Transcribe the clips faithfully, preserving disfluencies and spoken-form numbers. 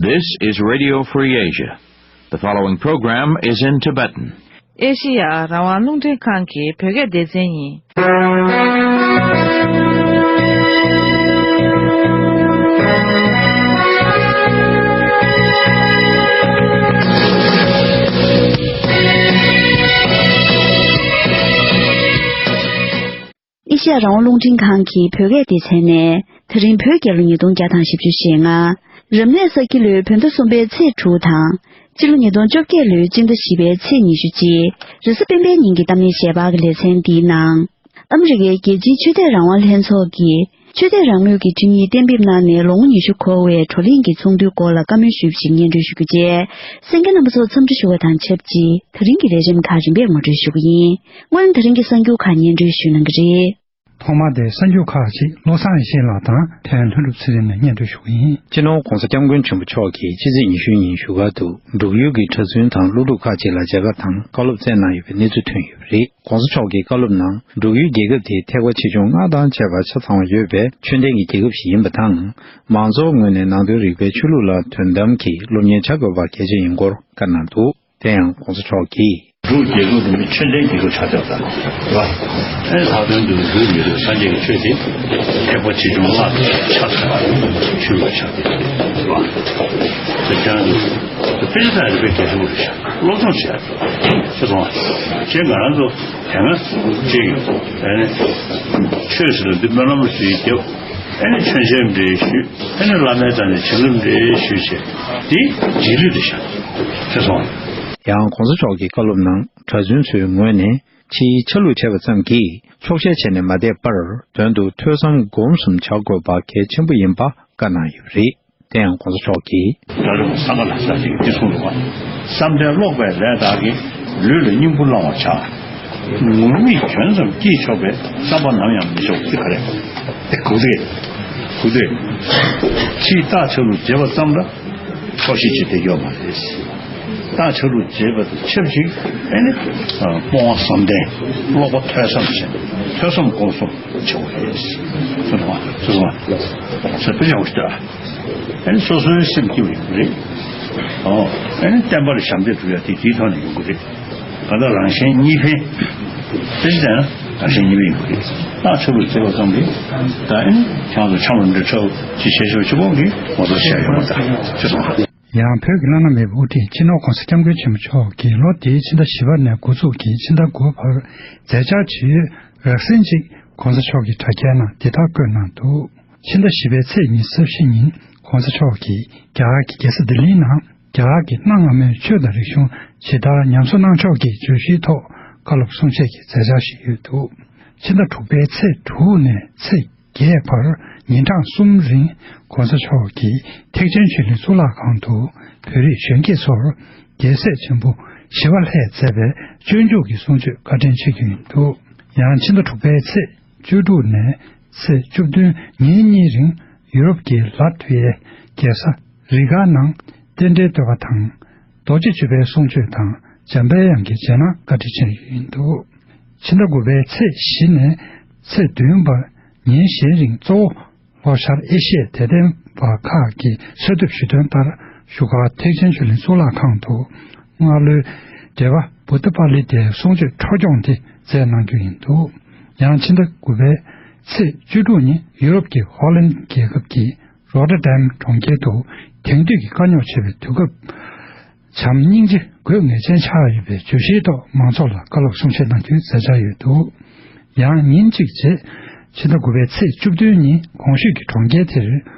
This is Radio Free Asia. The following program is in Tibetan. ཨེ་ཤི་ཡ་རང་དབང་རླུང་འཕྲིན་ཁང་གི་བོད་སྐད་སྡེ་ཚན་ཡིན། ཨེ་ཤི་ཡ་རང་དབང་རླུང་འཕྲིན་ཁང་གི་བོད་སྐད་སྡེ་ཚན་ནས་ད་རིང་བོད་རྒྱལ་ལོ་ཉིས་སྟོང་བརྒྱ་དང་བཞི་བཅུ་ཞེ་ལྔ། རབ་གནས་ས་ཁྱི་ལོའི་བོད་ཟླ་གསུམ་པའི་ཚེས་དྲུག་དང་། སྤྱི་ལོ་ཉིས་སྟོང་བཅོ་བརྒྱད་ལོའི་སྤྱི་ཟླ་བཞི་པའི་ཚེས་ཉི་ཤུ་གཅིག་རེས་གཟའ་སྤེན་པའི་ཉིན་གྱི་གཏམ་གླེང་ཞལ་པར་གྱི་ལེ་ཚན་འདིའི་ནང་། ཨ་མི་རི་ཀའི་རྒྱལ་སྤྱིའི་ཆོས་དད་རང་དབང་ལྷན་ཚོགས་ཀྱིས། ཆོས་དད་རང་མོས་ཀྱི་ཁྲིམས་ཡིག་གཏན་འབེབས་གནང་ནས་ལོ་ངོ་ཉི་ཤུ་འཁོར་བའི་བགྲོ་གླེང་གི་ཚོགས་འདུའི་སྐོར་ལ་བཀའ་མོལ་ཞུས་པ་ཞིག་སྙན་སྒྲོན་ཞུ་རྒྱུ་བཅས། གསན་མཁན་རྣམ་པ་ཚོར་འཚམས་འདྲི་ཞུ་བ་དང་ཆབས་ཅིག་ད་རིང་གི་ལས་རིམ་ཁག་རིམ་པས་ངོ་སྤྲོད་ཞུ་གི་ཡིན། སྔོན་ད་རིང་གི་གསར་འགྱུར་ཁག་སྙན་སྒྲོན་ཞུ་གནང་གི་རེད། ཐོག་མར་དེ་གསར་འགྱུར་ཁག་ཅིག་བློ་བཟང་ཡེ་ཤེས་ལགས་དང་ཐོན་ལྷུན་གྲུབ་ཚེ་རིང་ནས་སྙན་སྒྲོན་ཞུ་གི་ཡིན། སྤྱི་ནོར་༸གོང་ས་༸སྐྱབས་མགོན་ཆེན་པོ་མཆོག་གིས་ཕྱི་ཚེས་ཉི་ཤུའི་ཉིན་བཞུགས་སྒར་དུ་འབྲུག་ཡུལ་གྱི་གྲྭ་བཙུན་དང་སློབ་ཕྲུག་ཁག་ཅིག་ལ་མཇལ་ཁ་དང་བཀའ་སློབ་སྩལ་གནང་ཡོད་པའི་གནས་ཚུལ་ཐོན་ཡོད་པ་རེད། ༸གོང་ས་མཆོག་གི་བཀའ་སློབ་ནང་འབྲུག་ཡུལ་རྒྱལ་ཁབ་དེའི་ཐེག་པ་ཆེ་ཆུང་ལྔ་དང་བཅས་པ་ཆ་ཚང་བ་ཡོད་པའི་ཆོས་ལྡན་གྱི་རྒྱལ་ཁབ་ཞིག་ཡིན་པ་དང་། མང་ཚོགས་ངོས་ནས་ནང་དོན་རིག་པའི་ཆོས་ལུགས་ལ་དོན་དམ་གྱི་སློབ་གཉེར་བྱ་དགོས་པ་གལ་ཆེན་ཡིན་སྐོར་བཀའ་གནང་འདུག་དེ་ཡང་༸གོང་ས་མཆོག་གིས། འབྲུག་རྒྱལ་ཁབ་འདི་ནི་ཆོས་ལྡན་རྒྱལ་ཁབ་ཆགས་ཆོག་ད་རེད་བ། ཨེ་ལྷག་དོན་དུ་འབྲུག་མི་རིགས་སངས་རྒྱས་ཀྱི་ཆོས་དེ་ཐེག་པ་ཆེ་ཆུང་ལྔ་ཆ་ཚང་བ་ཆོས་ལུགས་ཆགས་ཏེ་རེད་བ། དེ་དོན་དུ་དཔེ་ཆ་ཚང་རིག་པའི་རྒྱལ་ཁབ་རེད་ཤག་སློབ་སྦྱོང་བྱས་ཤེས་སོང་བ། ཅེས་ང་རང་ཚོ་དེ་སྔ་ཅིག་ཨེ་ནི་ཆོས་ཟེར་ན་འདི་སྨོན་ལམ་ཞིག་བརྒྱབ། ཨེ་ནི་མཆོད་མཇལ་འདྲ་ཞུས། ཨེ་ནི་བླ་མའི་རྩ་ནས་བྱིན་རླབས་འདྲ་ཞུས་བྱས། འདི་རྗེས་ལུས་རེད་ཤག་ཤེས་སོང་བ། ཡང་༸གོང་ས་མཆོག་གི་བཀའ་སློབ་ནང་གྲྭ་བཙུན་ཚོའི་ངོས་ནས་ཕྱིའི་ཆ་ལུགས་བྱས་པ་ཙམ་གྱིས་ཆོག་ཤེས་བྱས་ནས་མ་བསྡད་པར་དོན་དུ་ཐོས་བསམ་སྒོམ་གསུམ་བྱ་དགོས་པ་གལ་ཆེན་པོ་ཡིན་པ་བཀའ་གནང་ཡོད་པ་རེད། དེ་ཡང་༸གོང་ས་མཆོག་གིས། ད་རུང་སངས་རྒྱས་ལ་ས་ཅིག་འདི་གསུངས་འདུག་བསམ་གཏན་ཀློག་པའི་ལས་དག་གིས་ལུས་ལ་སྙིང་པོ་བླང་བར་བྱ། ངུར་སྨྲིག་གྱོན་ཙམ་སྐྱེས་ཆོག་པའི་བསམ་པ་ནམ་ཡང་མི་ཆོག་ཅེས་ག་རེ། དེ་གུ་དེ། གུ་དེ། ཕྱིའི་རྟགས་ཆ་ལུགས་བྱེད་པ་ཙམ་ལ་ཆོག་ཤེས་བྱེད་བསྡད་ཡོད་མ་རེད། རྟགས་ཆ་ལུགས་བྱེད་པ་དང་ཆབས་ཅིག་ཨེ་ནི་སྤོང་བ་བསམ་གཏན་ཀློག་པ་ཐོས་བསམ་བྱེད་ཐོས་བསམ་སྒོམ་གསུམ་བྱེད་དགོས་རེད། ཚོ་དང་ཚོ་དང་ཚོ་དཔེ་ཆ་འོ་ཤི་ད། ཨེ་ནི་སོ་སོའི་སེམས་སྐྱིད་པ་ཡོང་གི་རེད། ཨོ། ཨེ་ནི་བསྟན་པར་ཞབས་འདེགས་སྒྲུབ་ཡ་དེ་དེའི་ཐོག་ནས་ཡོང་གི་རེད། གང་ལྟར་རང་གཞན་གཉིས་ཕན། དཔེ་ཆ་ལྟ་ན་རང་གཞན་གཉིས་ཕན་ཡོང་གི་རེད། ད་ཆོས་ལུགས་བརྩེ་བ་ཙམ་གྱིས་ད་ཨེ་ནི་ཁྱེད་ཚོ་ཆང་ལོ་འདྲེ་ཁྲབ་ཅི་བྱེད་ཆོག་ཅི་པོ་གིས་ངོ་ཚ་བྱས་ཡོང་བ་ད་ཆོས་སོང་། ཡང་བོད་ཀྱི་བླ་ན་མེད་པའི་དབུ་ཁྲིད་སྤྱི་ནོར་༸གོང་ས་༸སྐྱབས་མགོན་ཆེན་པོ་མཆོག་གིས་ལོ་འདིའི་ཕྱི་ཟླ་བཞི་པ་ནས་འགོ་འཛུགས་ཀྱིས་ཕྱི་ཟླ་དགུ་བར་མཛད་འཆར་ཇི་ཡོད་རགས་ཟིན་ཅིག་༸གོང་ས་མཆོག་གི་དྲ་རྒྱའི་ནང་འདི་ལྟར་བཀོད་གནང་འདུག་ཕྱི་ཟླ་བཞི་པའི་ཚེས་ཉི་ཤུ་རྩ་བཞི་ཉིན་༸གོང་ས་མཆོག་གིས་རྒྱ་གར་གྱི་རྒྱལ་ས་ལྡི་ལིའི་ནང་རྒྱ་གར་གྱི་གནའ་སྔ་མོའི་ཆོས་དང་རིག་གཞུང་ཇི་ལྟར་ཉམས་གསོ་གནང་ཕྱོགས་ཀྱི་བརྗོད་གཞིའི་ཐོག་བཀའ་སློབ་གསུང་བཤད་ཀྱི་མཛད་འཆར་ཞིག་ཡོད་འདུག་ཕྱི་ཟླ་དྲུག་པའི་ཚེས་དྲུག་ནས་ཚེས་བརྒྱད་བར་ཉིན་གྲངས་གསུམ་རིང་༸གོང་ས་མཆོག་གིས་ཐེག་ཆེན་ཆོས་གླིང་གཙུག་ལག་ཁང་དུ་བོད་རིགས་གཞོན་སྐྱེས་ཚོར་རྒྱལ་སྲས་ཆེན་པོ་ཞི་བ་ལྷས་མཛད་པའི་སྤྱོད་འཇུག་གི་གསུང་ཆོས་བཀའ་དྲིན་ཆེ་རྒྱུ་ཡིན་འདུག་ཡང་ཕྱི་ཟླ་དྲུག་པའི་ཚེས་བཅུ་དྲུག་ནས་ཚེས་བཅུ་བདུན་ཉིན་གཉིས་རིང་ཡུ་རོབ་ཀྱི་ལ་ཏི་ཝི་ཡའི་རྒྱལ་ས་རི་ག་ནང་རྟེན་འབྲེལ་བསྟོད་པ་དང་རྡོ་རྗེ་བཅུ་པའི་གསུང་ཆོས་དང་འཇམ་པའི་དབྱངས་ཀྱི་རྗེས་གནང་བཀའ་དྲིན་ཆེ་ཡིན་འདུག་ཕྱི་ཟླ་དགུ་པའི་ཚེས་བཞི་ནས་ཚེས་བདུན་བར་ཉིན་གཞན་རིང་གཙོ་བོ་ལྷོ་ཤར་ཨེ་ཤི་ཡའི་དད་ལྡན་པ་ཁག་གིས་གསོལ་འདེབས་ཞུས་དོན་ལྟར་བཞུགས་སྒར་ཐེག་ཆེན་ཆོས་གླིང་གཙུག་ལག་ཁང་དུ་སྔ་ལོའི་འགྲེལ་པ་བུདྡྷ་པཱ་ལི་ཏའི་གསུང་ཆོས་འཕྲོ་སྐྱོང་དེ་མཛད་གནང་རྒྱུ་ཡིན་འདུག་ཡང་ཕྱི་ཟླ་དགུ་པའི་ཚེས་བཅུ་དྲུག་ཉིན་ཡུ་རོབ་ཀྱི་ཧོ་ལན་རྒྱལ་ཁབ་ཀྱི་རོ་ཊར་ཌམ་གྲོང་ཁྱེར་དུ་དེང་དུས་ཀྱི་དཀའ་རྙོག་ཆེ་བའི་དུས་སྐབས། བྱམས་སྙིང་རྗེ་དགོས་ངེས་ཅན་ཆགས་ཡོད་པའི་བརྗོད་གཞིའི་ཐོག་མང་ཚོགས་ལ་བཀའ་སློབ་གསུང་བཤད་གནང་རྒྱུའི་མཛད་འཆར་ཡོད་འདུག་ཡང་ཉིན་གཅིག་རྗེས་ཕྱི་ཟླ་དགུ་པའི་ཚེས་བཅུ་བདུན་ཉིན་གོང་ཞུས་ཀྱི་གྲོང་ཁྱེར་དེར་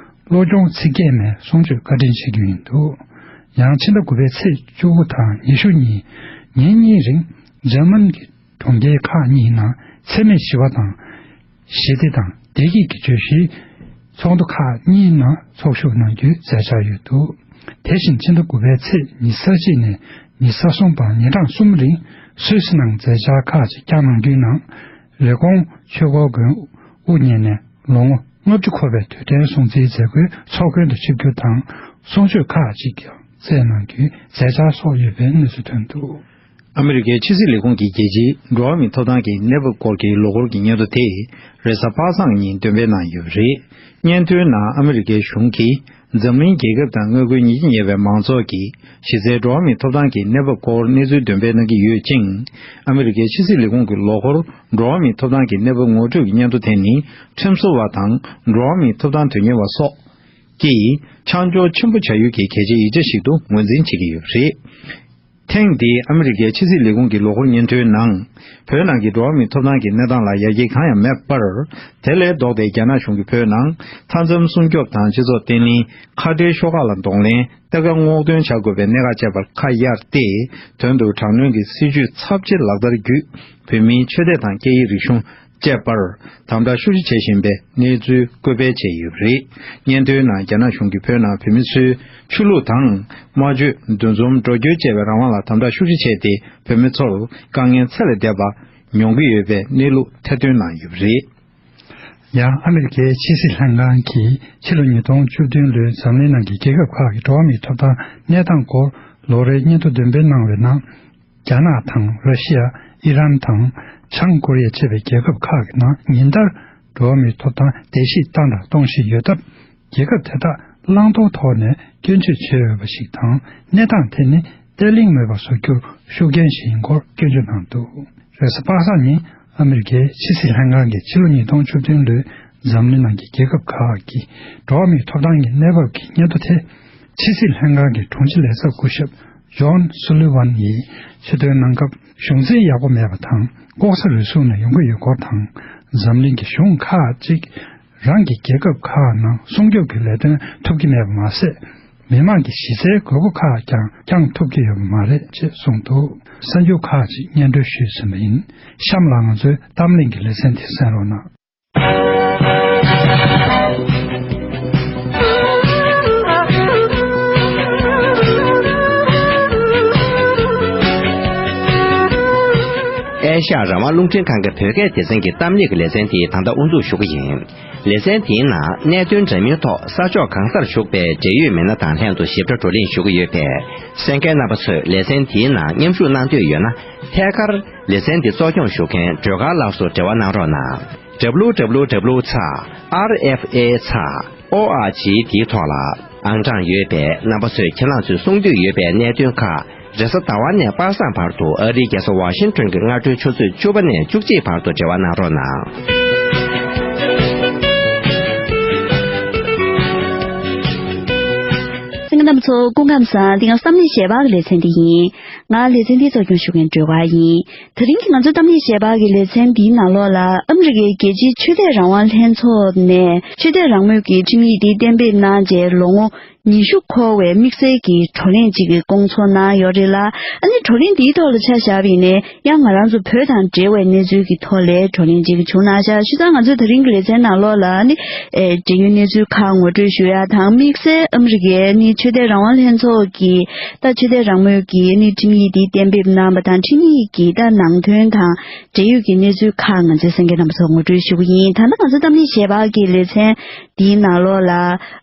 བློ་སྦྱོང་ཚིག་བརྒྱད་མའི་གསུང་ཆོས་བཀའ་དྲིན་ཆེ་རྒྱུ་ཡིན་འདུག་ཡང་ཕྱི་ཟླ་དགུ་པའི་ཚེས་བཅུ་དགུ་དང་ཉི་ཤུ་གཉིས་ཉིན་གཉིས་རིང་འཇར་མན་གྱི་གྲོང་ཁྱེར་ཁག་གཉིས་ནང་འཚེ་མེད་ཞི་བ་དང་། ཞི་བདེ་དང་བདེ་སྐྱིད་ཀྱི་བརྗོད་གཞིའི་ཚོགས་འདུ་ཁག་གཉིས་ནང་ཚོགས་ཞུགས་གནང་རྒྱུའི་མཛད་འཆར་ཡོད་འདུག་དེ་བཞིན་ཕྱི་ཟླ་དགུ་པའི་ཚེས་ཉི་ཤུ་རྩ་གཅིག་ནས་ཉི་ཤུ་རྩ་གསུམ་བར་ཉིན་གྲངས་གསུམ་རིང་སུད་སི་ནང་མཛད་འཆར་ཁག་ཅིག་བསྐྱངས་གནང་རྒྱུའི་ནང་། རེབ་གོང་ཆོས་འཁོར་དགོན་དབུ་བརྙེས་ནས་ལོ་ངོ་ལྔ་བཅུ་འཁོར་བའི་དུས་དྲན་སྲུང་བརྩིའི་མཛད་སྒོའི་ཚོགས་མགོན་དུ་ཆིབས་བསྒྱུར་དང་གསུང་ཆོས་ཁག་ཅིག་ཀྱང་སྩལ་གནང་རྒྱུའི་མཛད་འཆར་སོགས་ཡོད་པའི་གནས་ཚུལ་ཐོན་འདུག་ཨ་མི་རི་ཀའི་ཕྱི་སྲིད་ལས་ཁུངས་ཀྱི་རྒྱལ་སྤྱིའི་འགྲོ་བ་མིའི་ཐོབ་ཐང་གི་གནས་བབ་སྐོར་གྱི་ལོ་འཁོར་གྱི་སྙན་ཐོ་དེ་རེས་གཟའ་པ་སངས་ཉིན་འདོན་སྤེལ་གནང་ཡོད་པ་རེད། སྙན་ཐོའི་ནང་ཨ་མི་རི་ཀའི་གཞུང་གིས་ འཛམ་གླིང་རྒྱལ་ཁབ་དང་མངའ་ཁུལ་ཉིད་ཀྱིས་གཉེར་བའི་མང་ཚོགས་ཀྱིས་གཞི་རྩའི་འགྲོ་བ་མིའི་ཐོབ་ཐང་གི་གནས་བབ་སྐོར་གནས་ཚུལ་འདོན་སྤེལ་གནང་གི་ཡོད་ཅིང་། ཨ་མི་རི་ཀའི་ཕྱི་སྲིད་ལས་ཁུངས་ཀྱི་ལོ་འཁོར་འགྲོ་བ་མིའི་ཐོབ་ཐང་གི་གནས་བབ་ངོ་སྤྲོད་ཀྱི་སྙན་ཐོ་དེ་ནི། ཁྲིམས་བཟོ་བ་དང་འགྲོ་བ་མིའི་ཐོབ་ཐང་དོན་གཉེར་བ་སོགས་ཀྱིས་ཆ་འཇོག་ཆེན་པོ་བྱ་ཡུལ་གྱི་གལ་ཆེའི་ཡིག་ཆ་ཞིག་ཏུ་ངོས་འཛིན་བྱེད་ཀྱི་ཡོད་པ་རེད། ཐེངས་འདིའི་ཨ་མི་རི་ཀའི་ཕྱི་སྲིད་ལས་ཁུངས་ཀྱི་ལོ་འཁོར་སྙན་ཐོའི་ནང་། བོད་ནང་གི་འགྲོ་བ་མིའི་ཐོབ་ཐང་གི་གནས་སྟངས་ལ་ཡར་རྒྱས་གང་ཡང་མེད་པར། དེ་ལས་ལྡོག་སྟེ་རྒྱ་ནག་གཞུང་གིས་བོད་ནང་མཐའ་མཚམས་སྲུང་སྐྱོབ་དང་སྤྱི་ཚོགས་བརྟན་ལྷིང་། ཁ་བྲལ་ཤོག་ཁག་ལ་གདོང་ལེན། གཏེར་ཁ་སྔོག་འདོན་བྱ་དགོས་པའི་གནད་འགག་བཅས་པར་ཁ་གཡར་ཏེ། དོན་དུ་དྲག་གནོན་གྱི་སྲིད་བྱུས་ཚབས་ཆེ་ལག་བསྟར་བརྒྱུད། བོད་མིའི་ཆོས་དད་དང་སྐད་ཡིག་རིག་གཞུང་བཅས་པར་དམ་དྲག་ཤུགས་ཆེ་བྱེད་བཞིན་པའི་གནས་ཚུལ་བཀོད་སྤེལ་བྱས་ཡོད་པ་རེད། སྙན་ཐོའི་ནང་རྒྱ་ནག་གཞུང་གིས་བོད་ནང་བོད་མི་ཚོའི་ཆོས་ལུགས་དང་། སྨྲ་བརྗོད། འདུ་འཛོམས། འགྲོ་སྐྱོད་བཅས་པའི་རང་དབང་ལ་དམ་དྲག་ཤུགས་ཆེ་བྱས་ཏེ། བོད་མི་ཚོར་དཀའ་ངལ་ཚད་ལས་འདས་པ་མྱོང་གི་ཡོད་པའི་གནས་ལུགས་ཐེར་འདོན་གནང་ཡོད་པ་རེད། ཡང་ཨ་མི་རི་ཀའི་ཕྱི་སྲིད་ལྷན་ཁང་གིས་ཕྱི་ལོ་ཉིས་སྟོང་བཅུ་བདུན་ལོའི་འཛམ་གླིང་ནང་གི་རྒྱལ་ཁབ་ཁག་གི་འགྲོ་བ་མིའི་ཐོབ་ཐང་གནས་སྟངས་སྐོར་ལོ་རེའི་སྙན་ཐོ་འདོན་སྤེལ་གནང་བའི་ནང་། རྒྱ་ནག་དང་ར་ཤི་ཡ། ཨི་རན་དང་བྱང་ཀོ་རི་ཡ་བཅས་པའི་རྒྱལ་ཁབ་ཁག་གི་ནང་ཉིན་ལྟར་འགྲོ་བ་མིའི་ཐོབ་ཐང་བརྡལ་བཤིག་བཏང་དང་གཏོང་བཞིན་ཡོད་སྟབས། རྒྱལ་ཁབ་དེ་དག་བླང་དོར་ཐོག་ནས་སྐྱོན་བརྗོད་བྱས་ཡོད་པ་ཞིག་དང་། གནས་སྟངས་དེ་ནི་བརྟན་ལྷིང་མེད་པ་བཟོ་རྒྱུར་ཤུགས་རྐྱེན་ཞིག་ཡིན་སྐོར་སྐྱོན་བརྗོད་གནང་འདུག་རེས་གཟའ་པ་སངས་ཉིན་ཨ་མི་རི་ཀའི་ཕྱི་སྲིད་ལྷན་ཁང་གིས་ཕྱི་ལོ་ཉིས་སྟོང་བཅུ་བདུན་ལོའི་འཛམ་གླིང་ནང་གི་རྒྱལ་ཁབ་ཁག་གི་འགྲོ་བ་མིའི་ཐོབ་ཐང་གི་གནས་བབ་ཀྱི་སྙན་ཐོ་དེ། ཕྱི་སྲིད་ལྷན་ཁང་གི་དྲུང་ཆེ་ལས་ཚབ་སྐུ་ཞབས་ཇོན་སུ་ལི་ཝན་ཡིས་ཆེད་དོན་གནང་སྐབས། གཞུང་འཛིན་ཡག་པོ་མེད་པ་དང་། ལྐོག་ཟ་རུལ་སུངས་ནས་ཡོང་གི་ཡོད་སྐོར་དང་། འཛམ་གླིང་གི་གཞུང་ཁག་ཅིག་རང་གི་རྒྱལ་ཁབ་ཁག་ནང་སྲུང་སྐྱོབ་ཀྱི་ལས་དོན་ཐུབ་ཀྱི་མེད་པ་མ་ཟད། མི་མང་གི་གཞི་རྩའི་དགོས་མཁོ་ཁག་ཀྱང་བསྐྱང་ཐུབ་ཀྱི་ཡོད་པ་མ་རེད་ཅེས་གསུངས་འདུག་གསར་འགྱུར་ཁག་ཅིག་སྙན་སྒྲོན་ཞུས་ཟིན་པ་ཡིན། གཤམ་ལ་ང་ཚོའི་གཏམ་གླེང་གི་ལེ་ཚན་དེ་གསན་རོགས་གནང་། ཨེ་ཤ་ཡ་རང་དབང་རླུང་འཕྲིན་ཁང་གི་བོད་སྐད་སྡེ་ཚན་གྱི་གཏམ་གླེང་གི་ལེ་ཚན་དེ་ད་ལྟ་དབུ་འཛུགས་ཞུ་གི་ཡིན། ལེ་ཚན་དེའི་ནང་གནད་དོན་འདྲ་མིན་ཐོག་ས་ཕྱོགས་གང་སར་བཞུགས་པའི་འབྲེལ་ཡོད་མི་སྣ་དང་ལྷན་དུ་ཞིབ་ཕྲ་བགྲོ་གླེང་ཞུ་གི་ཡོད་པས། གསན་མཁན་རྣམ་པ་ཚོས་ལེ་ཚན་དེའི་ནང་མཉམ་ཞུགས་གནང་འདོད་ཡོད་ན། ཐད་ཀར་ལེ་ཚན་འདི་གཙོ་སྐྱོང་ཞུ་མཁན་སྒྲོལ་དཀར་ལགས་སུ་འབྲེལ་བ་གནང་རོགས་གནང་། W W W ཚེག་R F A ཚེག་O R G འདིའི་ཐོག་ལ་ཨང་གྲངས་ཡོད་པས། རྣམ་པ་ཚོས་ཁྱེད་རང་ཚོས་གསུང་འདོད་ཡོད་པའི་གནད་དོན་ཁག་རེས་གཟའ་ཟླ་བ་ནས་པ་སངས་བར་དུ་ཨ་རིའི་རྒྱལ་ས་ཝ་ཤིང་ཏོན་གྱི་སྔ་དྲོའི་ཆུ་ཚོད་བཅུ་པ་ནས་བཅུ་གཅིག་བར་དུ་འབྲེལ་བ་གནང་རོགས་གནང་། གསན་མཁན་རྣམ་པ་ཚོ་སྐུ་ཁམས་བཟང་། འདི་ང་ཚོ་གཏམ་གླེང་ཞལ་པར་གྱི་ལེ་ཚན་འདི་ཡིན། ང་ལེ་ཚན་འདི་གཙོ་སྐྱོང་ཞུ་མཁན་སྒྲོལ་དཀར་ཡིན། དེ་རིང་གི་ང་ཚོའི་གཏམ་གླེང་ཞལ་པར་གྱི་ལེ་ཚན་འདིའི་ནང་ལོགས་ལ་ཨ་མི་རི་ཀའི་རྒྱལ་སྤྱིའི་ཆོས་དད་རང་དབང་ལྷན་ཚོགས་ནས་ཆོས་དད་རང་མོས་ཀྱི་ཁྲིམས་ཡིག་འདི་གཏན་འབེབས་གནང་རྗེས་ལོ་ངོ་ཉི་ཤུ་འཁོར་བའི་དམིགས་བསལ་གྱི་བགྲོ་གླེང་ཅིག་གི་སྐོང་ཚོགས་གནང་ཡོད་རེད་ལ། ཨ་ནི་བགྲོ་གླེང་འདིའི་ཐོག་ལ་ཆ་བཞག་པ་ཡིན་ནའི་ཡང་ང་རང་ཚོ་བོད་དང་འབྲེལ་བའི་གནས་ཚུལ་གྱི་ཐོག་ལ་བགྲོ་གླེང་ཅིག་བྱུང་གནང་ཤག་བྱས་ཙང་ང་ཚོས་དེ་རིང་གི་ལེ་ཚན་ནང་ལོགས་ལ་ཨ་ནི་ཨེ་འབྲེལ་ཡོད་གནས་ཚུལ་ཁག་ངོ་སྤྲོད་ཞུ་ཡ་དང་། དམིགས་བསལ་ཨ་མི་རི་ཀའི་ཨ་ནི་ཆོས་དད་རང་དབང་ལྷན་ཚོགས་ཀྱི་ད་ཆོས་དད་རང་མོས་ཀྱི་ཨ་ནི་ཁྲིམས་ཡིག་འདི་གཏན་འབེབས་གནང་བ་དང་། ཁྲིམས་ཡིག་གི་ད་ནང་དོན་དང་འབྲེལ་ཡོད་ཀྱི་གནས་ཚུལ་ཁག་ང་ཚོའི་གསན་མཁན་རྣམ་པ་ཚོར་ངོ་སྤྲོད་ཞུ་གི་ཡིན། ད་ལྟ་ང་ཚོའི་གཏམ་གླེང་ཞལ་པར་གྱི་ལེ་ཚན་འདིའི་ནང་ལོགས་ལ་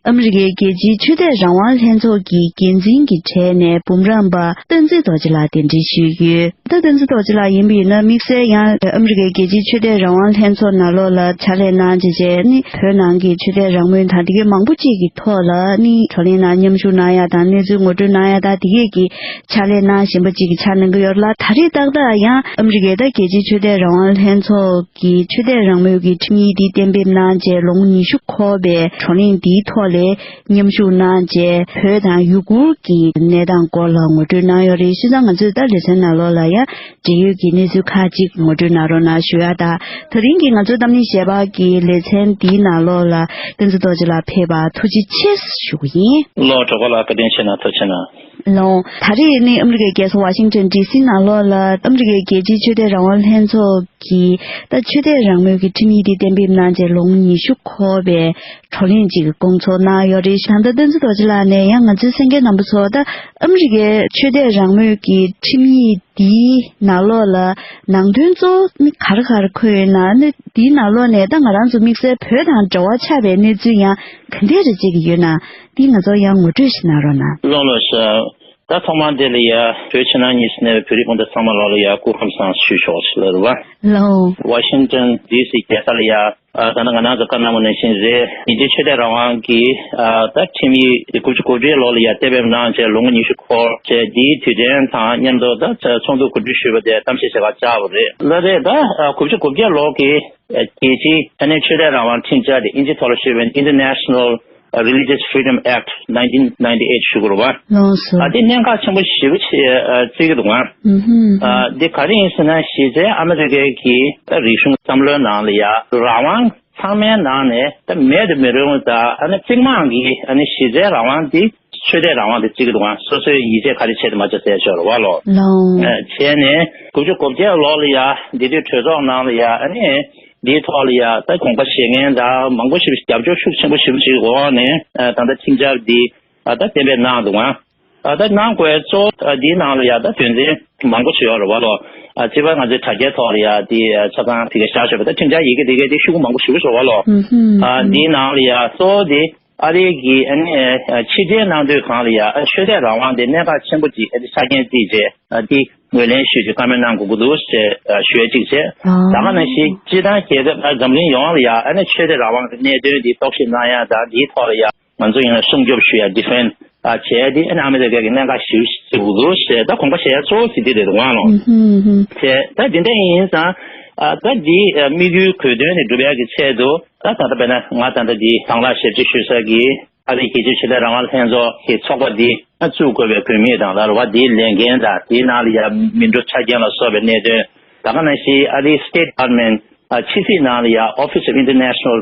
ཨ་མི་རི་ཀའི་རྒྱལ་སྤྱིའི་ཆོས་དད་རང་དབང་ལྷན་ཚོགས་ཀྱི་འགན་འཛིན་གྱི་གྲས་ནས་འབུམ་རམས་པ་བསྟན་འཛིན་རྡོ་རྗེ་ལགས་གདན་འདྲེན་ཞུས་ཡོད། ད་བསྟན་འཛིན་རྡོ་རྗེ་ལགས་ཡིན་པ་ཡིན་ན་དམིགས་བསལ་ཡང་ཨ་མི་རི་ཀའི་རྒྱལ་སྤྱིའི་ཆོས་དད་རང་དབང་ལྷན་ཚོགས་ནང་ལོགས་ལ་ཕྱག་ལས་གནང་བྱས་བྱས་ནི་བོད་ནང་གི་ཆོས་དད་རང་མོས་དང་དེ་གའི་མང་པོ་ཅིག་གི་ཐོག་ལ་ནི་བགྲོ་གླེང་ནང་མཉམ་ཞུགས་གནང་ཡ་དང་གནས་ཚུལ་ངོ་སྤྲོད་གནང་ཡ་དང་དེ་གའི་གི་ཕྱག་ལས་གནང་བཞིན་པ་ཅིག་གི་ཆགས་གནང་གི་ཡོད་ལ། ད་རེས་ཏག་ཏག་ཡང་ཨ་མི་རི་ཀའི་ད་རྒྱལ་སྤྱིའི་ཆོས་དད་རང་དབང་ལྷན་ཚོགས་ཀྱི་ཆོས་དད་རང་མོས་ཀྱི་ཁྲིམས་ཡིག་འདི་གཏན་འབེབས་གནང་རྗེས་ལོ་ངོ་ཉི་ཤུ་འཁོར་བའི་བགྲོ་གླེང་འདིའི་ཐོག་ལ་མཉམ་ཞུགས་གནང་རྗེས་བོད་དང་ཡུ་གུར་གྱི་གནས་སྟངས་སྐོར་ལ་ངོ་སྤྲོད་གནང་ཡོད་རེད། བྱས་ཙང་ང་ཚོས་ད་ལེ་ཚན་ནང་ལོགས་ལ་ཡང་འབྲེལ་ཡོད་ཀྱི་གནས་ཚུལ་ཁག་ཅིག་ངོ་སྤྲོད་གནང་རོགས་གནང་ཞུ་ཡ་དང་། དེ་རིང་གི་ང་ཚོའི་གཏམ་གླེང་ཞལ་པར་གྱི་ལེ་ཚན་འདིའི་ནང་ལོགས་ལ་བསྟན་འཛིན་རྡོ་རྗེ་ལགས་ཕེབས་པར་ཐུགས་རྗེ་ཆེ་ཞུ་གི་ཡིན། ལགས་སོ། གྲོགས་པོ་ལགས་བཀའ་དྲིན་ཆེ་གནང་། ཐུགས་རྗེ་གནང་། ལགས་སོ། ད་རེས་ནི་ཨ་མི་རི་ཀའི་རྒྱལ་ས་ཝ་ཤིང་ཊོན་ཌི་སི་ནང་ལོགས་ལ་ཨ་མི་རི་ཀའི་རྒྱལ་སྤྱིའི་ཆོས་དད་རང་དབང་ལྷན་ཚོགས་ཀྱིས་ད་ཆོས་དད་རང་མོས་ཀྱི་ཁྲིམས་ཡིག་འདི་གཏན་འབེབས་གནང་རྗེས་ལོ་ངོ་ཉི་ཤུ་འཁོར་བའི་བགྲོ་གླེང་ཅིག་གི་སྐོང་ཚོགས་གནང་ཡོད་རེད། ད་ལྟ་བསྟན་འཛིན་རྡོ་རྗེ་ལགས་ནས་ཡང་ང་ཚོའི་གསན་མཁན་རྣམ་པ་ཚོར་ད་ཨ་མི་རི་ཀའི་ཆོས་དད་རང་མོས་ཀྱི་ཁྲིམས་ཡིག་འདིའི་ནང་ལོགས་ལ་ནང་དོན་གཙོ་བོ་ནི་ག་རེ་ག་རེ་འཁོད་ཡོད་ན། ནི་འདིའི་ནང་ལོགས་ནས་ད་ང་རང་ཚོ་དམིགས་བསལ་བོད་དང་འབྲེལ་བ་ཆགས་པའི་གནས་ཚུལ་ཡང་ག་འདྲས་རེ་བྱེད་ཀྱི་ཡོད་ན། འདི་ང་ཚོར་ཡང་ངོ་སྤྲོད་ཞིག་གནང་རོགས་གནང་། ལགས་སོ། ད་ཐོག་མར་འདི་ལ་ཡ་བོད་ཕྱི་ནང་གཉིས་སུ་གནས་པའི་བོད་རིགས་སྤུན་ཟླ་ཚང་མ་ལོག་ལ་ཡ་སྐུ་ཁམས་བཟང་ཞུ་ཆོག་ཞིག་ལ་རེད་བ། ལའོ། ཝ་ཤིང་ཏོན་ཌི་སི་རྒྱལ་ས་ལ་ཡ། ཨ་ད་ནི་ང་རང་ཚོ་བཀའ་གནང་བ་ནང་བཞིན་རེད། ཉིན་རྒྱུན་ཆོས་དད་རང་དབང་གི་ཨ་ད་ཁྲིམས་ཡིག་དེ་དགུ་བཅུ་གོ་བརྒྱད་ལོ་ལ་ཡ་གཏན་འབེབས་གནང་བྱས་ལོ་ངོ་ཉི་ཤུ་འཁོར་བྱས་དེའི་དུས་དྲན་དང་མཉམ་དུ་ད་ཚོགས་འདུ་གོ་སྒྲིག་ཞུས་པ་དེ་གཏམ་བཤད་བྱེད་གར་བཅར་བ་རེད། ལ་རེད་ད་ཨ་དགུ་བཅུ་གོ་བརྒྱད་ལོ་གི་རྒྱལ་སྤྱིའི་ཨ་ནི་ཆོས་དད་རང་དབང་ཁྲིམས་འཆར་དེ་ཨིན་ཇི་ཐོག་ལ་ཞུས་པའི་International Religious Freedom Act nineteen ninety-eight ཞུ་དགོས་རེད་བ། ལགས་སོ། ཨ་དེ་གནད་འགག་ཆེན་པོ་ཞེ་པོ་ཅིག་ཨ་བརྩི་གི་འདུག་ཨང་། ཨ་དེ་ག་རེ་ཡིན་ཟེར་ན་གཞི་རྩའི་ཨ་མི་རི་ཀའི་གི་རིག་གཞུང་བསམ་བློའི་ནང་ལ་ཡ་རང་དབང་ཚང་མའི་ནང་ནས་ད་མེད་དུ་མི་རུང་ད་ཨ་ནི་བཙུན་མའི་གི་ཨ་ནི་གཞི་རྩའི་རང་དབང་དེ་ཆོས་དད་རང་དབང་དེ་བརྩི་གི་འདུག་ཨང་། སོ་སོའི་ཡིད་ཆེས་ག་རེ་བྱས་ཏེ་མ་བྱས་ཟེར་ཆོག་རེད་བ་ལོ། ལགས། ཨ་བྱས་ནས་དགུ་བཅུ་གོ་བརྒྱད་ལོ་ལ་ཡ་འདི་དུས་གྲོས་ཚོགས་ནང་ལ་ཡ་ཨ་ནི། འདིའི་ཐོག་ལ་ཡ་ད་དགོངས་པ་བཞེས་མཁན་དང་མང་པོ་ཞིག་རྒྱབ་སྐྱོར་ཤུགས་ཆེན་པོ་ཞེ་པོ་ཅིག་འོག་ནས་ད་ལྟ་ཁྲིམས་འཆར་འདི་ད་གཏན་འབེབས་གནང་འདུག་ཨང་། ད་གནང་དགོས་གཙོ་བོ་འདིའི་ནང་ལ་ཡ་ད་དོན་ཚན་མང་པོ་ཞིག་ཡོད་རེད་བ་ལོ། གཅིག་པ་ང་ཚོའི་དྲ་རྒྱའི་ཐོག་ལ་ཡ་འདི་ཆ་ཚང་ཕ་གིར་བཞག་ཆོག་པ་ད་ཁྲིམས་འཆར་ཡི་གེ་འདི་གའི་འདི་ཤོག་གུ་མང་པོ་ཞེ་པོ་ཞིག་ཡོད་བ་ལོ། འདིའི་ནང་ལ་ཡ་གཙོ་བོ་འདི་ཨ་རིའི་གི་ཨ་ནི་ཕྱིར་འཐེན་གནང་དུས་གང་ལ་ཡ་ཆོས་དད་རང་དབང་དེ་གནད་འགག་ཆེན་པོ་ཅིག་ཨ་ནི་ཆ་རྐྱེན་བརྩིས་བྱས་འདི་ངོས་ལེན་ཞུས་ཏེ་བཀའ་མོལ་གནང་དགོས་ཀྱི་འདུག་ཞེས་ཞུ་ཡ་གཅིག་བྱས། ད་ག་ནང་བཞིན་སྤྱིར་བཏང་རྒྱལ་ཁབ་འཛམ་གླིང་ཡོངས་ལ་ཡ་ཨ་ནི་ཆོས་དད་རང་དབང་གི་གནད་དོན་འདི་རྟོག་ཞིབ་གནང་ཡ་དང་འདིའི་ཐོག་ལ་ཡ་ང་ཚོ་ཡིན་ན་སྲུང་སྐྱོབ་ཞུ་ཡ་ཌི་ཕེན་ཌི་བྱས་ཏེ་ཨ་ནི་ཨ་མི་རི་ཀའི་གནད་འགག་ཞེ་པོ་ཞིག་བརྩི་དགོས་ཀྱི་འདུག་ཞེས་ད་དགོངས་པ་བཞེས་ཡ་གཙོ་བོ་ཞིག་འདི་རེད་འདུག་ཨང་ལོ། བྱས་ད་འདི་འདྲ་ཡིན་ཙང་ད་འདི་དམིགས་ཡུལ་དགོས་དོན་ནི་འགྲུབ་ཡ་གི་ཆེད་དུ་ད་ད་ལྟ་དཔེར་ན་ང་ད་ལྟ་འདི་དང་བླངས་ཞབས་ཕྱི་ཞུ་ས་གི་ཨ་རིའི་རྒྱལ་སྤྱིའི་ཆོས་དད་རང་དབང་ལྷན་ཚོགས་ཀྱི་ཚོགས་པ་འདི་བཙུགས་དགོས་པའི་དགོས་དམིགས་དང་ལ་རེ་བ་འདིའི་ལས་འགན་དང་དེའི་ནང་ལ་ཡ་མི་འགྲོ་ཆ་རྐྱེན་ལ་སོགས་པའི་གནད་དོན་ད་ག་ནང་བཞིན་ཨ་རིའི་State Department ཕྱི་སྲིད་ནང་ལ་ཡ་Office of International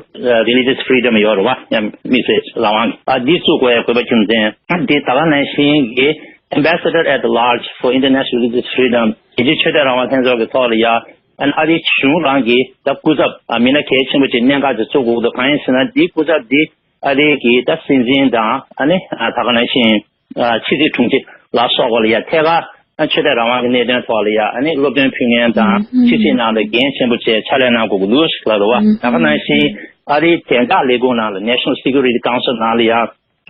Religious Freedom ཡོད་རེད་བ། ཡང་དམིགས་བསལ་རང་དབང་ཨ་འདི་བཙུགས་དགོས་ཡ་དགོས་པ་རྒྱུ་མཚན་ཨ་འདི་ད་ག་ནང་བཞིན་གྱི་Ambassador at Large for International Religious Freedom རྒྱལ་སྤྱིའི་ཆོས་དད་རང་དབང་ལྷན་ཚོགས་ཀྱི་ཐོག་ལ་ཡ་ཨ་རིའི་གཞུང་རང་གི་ད་སྐུ་ཚབ་མི་སྣ་གལ་ཆེན་པོ་ཅིག་གནད་འགག་ཅིག་བཙུགས་དགོས་ཀྱི་འདུག་གང་ཡིན་ཟེར་ན་འདིའི་སྐུ་ཚབ་འདི་ཨ་རིའི་གི་ད་སྲིད་འཛིན་དང་ཨ་ནི་ད་ག་ནང་བཞིན་ཕྱི་སྲིད་དྲུང་ཆེ་ལ་སོགས་པ་ལ་ཡ་ཐད་ཀར་ཆོས་དད་རང་དབང་གི་གནད་དོན་ཐོག་ལ་ཡ་ཨ་ནི་སློབ་སྟོན་ཕུལ་མཁན་དང་ཕྱི་སྲིད་ནང་ལ་འགན་ཆེན་པོ་བྱས་ཕྱག་ལས་གནང་དགོས་ཀྱི་འདུག་ཞིག་ལ་རེད་བ། ད་ག་ནང་བཞིན་ཨ་རིའི་བདེ་འཇགས་ལས་ཁུངས་ནང་ལ་National Security Council ནང་ལ་ཡ་ཨ་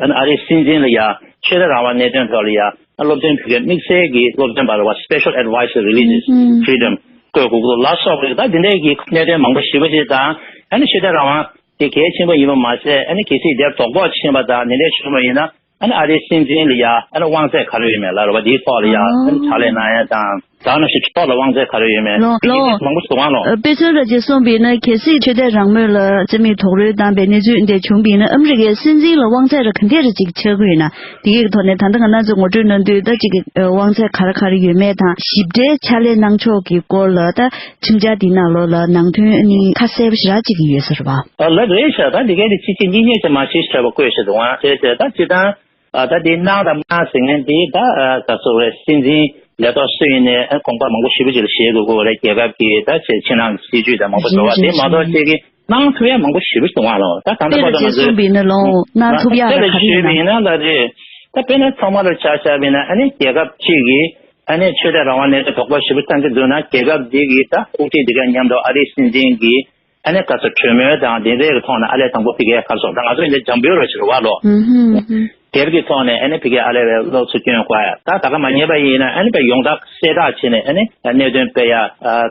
ནི་ཨ་རིའི་སྲིད་འཛིན་ལ་ཡ་ཆོས་དད་རང་དབང་གནད་དོན་ཐོག་ལ་ཡ་སློབ་སྟོན་ཕུལ་མཁན་དམིགས་བསལ་གྱི་སློབ་སྟོན་པ་རེད་བ། Special Advisor Religious Freedom བསྐོས་དགོས་ཀྱི་འདུག་ལ་སོགས་པ་ད་འདི་འདྲའི་གི་གནད་དོན་མང་པོ་ཞེ་པོ་ཅིག་དང་ཨ་ནི་ཆོས་དད་རང་དབང་དེ་གལ་ཆེན་པོ་ཡིན་པ་མ་ཟད་ཨ་ནི་གལ་སྲིད་དེར་དོགས་པ་ཕྱིན་པ་དང་དེ་འདྲའི་བྱུང་བ་ཡིན་ན་ཨ་ནི་ཨ་རིའི་སྲིད་འཛིན་ལ་ཡ་ཨ་ནི་དབང་ཚད་ག་རེ་ཡོད་མེད་ལ་རེ་བ་དེའི་ཐོག་ལ་ཡ་ཨ་ནི་ཕྱག་ལས་གནང་ཡ་དང་ད་ནང་བཞིན་ཕྱོགས་ལ་དབང་ཚད་ག་རེ་ཡོད་མེད་ལོ་དེ་ལོ་གས་མང་པོ་ཞིག་འདུག་ཨང་ལོ། ཨ་དཔེ་མཚོན་ར་ཅིག་གསུངས་པ་ཡིན་ན་གལ་སྲིད་ཆོས་དད་རང་མོས་ལ་རྩིས་མེད་རྡོག་རོལ་བཏང་པའི་གནས་ཚུལ་འདི་བྱུང་པ་ཡིན་ན་ཨ་མི་རི་ཀའི་སྲིད་འཛིན་ལ་དབང་ཚད་ར་ག་འདྲས་ར་ཅིག་ཆགས་ཀྱི་ཡོད་ན། དེ་གའི་ཐོག་ནས་ད་ལྟ་ང་རང་ཚོས་ངོ་སྤྲོད་གནང་དུས་ད་ཅིག་གི་དབང་ཚད་ག་རེ་ག་རེ་ཡོད་མེད་དང་ཞིབ་ཕྲའི་ཕྱག་ལས་གནང་ཕྱོགས་ཀྱི་སྐོར་ལ་ད་ཁྲིམས་འཆར་འདིའི་ནང་ལོགས་ལ་ནང་དོན་ཨ་ནི་ཁ་གསལ་པོ་ཞེ་དྲག་ཅིག་ཡོད་ས་རེད་བ། ཨ་ལགས་རེད་ཤག་ད་འདི་གའི་འདི་གཅིག་གཅིག་གཉིས་གཉིས་ཀྱི་མ་ཤེས་ཤེས་པ་བཀོད་ཤེས་འདུག་ཨང་། བྱས་བྱས་ད་སྤྱིར་བཏང་ཨ་ད་འདི་གནང་དང་མ་གནང་ཟེར་མཁན་འདི་ད་ཨ་ད་སོ་རེད། སྲིད་འཛིན་ལས་ཐོག་སུ་ཡིན་ནའི་ཨ་དགོངས་པ་མང་པོ་ཞེ་པོ་ཅིག་ལ་བཞེས་དགོས་ཀྱི་རེད། རྒྱལ་ཁབ་ཀྱི་ད་ཆེ་ཕྱི་ནང་གི་སྲིད་ཇུས་དང་མང་པོ་འགྲོ་བ་དེ་མ་གཏོགས་ཅིག་གི་གནང་ཐུབ་ཡ་མང་པོ་ཞེ་པོ་ཞིག་འདུག་ཨང་ལོ། ད་ད་ལྟ་དཔེ་ལ་བར་དུ་ང་ཚོས་གསུངས་པ་ཡིན་ན་ལོ་གནང་ཐུབ་ཡ་ལ་ག་རེ་ཞུས་པ་ཡིན་ན་ལ་རེད། ད་དཔེར་ན་ཚང་མ་ལ་ཆ་བཞག་པ་ཡིན་ན་ཨ་ནི་རྒྱལ་ཁབ་གཅིག་གིས་ཨ་ནི་ཆོས་དད་རང་དབང་གནད་དོན་དོགས་པ་ཞེ་པོ་བཏང་གི་འདུག་ན་རྒྱལ་ཁབ་འདི་གི་ད་དབུ་ཁྲིད་འདི་ག་མཉམ་དུ་ཨ་རིའི་སྲིད་འཛིན་གྱིས་ཨ་ནི་ག་ཚོད་གྲོས་མོལ་དང་དེ་འདྲའི་གི་ཐོག་ནས་ཨ་ལས་དང་པོ་ཕ་གིའི་ཁར་སོང་ད་ང་ཚོ་འདི་འཇམ་པོའི་རོ་ཞིག་རེད་བ་ལོ། དེབ་ཀྱི་ཐོག་ནས་ཨ་ནི་ཕ་གིའི་ཨ་ལས་བའི་སློབ་གསོ་སྐྱོན་དགོས་ཡ་ད་ད་ག་མ་ཉེས་པ་ཡིན་ན་ཨ་ནི་བའི་ཡོངས་གྲགས་གསལ་བསྒྲགས་བྱས་ནས་ཨ་ནི་གནད་དོན་སྤེལ་ཡ་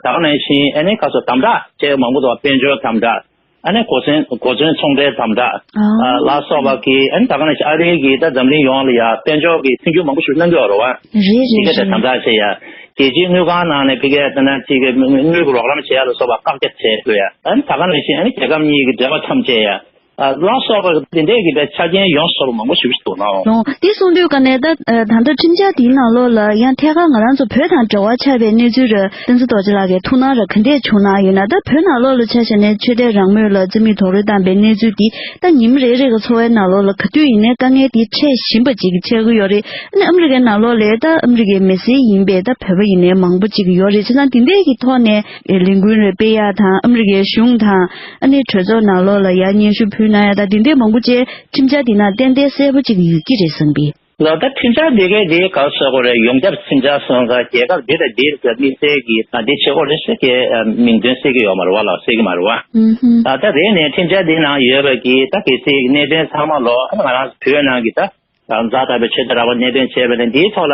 ད་ག་ནང་བཞིན་ཨ་ནི་ག་ཚོད་དམ་དྲག་བྱས་མང་པོ་འདུག་དཔལ་འབྱོར་དམ་དྲག་ཨ་ནི་གོ་མཚོན་གོ་མཚོན་ཚོང་འབྲེལ་དམ་དྲག་ཨ་ལ་སོགས་པ་གི་ཨ་ནི་ད་ག་ནང་བཞིན་ཨ་རིའི་གི་ད་འཛམ་གླིང་ཡོངས་ལ་ཡ་དཔལ་འབྱོར་གི་མཐུན་འགྱུར་མང་པོ་ཞིག་གནང་གི་ཡོད་རེད་བ། རེད་རེད་ཡིན་གྱི་དེ་རེད། དམ་དྲག་བྱས་ཡ། རྒྱལ་སྤྱིའི་དངུལ་ཁང་ནང་ནས་ཕ་གིའི་ད་ནང་གཅིག་གི་དངུལ་གྱི་རོགས་རམ་བྱེད་ཡ་ལ་སོགས་པ་བཀག་རྒྱ་བྱས་དགོས་ཡ། ཨ་ནི་ད་ག་ནང་བཞིན་ཨ་ནི་རྒྱལ་ཁབ་གཉིས་ཀྱི་འབྲེལ་བ་མཚམས་བཅད་ཡ། ཨ་ལ་སོགས་པ་དེ་འདྲས་ཀྱི་པའི་ཆ་རྐྱེན་ཡོངས་སུ་རྫོགས་པ་མང་པོ་ཞིག་འདུག་ནའོ། ལོ། དེ་གསུངས་དུས་ཀ་ནས་ད་ད་ལྟ་ཁྲིམས་འཆར་དེའི་ནང་ལོགས་ལ་ཡང་ཐད་ཀར་ང་རང་ཚོ་བོད་དང་འབྲེལ་བ་ཆགས་པའི་གནས་ཚུལ་རེད། བསྟན་འཛིན་རྡོ་རྗེ་ལགས་ཀྱིས་ཐུགས་སྣང་ར་ག་འདྲས་བྱུང་གནང་ཡོད་ན། ད་བོད་ནང་ལོགས་ལ་ཆ་བཞག་ནས་ཆོས་དད་རང་མོས་ལ་རྩིས་མེད་རྡོག་རོལ་བཏང་པའི་གནས་ཚུལ་འདི་ད་ཉིན་རེ་རེ་གི་འཚོ་བའི་ནང་ལོགས་ལ་ག་དུས་ཡིན་ནའི་དཀའ་ངལ་འདི་འཕྲད་བཞིན་པ་ཅིག་ཆགས་ཀྱི་ཡོད་རེད། ཨ་ནི་ཨ་མི་རི་ཀའི་ནང་ལོགས་ལ་ད་ཨ་མི་རི་ཀའི་མི་སེར་ཡིན་པའི་ད་བོད་པ་ཡིན་ནའི་མང་པོ་ཅིག་ཡོད་རེད། བྱས་ཙང་དེ་འདྲས་ཀྱི་ཐོག་ནས་ལས་འགུལ་རེ་སྤེལ་ཡ་དང་ཨ་མི་རི་ཀའི་གཞུང་དང་ཨ་ནི་གྲོས་ཚོགས་ནང་ལོགས་ལ་ཡ་སྙན་ཞུ་ཕུལ་གནང་ཡ་ད་དེ་འདྲས་མང་པོ་ཅིག་ཁྲིམས་འཆར་འདི་ནང་ཏན་ཏན་གསལ་པོ་ཅིག་ཡོད་ཀྱི་རེད་བསམ་གི། ལགས། ད་ཁྲིམས་འཆར་འདི་གའི་འདི་ག་ཟེར་དགོས་རེད། ཡོངས་ཁྱབ་ཁྲིམས་འཆར་སོང་ཙང་རྒྱལ་ཁབ་འདི་དང་འདི་གི་དམིགས་བསལ་གྱི་ད་འདི་བྱེད་དགོས་རེད་ཟེར་གྱི་མིང་དོན་གསལ་གྱི་ཡོད་མ་རེད་བ་ལགས། གསལ་གྱི་མ་རེད་བ། ཨུམ་ཧུམ། ད་ད་རེད་ནས་ཁྲིམས་འཆར་འདི་ནང་ཡོད་པ་གི་ད་གལ་སྲིད་གནད་དོན་ཚང་མ་ལོ་ང་རང་བོད་ནང་གི་ད་ ཛ་དྲག་པའི་ཆོས་དད་རང་དབང་གནད་དོན་བྱས་པ་ནས་འདིའི་ཐོག་ལ་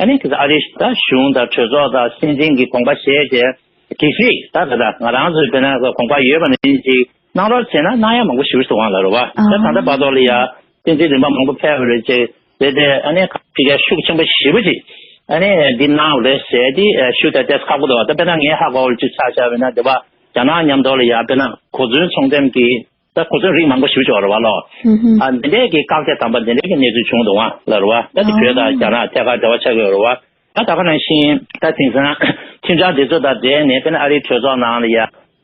ཨ་ནི་ཨ་རིའི་ད་གཞུང་དང་གྲོས་ཚོགས་དང་སྲིད་འཛིན་གྱི་དགོངས་པ་བཞེས་བྱས། གལ་སྲིད་ད་ད་ད་ང་རང་ཚོའི་དཔེར་ན་དགོངས་པ་ཡོད་པ་ནང་བཞིན་ཅིག་གནང་རོགས་བྱས་ན་གནང་ཡ་མང་པོ་ཞེ་པོ་ཞིག་འདུག་ཨང་ལབ་རེད་བ། ད་ད་ལྟ་བར་དུ་ལ་ཡ་སྲིད་འཛིན་རིམ་པ་མང་པོ་ཕེབས་པ་རེད་ཅེས་རེད་དེ། ཨ་ནི་ཁ་ཕྱི་རྒྱལ་ཤུགས་ཆེན་པོ་ཞེ་པོ་ཅིག་ཨ་ནི་འདི་གནང་རེད་ཟེར་དེ་ཞུ་ད་ཏེས་ཁག་པོ་འདུག་ད་དཔེར་ན་ངའི་ཧ་གོ་བ་ཅིག་ཆ་བཞག་པ་ཡིན་ན་འདི་བ་རྒྱ་ནག་མཉམ་དུ་ལ་ཡ་དཔེར་ན་གོ་མཚོན་ཚོང་འདེམས་ཀྱི་ད་གོ་མཚོན་རིགས་མང་པོ་ཞེ་པོ་ཅིག་ཡོད་རེད་བ་ལོ། ཨ་འདི་འདྲས་ཀྱི་བཀག་རྒྱ་དམ་པ་འདི་འདྲས་ཀྱི་གནས་ཚུལ་བྱུང་འདུག་ཨང་ལབ་རེད་བ། ད་དེ་བོད་དང་རྒྱ་ནག་ཐད་ཀར་འབྲེལ་བ་ཆགས་ཀྱི་ཡོད་རེད་བ། ད་ད་ག་ནང་བཞིན་ད་དེང་སང་ཁྲིམས་འཆར་འདི་ཚོ་དང་འབྲེལ་ནས་དཔེར་ན་ཨ་རིའི་གྲོས་ཚོགས་ནང་ལ་ཡ་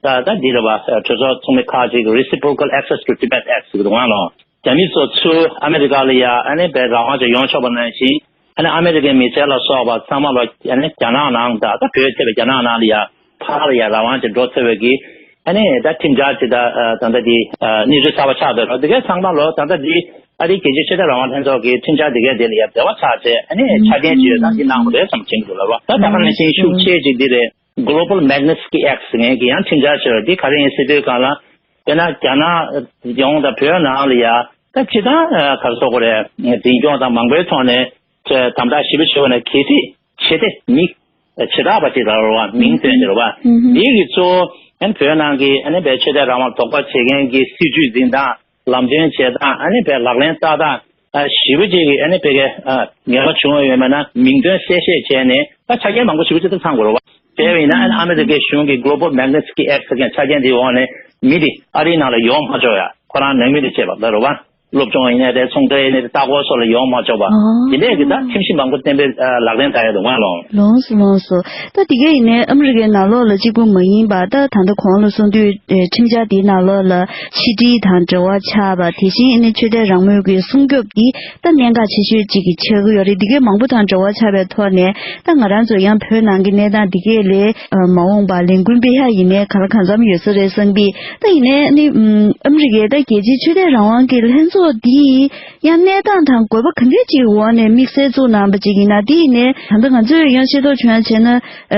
ད་ད་འདི་རེད་བ། གྲོས་ཚོགས་ཚོགས་མི་ཁག་ཅིག་Reciprocal Access to Tibet Act་ཟེར་གྱི་འདུག་ཨང་ལོ། རྒྱ་མི་ཚོ་ཚུར་ཨ་མེ་རི་ཀ་ལ་ཡ་ཨ་ནི་བའི་རང་དབང་ཅིག་ཡོང་ཆོག་པ་ནང་བཞིན་ཨ་ནི་ཨ་མེ་རི་ཀའི་མི་སེར་ལ་སོགས་པ་ཚང་མ་ལ་ཨ་ནི་རྒྱ་ནག་ནང་དང་ད་བོད་ཐེ་བའི་རྒྱ་ནག་ནང་ལ་ཡ་ཕར་ལ་ཡ་རང་དབང་ཅིག་འགྲོ་ཐུབ་པའི་གི་ཨ་ནི་ད་ཁྲིམས་འཆར་ཅིག་ད་ད་ལྟ་འདི་གནས་ཚུལ་གསར་པ་ཆགས་བསྡད་རོགས། འདི་གའི་ཚང་མ་ལོ་ད་ལྟ་འདི་ཨ་རིའི་རྒྱལ་སྤྱིའི་ཆོས་དད་རང་དབང་ལྷན་ཚོགས་ཀྱི་ཁྲིམས་འཆར་འདི་གའི་དེ་ལ་ཡ་འབྲེལ་བ་ཆགས་བྱས་ཨ་ནི་ཆ་རྐྱེན་ཅིག་ཡོད་ན་འདི་གནང་དགོས་རེད་བསམ་དྲན་གྱི་འདུག་ལབ་རོགས། ད་ད་ག་ནང་བཞིན་ཤུགས་ཆེ་ཅིག་འདི་རེད། Global Magnitsky Act་ཟེར་མཁན་གྱི་ཡང་ཁྲིམས་འཆར་ཞིག་རེད། འདི་ག་རེ་ཡིན་ཟེར་དུས་སྒང་ལ་དཔེར་ན་རྒྱ་ནག་ཡོངས་དང་བོད་ནང་ལ་ཡ་ད་སྤྱི་བཏང་ག་རེ་ཟེར་དགོས་རེད། འཛིན་སྐྱོང་དང་མང་པོའི་ཐོག་ནས་དམ་དྲག་ཞེ་པོ་བྱེད་པ་ནས་གལ་སྲིད་ཆེ་སྟེ་མི་བྱེ་བྲག་པ་ཅིག་ལ་རེད་བ། མིང་བཏོན་ཏེ་རེད་བ། འདི་གི་གཙོ་བོ་ཨ་ནི་བོད་ནང་གི་ཨ་ནི་བོད་ཆོས་དད་རང་དབང་དོགས་པ་བྱེད་མཁན་གྱི་སྲིད་བྱུས་འཛིན་སྟངས། ལམ་སྟོན་བྱེད་སྟངས། ཨ་ནི་བའི་ལག་ལེན་བསྟར་སྟངས་ཨ་ཞེ་པོ་ཅིག་གིས་ཨ་ནི་བའི་གི་ཨ་ངེས་པ་བྱུང་ཡོད་མེད་ན་མིང་དོན་གསལ་བཤད་བྱས་ནས་ད་ཆ་རྐྱེན་མང་པོ་ཞེ་པོ་ཅིག་ད་ཚང་དགོས་རེད་བ། དེ་བས་ན་ཨ་ནི་ཨ་མེ་རི་ཀའི་གཞུང་གི་Global Magnitsky Act་ཟེར་མཁན་ཆ་རྐྱེན་དེའི་འོག་ནས་མི་དེ་ཨ་རིའི་ནང་ལ་ཡོང་མ་ཆོག་ཡ། ཁོ་རང་ནང་མི་དེ་བྱས་པ་ལ་རེད་བ། སློབ་སྦྱོང་ཡིན་ནའི་རེད། ཚོང་འབྲེལ་ཡིན་ནའི་རེད། ལྟ་སྐོར་སོགས་ལ་ཡོང་མ་ཆོག་པ། ཨོ། དེ་འདྲས་ཀྱི་ད་ཁྲིམས་གཞི་མང་པོ་གཏན་འབེབས་ལག་ལེན་བསྟར་ཡ་འདུག་ང་ལོང་། ལོངས་སུ་ལོངས་སུ། ད་དེ་ག་ཡིན་ནའི་ཨ་མི་རི་ཀའི་ནང་ལོགས་ལ་གཅིག་པུ་མ་ཡིན་པ་ད་ད་ལྟ་གོང་ལ་གསུངས་དུས་ཁྲིམས་འཆར་དེའི་ནང་ལོགས་ལ་ཕྱི་འབྲེལ་དང་འབྲེལ་བ་ཆགས་པ་དེ་བཞིན་ཨ་ནི་ཆོས་དད་རང་མོས་ཀྱི་སྲུང་སྐྱོབ་འདི་ད་གནད་འགག་ཆེ་ཤོས་གཅིག་གི་ཆགས་ཀྱི་ཡོད་རེད། དེ་གའི་མང་པོ་དང་འབྲེལ་བ་ཆགས་པའི་ཐོག་ནས་ད་ང་རང་ཚོ་ཡང་བོད་ནང་གི་གནས་སྟངས་དེ་གས་ལས་མ་འོངས་པ་ལས་འགུལ་སྤེལ་ཡ་ཡིན་ནའི་ག་ལ་གང་འཚམ་ཡོད་ས་རེད་བསམ་པས། ད་ཡིན་ནའི་ནི་ཨམ་ཨ་མི་རི་ཀའི་ད་རྒྱལ་སྤྱིའི་ཆོས་དད་རང་དབང་གི་ལྷན་ཚོགས་འདིས་ཡང་གནས་སྟངས་དང་དགོས་པ་ག་འདྲས་ཅིག་འོག་ནས་དམིགས་བསལ་བཙུགས་གནང་པ་ཅིག་ཡིན་ན། དེ་ཡིན་ནའི་ད་ལྟ་ང་ཚོས་ཡང་ཤེས་རྟོགས་བྱུང་ཡ་བྱས་ན་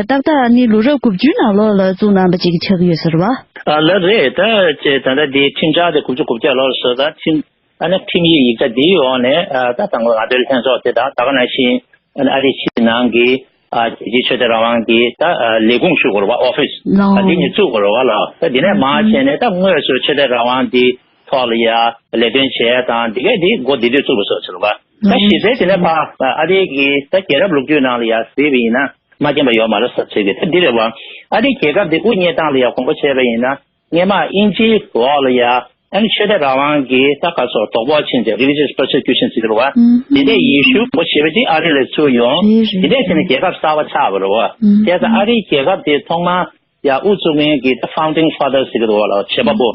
ཏག་ཏག་ནི་ལོ་རབས་དགུ་བཅུའི་ནང་ལོགས་ལ་བཙུགས་གནང་པ་ཅིག་ཆགས་ཀྱི་ཡོད་ས་རེད་བ། ཨ་ལ་རེད། ད་ཅེ་ད་ལྟ་འདི་ཁྲིམས་འཆར་དེ་དགུ་བཅུ་གོ་བརྒྱད་ལོར་སོ་ད་ཁྲིམས་ཨ་ནི་ཁྲིམས་ཡིག་ཡིག་ཆ་འདིའི་འོག་ནས་ཨ་ད་དང་པོ་ང་ཚོའི་ལྷན་ཚོགས་དེ་དང་ད་ག་ནང་བཞིན་ཨ་ནི་ཨ་རིའི་ཕྱི་ནང་གི་ཨ་རྒྱལ་སྤྱིའི་ཆོས་དད་རང་དབང་གི་ད་ཨ་ལས་ཁུངས་ཞུ་དགོས་རེད་བ། ཨོ་ཕིས་ཨ་འདི་ནས་བཙུགས་དགོས་རེད་བ་ལ། ད་འདི་ནས་མར་བྱས་ནས་ད་དངོས་སུ་ཆོས་དད་རང་དབང་འདི་ཐོག་ལ་ཡ་ལས་དོན་བྱས་དང་འདི་གས་འདི་འགོ་འདི་འདྲས་བཙུགས་པ་སོགས་ཟེར་བ། ད་གཞི་རྩའི་དེ་ནས་ཕ་ཨ་རིའི་གི་ད་རྒྱལ་རབས་ལོ་རྒྱུས་ནང་ལ་ཡ་གཟིགས་པ་ཡིན་ན་མ་མཁྱེན་པ་ཡོད་མ་རེད་ཟེར་ཚིག་གི་ད་འདི་རེད་བ། ཨ་རིའི་རྒྱལ་ཁབ་འདི་དབུ་བརྙེས་སྟངས་ལ་ཡ་དགོངས་པ་བྱས་པ་ཡིན་ན། སྔས་མ་དབྱིན་ཇིའི་འོག་ལ་ཡ་ཨ་ནི་ཆོས་དད་རང་དབང་གི་ད་ག་སོགས་དོགས་པ་ཕྱིན་ཏེ་religious persecution་ཟེར་གི་རེད་བ། དེ་འདྲའི་ཡེ་ཤུ་པོ་ཞེས་པ་ཅིག་ཨ་རི་ལ་ཚུར་ཡོང་། དེ་འདྲའི་ཕྱིན་ནས་རྒྱལ་ཁབ་གསར་པ་ཆགས་པ་རེད་བ། བྱས་ཙང་ཨ་རིའི་རྒྱལ་ཁབ་དེ་ཐོག་མར་ཡ་དབུ་བཙུགས་མཁན་གྱི་ད་founding fathers་ཟེར་གི་རེད་བ་ལ་བྱེད་པ་པོ།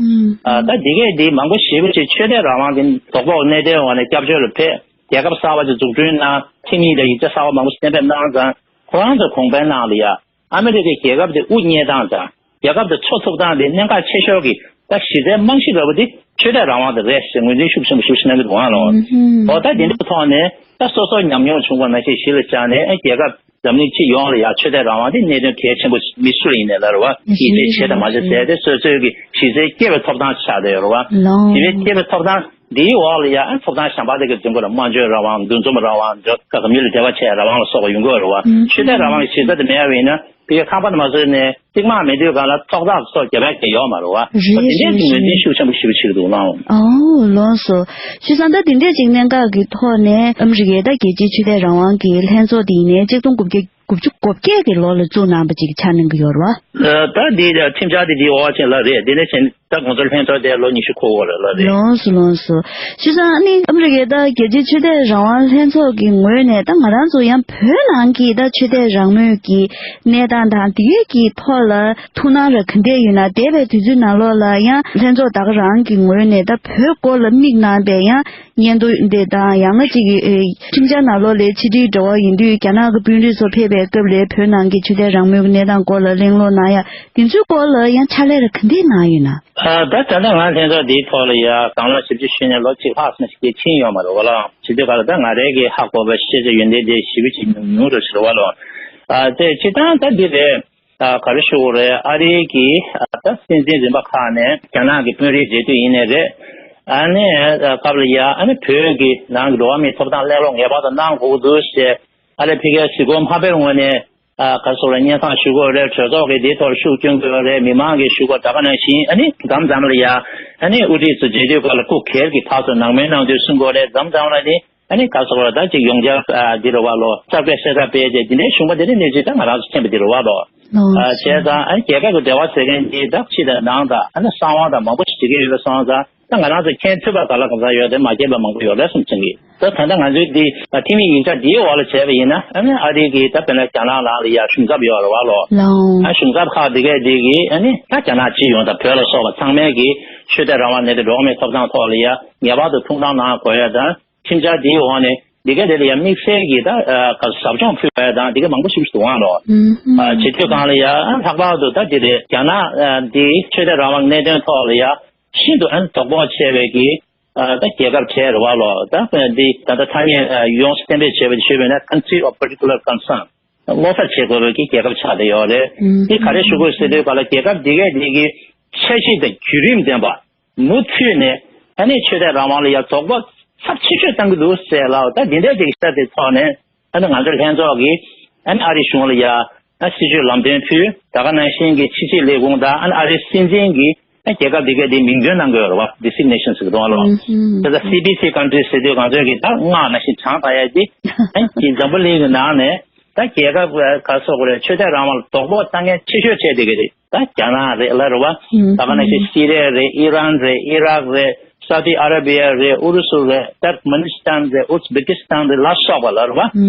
ད་དེ་གས་དེ་མང་པོ་ཞེ་པོ་ཅིག་ཆོས་དད་རང་དབང་གི་དོགས་པ་འོག་གནས་དོན་འོག་ནས་སྐྱབས་བཅོལ་ལ་ཕེབས། རྒྱལ་ཁབ་གསར་པ་ཅིག་འཛུགས་སྐྲུན་གནང་། ཁྲིམས་ཡིག་དང་ཡིག་ཆ་གསར་པ་མང་པོ་ཞིག་གཏན་འབེབས་གནང་ཙང་ཁོ་རང་ཚོའི་གོང་འཕེལ་ནང་ལ་ཡ། ཨ་མི་རི་ཀའི་རྒྱལ་ཁབ་དེ་དབུ་བརྙེས་སྟངས་དང་རྒྱལ་ཁབ་དེ་འཚོ་ཐུབ་སྟངས་དེ་གནད་འགག་ཆེ་ཤོས་ཀྱི་ད་གཞི་རྩའི་རྨང་གཞི་འདྲ་བོ་དེ་ཆོས་དད་རང་དབང་དེ་རེད་ཟེར་ངོས་འཛིན་ཤུགས་ཆེན་པོ་ཞིག་གནང་གི་འདུག་ཨང་ལོ། འོ་ད་དེ་འདྲའི་ཐོག་ནས་ད་སོ་སོ་ཉམས་མྱོང་བྱུང་བ་ནང་བཞིན་གཞི་ལ་བཞག་ནས་ཨ་རྒྱལ་ཁབ་འཛམ་གླིང་སྤྱི་ཡོངས་ལ་ཡང་ཆོས་དད་རང་དབང་དེ་གནད་དོན་གལ་ཆེན་པོ་མི་སུ་ལ་ཡིན་ནའི་ལ་རེད་བ། ཡིད་ཆེས་བྱེད་དང་མ་བྱེད་ཟེར་ཏེ་སོ་སོའི་གི་གཞི་རྩའི་སྐྱེ་བའི་ཐོབ་ཐང་ཆགས་བསྡད་ཡོད་རེད་བ། ལོང་། གཞི་རྩའི་སྐྱེ་བའི་ཐོབ་ཐང་འདིའི་འོག་ལ་ཡང་ཐོབ་ཐང་གཞན་པ་དེ་གའི་འཛིན་དགོས་ལ། སྨྲ་བརྗོད་རང་དབང་། འདུ་འཛོམས་རང་དབང་། འདོད་ཁ་ག་མི་ལ་འབྲེལ་བ་བྱེད་རང་དབང་ལ་སོགས་པ་ཡོང་གི་ཡོད་རེད་བ། ཆོས་དད་རང་དབང་གི་གཞི་རྩ་དེ་མེད་པ་ཡིན་ན་དེ་གའི་ཁང་པ་དེ་མ་བཟོས་ནས་རྩིག་མ་མེད་དུས་གང་ལ་ཐོག་ཐག་སོགས་རྒྱབ་ཡ་གང་ཡོད་མ་རེད་བ། རེད། དེ་འདྲའི་རེད། གི་ངོས་འཛིན་རེད། ཤུགས་ཆེན་པོ་ཞེ་པོ་བྱེད་ཀྱི་འདུག་ལོང་། ཨོ་ལོངས་སོ། བྱས་ཙང་ད་དེ་འདྲའི་ཅིག་གནད་འགག་གི་ཐོག་ནས་ཨ་མི་རི་ཀའི་ད་རྒྱལ་སྤྱིའི་ཆོས་དད་རང་དབང་གི་ལྷན་ཚོགས་དེ་ཡིན་ནའི་གཅིག་སྟོང་དགུ་བརྒྱ་དགུ་བཅུ་གོ་བརྒྱད་ཀྱི་ལོ་ལ་བཙུགས་གནང་པ་ཅིག་ཆགས་གནང་གི་ཡོད་རེད་བ། ད་འདི་ཁྲིམས་འཆར་དེ་འདི་འོག་ཅན་ལ་རེད། དེ་ནས་གཞན་ད་ང་ཚོ་ལྷན་ཚོགས་དེ་ལོ་ཉི་ཤུ་འཁོར་བ་རེད་ལ་རེད། ལོངས་སུ་ལོངས་སུ། བྱས་ཙང་ཨ་ནི་ཨ་མི་རི་ཀའི་ད་རྒྱལ་སྤྱིའི་ཆོས་དད་རང་དབང་ལྷན་ཚོགས་ཀྱི་ངོས་ནས་ད་ང་རང་ཚོ་ཡང་བོད་ནང་གི་ད་ཆོས་དད་རང་མོས་ཀྱི་གནས་སྟངས་དང་དེའི་གི་ཐོག་ལ་ཐུགས་སྣང་ར་ག་འདྲས་ཡོད་ན། འདས་པའི་དུས་ཚོད་ནང་ལོགས་ལ་ཡང་ལྷན་ཚོགས་ད་ག་རང་གི་ངོས་ནས་ད་བོད་སྐོར་ལ་དམིགས་གནང་པའི་ཡང་སྙན་ཐོ་འདི་དང་ཡང་ན་གཅིག་གི་ཨེ་ཁྲིམས་འཆར་ནང་ལོགས་ལ་ཕྱི་དྲིལ་འབྲེལ་བ་ཡིན་དུས་རྒྱ་ནག་གི་དཔོན་རིགས་ཚོ་ཕེབས་པའི་སྐབས་ལ་བོད་ནང་གི་ཆོས་དད་རང་མོས་ཀྱི་གནས་སྟངས་སྐོར་ལ་གླེང་སློང་གནང་ཡ་དེ་ཚོའི་སྐོར་ལ་ཡང་ཕྱག་ལས་ར་ག་འདྲས་གནང་ཡོད་ན། ཨ་ད་ད་ལྟ་ང་ལྷན་ཚོགས་འདིའི་ཐོག་ལ་ཡ་སྒང་ལ་ཞབས་ཕྱི་ཞུས་ནས་ལོ་གཅིག་ལྷག་ཙམ་ཞིག་ཕྱིན་ཡོད་མ་རེད་བ་ལ། བྱེད་དུས་ག་ལ་ད་ང་རའི་གི་ཧ་གོ་བའི་ཤེས་བྱ་ཡོན་ཏན་དེ་ཞེ་པོ་ཅིག་ཉུང་ཉུང་རེད་ཟེར་བ་ལ། ཨ་དེ་སྤྱིར་བཏང་ད་འདི་རེད། ཨ་ག་རེ་ཞུ་དགོས་རེད། ཨ་རིའི་གི་ཨ་ད་སྲིད་འཛིན་རིམ་པ་ཁག་ནས་རྒྱ་ནག་གི་དཔོན་རིགས་མཇལ་དུས་ཡིན་ནའི་རེད། ཨ་ནི་སྐབས་ལ་ཡ་ཨ་ནི་བོད་ཀྱི་ནང་གི་འགྲོ་བ་མིའི་ཐོབ་ཐང་གླེང་སློང་ངེས་པར་དུ་གནང་དགོས་འདུག་ཟེར། ཨ་ལས་ཕ་གིའི་གཟིགས་སྐོར་མ་ཕེབས་སྔོན་ནས་ཨ་ག་སོགས་ལ་སྙན་སེང་ཞུ་དགོས་རེད། གྲོས་ཚོགས་ཀྱིས་འདིའི་ཐོག་ལ་ཤུགས་སྐྱོན་དགོས་རེད། མི་མང་གིས་ཞུ་དགོས། ད་ག་ནང་བཞིན་ཨ་ནི་མཚམས་མཚམས་ལ་ཡ་ཨ་ནི་དབུ་ཁྲིད་ཚོ་མཇལ་དུས་སྐབས་ལ་སྐུ་སྒེར་གྱི་ཕར་ཚུར་ནང་མོལ་གནང་དུས་གསུང་དགོས་རེད། མཚམས་མཚམས་ལ་ནི་ཨ་ནི་ག་སོགས་ལ་ད་ཅིག་ཡོངས་ཁྱབ་ཨ་འདི་རུ་བ་ལོ་གསར་པའི་གསལ་བསྒྲགས་སྤེལ་རྗེས་འདི་འདྲའི་བྱུང་བ་འདི་འདྲའི་གནས་ཚུལ་ད་ང་རང་ཚོ་མཁྱེན་པ་འདི་རུ་བ་ལོ། ལོ། ཨ་བྱས་ཙང་ཨ་ནི་རྒྱལ་ཁབ་ཀྱི་འབྲེལ་བ་བྱེད་མཁན་འདི་ད་ཕྱི་དང་ནང་དང་ཨ་ནི་གསང་བ་དང་མང་པོ་ཞིག་བྱེད་ཀྱི་ཡོད་པ་སོང་ཙང་། ད་ང་རང་ཚོ་མཁྱེན་ཐུབ་པ་ག་ལ་གང་ཟག་ཡོད་དེ་མ་མཁྱེན་པ་མང་པོ་ཡོད་རེད་བསམ་བྱུང་གི། ད་ད་ལྟ་ང་ཚོའི་འདི་ཐིང་མིག་ཡིག་ཆ་འདིའི་འོག་ལ་བྱས་པ་ཡིན་ན་ཨ་ནི་ཨ་རི་གི་ད་དཔེར་ན་རྒྱ་ནག་ནང་ལ་ཡ་གཞུང་ཚབ་ཡོད་རེད་བ་ལོ། ལའོ། ཨ་གཞུང་ཚབ་ཁག་འདི་གས་འདི་གི་ཨ་ནི་ད་རྒྱ་ནག་སྤྱི་ཡོངས་དང་བོད་ལ་སོགས་པ་ཚང་མས་གི་ཆོས་དད་རང་དབང་གནད་དོན་འགྲོ་བ་མིའི་ཐོབ་ཐང་ཐོག་ལ་ཡ་ངེས་པར་དུ་ཐུགས་སྣང་གནང་དགོས་ཡ་དང་། ཁྲིམས་འཆར་འདིའི་འོག་ནས་འདི་གས་དེ་ལ་ཡང་དམིགས་བསལ་གྱི་ད་ཨ་ག་ཟབ་སྦྱོང་ཕུལ་བ་དང་འདི་གས་མང་པོ་ཞིག་འདུག་ཨང་ལོ། ཨ་བྱེད་དུས་སྒང་ལ་ཡང་ལྷག་པར་དུ་ད་འདི་རེད། རྒྱ་ནག་ཨ་འདི་ཆོས་དད་རང་དབང་གནད་དོན་ཐོག་ལ་ཡང་ཤིན་ཏུ་ཨ་དོ་ཕོག་ཆེ་བའི་གི་ཨ་ད་རྒྱལ་ཁབ་གྲས་རེད་བ་ལོ། ད་འདི་ད་ལྟ་ཐ་སྙད་ཨ་ཡོངས་སུ་གཏན་འབེབས་བྱས་པ་ཞུས་པ་ཡིན་ན་country of particular concern། བློ་འཚབ་བྱེད་དགོས་པའི་གི་རྒྱལ་ཁབ་ཆགས་བསྡད་ཡོད་རེད། འདི་ག་རེ་ཞུ་དགོས་ཟེར་དུས་སྒང་ལ་རྒྱལ་ཁབ་འདི་གས་འདི་གི་འཆར་གཞི་དང་བརྒྱུད་རིམ་ལྡན་པ། མུ་མཐུད་ནས་ཨ་ནི་ཆོས་དད་རང་དབང་ལ་ཡང་དོ་ཕོག་ཚབས་ཆེ་ཤོས་བཏང་གི་འདུག་ཟེར་ལ། ད་འདི་འདྲའི་ཅིག་ཤར་དེ་ཐོག་ནས་ཨ་ནི་ང་ཚོའི་ལྷན་ཚོགས་ཀྱིས་ཨ་ནི་ཨ་རིའི་གཞུང་ལ་ཡ་ཨ་སྲིད་ཇུས་ལམ་སྟོན་ཕུལ། ད་ག་ནང་བཞིན་གྱི་ཕྱི་སྲིད་ལས་ཁུངས་དང་ཨ་ནི་ཨ་རིའི་སྲིད་འཛིན་གྱིས་ཨ་རྒྱལ་ཁབ་འདི་གའི་དེ་མིང་འདོན་གནང་གི་ཡོད་རེད་བ། Designation་ཟེར་གི་འདུག་ཨ་ལོ། དེ་ལ་སི་བི་སི་country་ཟེར་དུས་ང་ཚོའི་གི་ད་སྔགས་ནང་བཞིན་བྱང་ཐ་ཡ་གི་ཨ་ནི་འཛམ་བུ་གླིང་གི་ནང་ནས་ད་རྒྱལ་ཁབ་ག་སོགས་རེད། ཆོས་དད་རང་དབང་ལ་དོ་ཕོག་བཏང་མཁན་ཆེ་ཤོས་བྱས་བསྡད་ཀྱི་རེད། ད་རྒྱ་ནག་རེད་ལ་རེད་བ། ད་ག་ནང་བཞིན་སི་རི་ཡ་རེད། ཨི་རན་རེད། ཨི་རག་རེད། སའུ་ཏི་ཨ་ར་བི་ཡ་རེད། ཨུ་རུ་སུ་རེད། ཏར་མ་ནི་སི་ཐན་རེད། ཨུ་ཛི་བེ་ཀི་སི་ཐན་རེད་ལ་སོགས་པ་ལ་རེད་བ།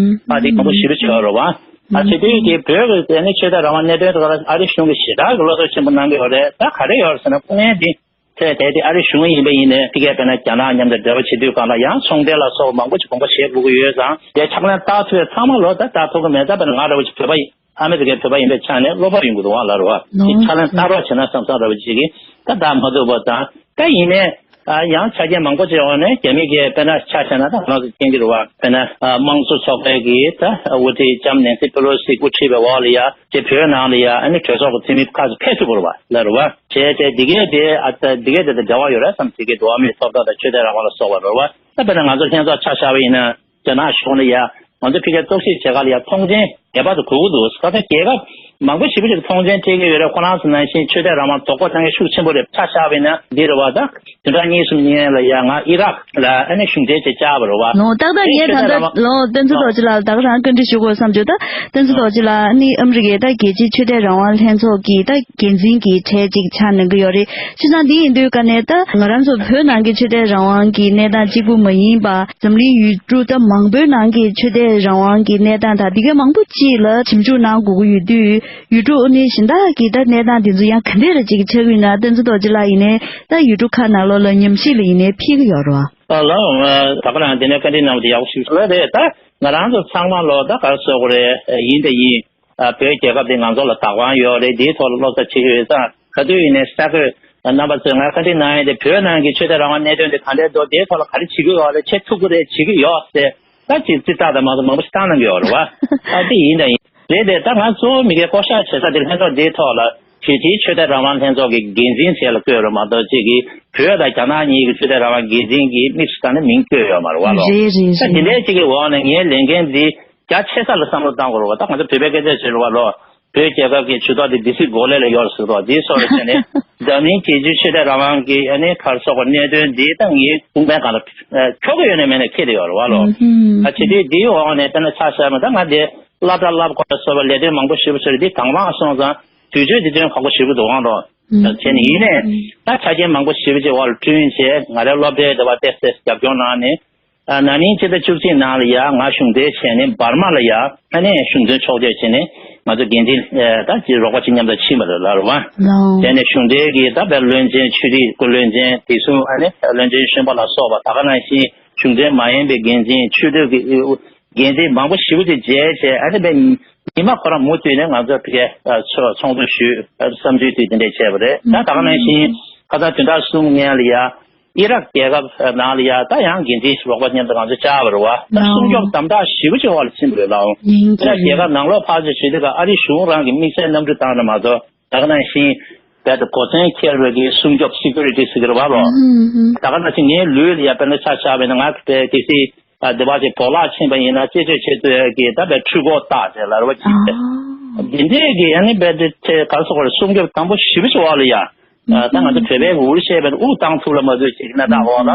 ཨ་དེ་གང་པོ་ཞིབ་པོ་བྱས་ཡོད་རེད་བ། ཨ་དེ་དུས་ཀྱི་བོད་ཀྱི་དེ་ནི་ཆོས་དད་རང་དབང་གནད་དོན་ཐོག་ལ་ཨ་རི་གཞུང་གིས་ཞེ་དྲག་གི་བློ་གཏོང་ཆེན་པོ་གནང་གི་ཡོད་རེད། ད་ག་རེ་ཡོད་རེད་ཟེར་ན་སྐུ་ངལ་འདི་ཚེ་དེ་དེ་ཨ་རི་གཞུང་ཡིན་པ་ཡིན་ནའི་ཕ་གིར་དཔེར་ན་རྒྱ་ནག་མཉམ་དུ་འབྲེལ་བ་བྱེད་དུས་སྒང་ལ་ཡང་ཚོང་འབྲེལ་ལ་སོགས་པ་མང་པོ་ཞིག་དགོངས་པ་བཞེས་དགོས་ཀྱི་ཡོད་ཙང་དེ་ཕྱག་ལེན་བསྟར་ཐུབ་པའི་ཚང་མ་ལོ་ད་བསྟར་ཐུབ་ཀྱི་མེད། ད་དཔེར་ན་ང་འདྲ་བོ་ཞིག་བོད་པ་ཡིན། ཨ་མི་རི་ཀའི་བོད་པ་ཡིན་པའི་ཆ་ནས་བློ་ཕམ་ཡོང་གི་འདུག་ཨང་ལ་རེད་བ། ལོ། དེ་ཕྱག་ལེན་བསྟར་རོགས་བྱས་ན་བསམ་བསམ་འདྲ་བོ་ཅིག་གིས་ད་བསྟར་མ་ཐུབ་པ་དང་། ད་ཡིན་ནའི་ཨ་ཡང་ཆ་རྐྱེན་མང་པོ་ཅིག་འོག་ནས་རྒྱ་མི་གིས་དཔེར་ན་ཆ་བཞག་ན་ད་ང་ཚོ་མཁྱེན་གྱི་རེད་བ། དཔེར་ན་ཨ་དམངས་གཙོ་ཚོགས་པའི་གི་ད་དབུ་ཁྲིད་ལྕམ་ནེན་སི་པེ་ལོ་སི་དབུ་ཁྲིད་པའི་འོག་ལ་ཡ་དེ་བོད་ནང་ལ་ཡ་ཨ་ནི་གྲོས་ཚོགས་ཀྱི་འཐུས་མི་ཁག་ཅིག་ཕེབས་ཐུབ་པ་རེད་བ་ལ་རེད་བ། བྱས་ཏེ་འདི་གས་དེ་ཨ་ད་འདི་གས་དེ་དང་འབྲེལ་བ་ཡོད་རེད་བསམ། དེ་གས་འགྲོ་བ་མིའི་ཐོབ་ཐང་དང་ཆོས་དད་རང་དབང་ལ་སོགས་པ་རེད་བ། ད་དཔེར་ན་ང་ཚོ་ལྷན་ཚོགས་ཆ་བཞག་པ་ཡིན་ན། རྒྱ་ནག་གཞུང་ལ་ཡ་ང་ཚོ་ཕ་གིར་རྟོག་ཞིབ་བྱེད་ག་ལ་ཡ་མཐོང་མཆན་ངེས་པར་དུ་དགོས་ཀྱི་འདུག་ད་ལྟ་རྒྱལ་ཁབ་མང་པོ་ཞེ་པོ་ཅིག་མཐོང་མཆན་སྤྲད་ཀྱི་ཡོད་རེད། ཁོ་རང་ཚོ་ནང་བཞིན་ཆོས་དད་རང་དབང་དོ་ཕོག་བཏང་མཁན་ཤུགས་ཆེན་པོ་རེད། ཆ་བཞག་པ་ཡིན་ན་འདི་རེད་བ། ད་བདུན་ཕྲག་གཉིས་གསུམ་སྔོན་ལ་ཡ་ང་ཨི་རག་ལ་ཨ་ནི་གཞུང་འབྲེལ་ཅིག་བཅར་བ་རེད་བ། ལོ་ཏག་ཏག་ངས་ད་ལྟ་ལོ་བསྟན་འཛིན་རྡོ་རྗེ་ལགས་ལ་ད་ག་རང་བཀའ་འདྲི་ཞུ་དགོས་བསམ་བྱུང་། ད་བསྟན་འཛིན་རྡོ་རྗེ་ལགས་ཨ་ནི་ཨ་མི་རི་ཀའི་ད་རྒྱལ་སྤྱིའི་ཆོས་དད་རང་དབང་ལྷན་ཚོགས་ཀྱི་ད་འགན་འཛིན་གྱི་གྲས་ཅིག་ཆགས་གནང་གི་ཡོད་རེད། བྱས་ཙང་འདི་ཡིན་དུས་ཀ་ནས་ད་ང་རང་ཚོ་བོད་ནང་གི་ཆོས་དད་རང་དབང་གི་གནས་སྟངས་གཅིག་པུ་མ་ཡིན་པ། འཛམ་གླིང་ཡུལ་གྲུ་ད་མང་པོའི་ནང་གི་ཆོས་དད་རང་དབང་གི་གནས་སྟངས་དང་འདི་གའི་མང་པོ་ཅིག་ལ་ཞིབ་འཇུག་གནང་དགོས་ཀྱི་ཡོད་དུས། ཡུལ་གྲུ་ཨ་ནི་གཞན་དག་གི་ད་གནས་སྟངས་དེ་ཚོ་ཡང་ག་འདྲས་རེ་ཅིག་ཆགས་ཀྱི་ཡོད་ན། བསྟན་འཛིན་རྡོ་རྗེ་ལགས་ཡིན་ནའི་ད་ཡུལ་གྲུ་ཁག་ནང་ལོགས་ལ་ཉམས་ཞིབ་ལ་ཡིན་ནའི་ཕེབས་ཀྱི་ཡོད་རེད་བ། ཨ་ལགས། ད་ག་རང་དེ་ནས་བཀའ་འདྲི་གནང་བ་དེ་ཡག་པོ་ཞིག་ལ་རེད། ད་ང་རང་ཚོ་ཚང་མ་ལོ་ད་ག་རེ་ཟེར་དགོས་རེད། ཡིན་དང་ཡིན། ཨ་བོད་རྒྱལ་ཁབ་དེ་ང་ཚོ་ལ་བདག་དབང་ཡོད་རེད། དེའི་ཐོག་ལ་བློ་འཚབ་བྱེད་ཀྱི་ཡོད་ཙང་། ག་དུས་ཡིན་ནའི་ས་ཁུལ་རྣམ་པ་ཚོས་ང་བཀའ་འདྲི་གནང་ཡས་དེ་བོད་ནང་གི་ཆོས་དད་རང་དབང་གནད་དོན་དེ་ག་འདྲས་འདུག་དེའི་ཐོག་ལ་ག་རེ་བྱེད་ཀྱི་ཡོད་རེད། བྱེད་ཐུབ་ཀྱི་རེད། བྱེད་ཀྱི་ཡོད་ཟེར་ད་ཅིག་རྩིས་རྟགས་དང་མ་གཏོགས་མང་པོ་ཞིག་བཏང་གནང་གི་ཡོད་རེད་བ། ཨ་དེ་ཡིན་དང་ཡིན་རེད་དེ། ད་ང་གཙོ་བོ་མི་སྒེར་བསྐོ་བཞག་བྱེད་ས་དེ་ལྷན་ཚོགས་འདིའི་ཐོག་ལ་བོད་ཀྱི་ཆོས་དད་རང་དབང་ལྷན་ཚོགས་ཀྱི་འགན་འཛིན་བྱས་ལ་བསྐོས་རེད་མ་གཏོགས་ཅིག་གིས་བོད་དང་རྒྱ་ནག་གཉིས་ཀྱི་ཆོས་དད་རང་དབང་འགན་འཛིན་གྱི་དམིགས་སུ་བཏང་ནས་མིང་བཀོད་ཡོད་མ་རེད་བ་ལོ། རེད་རེད་ད་དེ་རེད། འདྲའི་ཅིག་གི་འོག་ནས་ངའི་ལས་འགན་འདི་རྒྱ་ཆེ་ས་ལ་བསམ་བློ་བཏང་དགོས་རེད་བ། ད་ང་ཚོ་བོད་པའི་སྐད་ཆ་བཤད་རེད་བ་ལོ། བོད་རྒྱལ་ཁབ་ཀྱི་ཇུས་གཏོགས་དེ་སྡེ་སྲིད་འགོ་ལས་ལ་ཡོད་ཟེར་དོ། དེའི་སོགས་ལ་བྱས་ནས་འཛམ་གླིང་རྒྱལ་སྤྱིའི་ཆོས་དད་རང་དབང་གི་ཨ་ནི་ག་རེ་ཟེར་དགོས། གནད་དོན་འདི་ད་ངའི་དཔུང་པའི་སྒང་ལ་འཁྱོག་གི་ཡོད་ནའི་མེད་ནའི་འཁྱེར་བསྡད་ཡོད་རེད་བ་ལོ། ཨ་བྱས་དུས་འདིའི་འོག་ནས་དཔེར་ན་ཆ་བཞག་ན་ད་ང་དེ་སློབ་གྲྭ་བསླབ་དགོས་ལ་སོགས་པ་ལས་དོན་མང་པོ་ཞེ་པོ་ཅིག་རེད། འདི་གང་མང་སོང་ཙང་དུས་ཚོད་འདི་དོན་ཁག་པོ་ཞེ་པོ་འདུག་ཨང་ལོ། བྱས་ནས་ཡིན་ནའི་ད་ཆ་རྐྱེན་མང་པོ་ཞེ་པོ་ཅིག་འོག་ལ་བསྐྲུན་བྱས་ང་རའི་སློབ་གྲྭའི་འདི་བ་ཏོག་ཙམ་རྒྱབ་སྐྱོར་གནང་ནས། ཨ་ན་ནིང་ཕྱི་ཟླ་བཅུ་གཅིག་ནང་ལ་ཡ་ང་གཞུང་འབྲེལ་བྱས་ནས་འབར་མ་ལ་ཡ་ཨ་ནི་གཞུང་དོན་ཕྱོགས་བསྐྱོད་བྱས་ནས་ང་ཚོ་འགན་འཛིན་ཨེ་ད་ཅིག་རོགས་པ་ཅིག་མཉམ་དུ་ཕྱིན་པ་རེད་ལ་རེད་བ། ལའོ། དེ་ནས་གཞུང་འབྲེལ་གྱི་ད་བའི་བློན་ཆེན་ཆོས་རིག་སྐུ་བློན་ཆེན་དེ་གསུམ་ཨ་ནི་བློན་ཆེན་གཞོན་པ་ལ་སོགས་པ་ད་ག་ནང་བཞིན་གཞུང་འབྲེལ་མ་ཡིན་པའི་འགན་འཛིན་ཆོས་དད་ཀྱི་འགན་འཛིན་མང་པོ་ཞེ་པོ་ཅིག་མཇལ་བྱས་ཨ་ནི་བའི་ཉི་མ་ཁོ་རང་མུ་མཐུད་ནས་ང་ཚོ་ཕ་གིར་ཨ་ཚོགས་ཚོགས་འདུ་ཞུས་ཨ་བསམ་ཚུལ་དུས་དེ་འདྲས་བྱས་པ་རེད། ད་ད་ག་ནང་བཞིན་ཁ་སང་བདུན་ཕྲག་གསུམ་སྔོན་ལ་ཡ། ཨི་རག་རྒྱལ་ཁབ་ནང་ལ་ཡ་ད་ཡང་འགན་འཛིན་ཞིག་རོགས་པ་མཉམ་དུ་ང་ཚོ་བཅར་བ་རེད་བ། ད་ལའོ། སྲུང་སྐྱོབ་དམ་དྲག་ཞེ་པོ་ཅིག་འོག་ལ་ཕྱིན་པ་རེད་ལའོ། ཡིན་ཨི་རག་རྒྱལ་ཁབ་ནང་ལོགས་ཕར་ཚུར་བྱེད་དུས་ཀ་ཨ་རི་གཞུང་རང་གི་དམིགས་བསལ་གནམ་གྲུ་བཏང་ན་མ་གཏོགས་ད་ག་ནང་བཞིན་ རྦད་དེ་གོ་མཚོན་འཁྱེར་བའི་གི་སྲུང་སྐྱོབ་སི་ཀུ་རི་ཊི་ཟེར་གི་རེད་བ་ལོ། ད་ག་ནང་བཞིན་ངའི་ལུས་ལ་ཡ་དཔེར་ན་ཆ་བཞག་པ་ཡིན་ན་ང་གི་དཔེ་གལ་སྲིད་ཨ་སྡེ་བ་ཅིག་བོགས་ལ་ཕྱིན་པ་ཡིན་ན་གཅེས་སྤྲས་བྱེད་ཚུལ་གི་ད་དཔེ་འཕྲུལ་འཁོར་བཏགས་བྱས་ལ་རེད་བ་ཅིག་དེ་འདྲས་གི་ཨ་ནི་རྦད་དེ་ཚེ་ག་སོགས་རེད་སྲུང་སྐྱོབ་དང་པོ་ཞེ་པོ་ཅིག་འོག་ལ་ཡ། ད་ང་ཚོ་བོད་པའི་འུར་བཤད་པའི་དབུགས་བཏང་ཐུབ་ལ་མ་ཐུབ་ཅིག་གནས་སྟངས་འོག་ལ།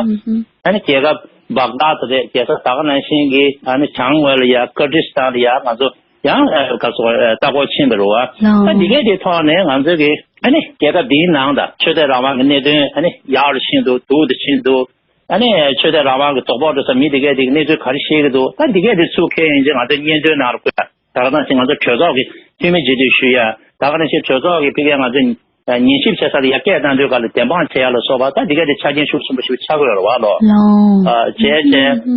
ཨ་ནི་རྒྱལ་ཁབ་བག་དག་ཏུ་རེད་རྒྱལ་ས་ད་ག་ནང་བཞིན་གྱི་ཨ་ནི་བྱང་ངོས་ལ་ཡ་ཀར་ཏིས་ཐན་ལ་ཡ་ང་ཚོ་ཡང་ཨ་ག་ཚོད་ལྟ་སྐོར་ཕྱིན་པ་རེད་བ། ད་འདི་གའི་དེ་ཐོག་ནས་ང་ཚོ་གི་ཨ་ནི་རྒྱལ་ཁབ་འདིའི་ནང་དང་ཆོས་དད་རང་དབང་གི་གནད་དོན་ཨ་ནི་ཡག་རུ་ཕྱིན་འདུག་སྡུག་ཏུ་ཕྱིན་འདུག་ཨ་ནི་ཆོས་དད་རང་དབང་གི་དོ་ཕོག་འགྲོ་ས་མི་འདི་གའི་དེ་གི་གནས་ཚུལ་ག་རེ་ཤེས་ཀྱི་འདུག་ད་འདི་གའི་དེ་ཚུར་ཁྱེར་ཡིན་ཅེས་ང་ཚོའི་སྙན་ཐོའི་ནང་རུ་བཀོད། ད་ག་ནང་བཞིན་ང་ཚོ་གྲོས་ཚོགས་ཀྱི་འཐུས་མི་རྗེས་འདེད་ཞུ་ཡ། ད་ག་ནང་བཞིན་གྲོས་ཚོགས་ཀྱི་ཕ་གིའི་ང་ཚོ་ཉན་ཞིབ་བྱེད་ས་ལ་ཡར་སྐད་བཏང་དུས་ག་ལ་བདེན་དཔང་བྱེད་ཡ་ལ་སོགས་པ་ད་འདི་ག་དེ་ཆ་རྐྱེན་ཤུགས་ཆེན་པོ་ཞིག་ཆགས་ཀྱི་ཡོད་རེད་བ་ལོ། ལོ། ཨ་བྱས་བྱས་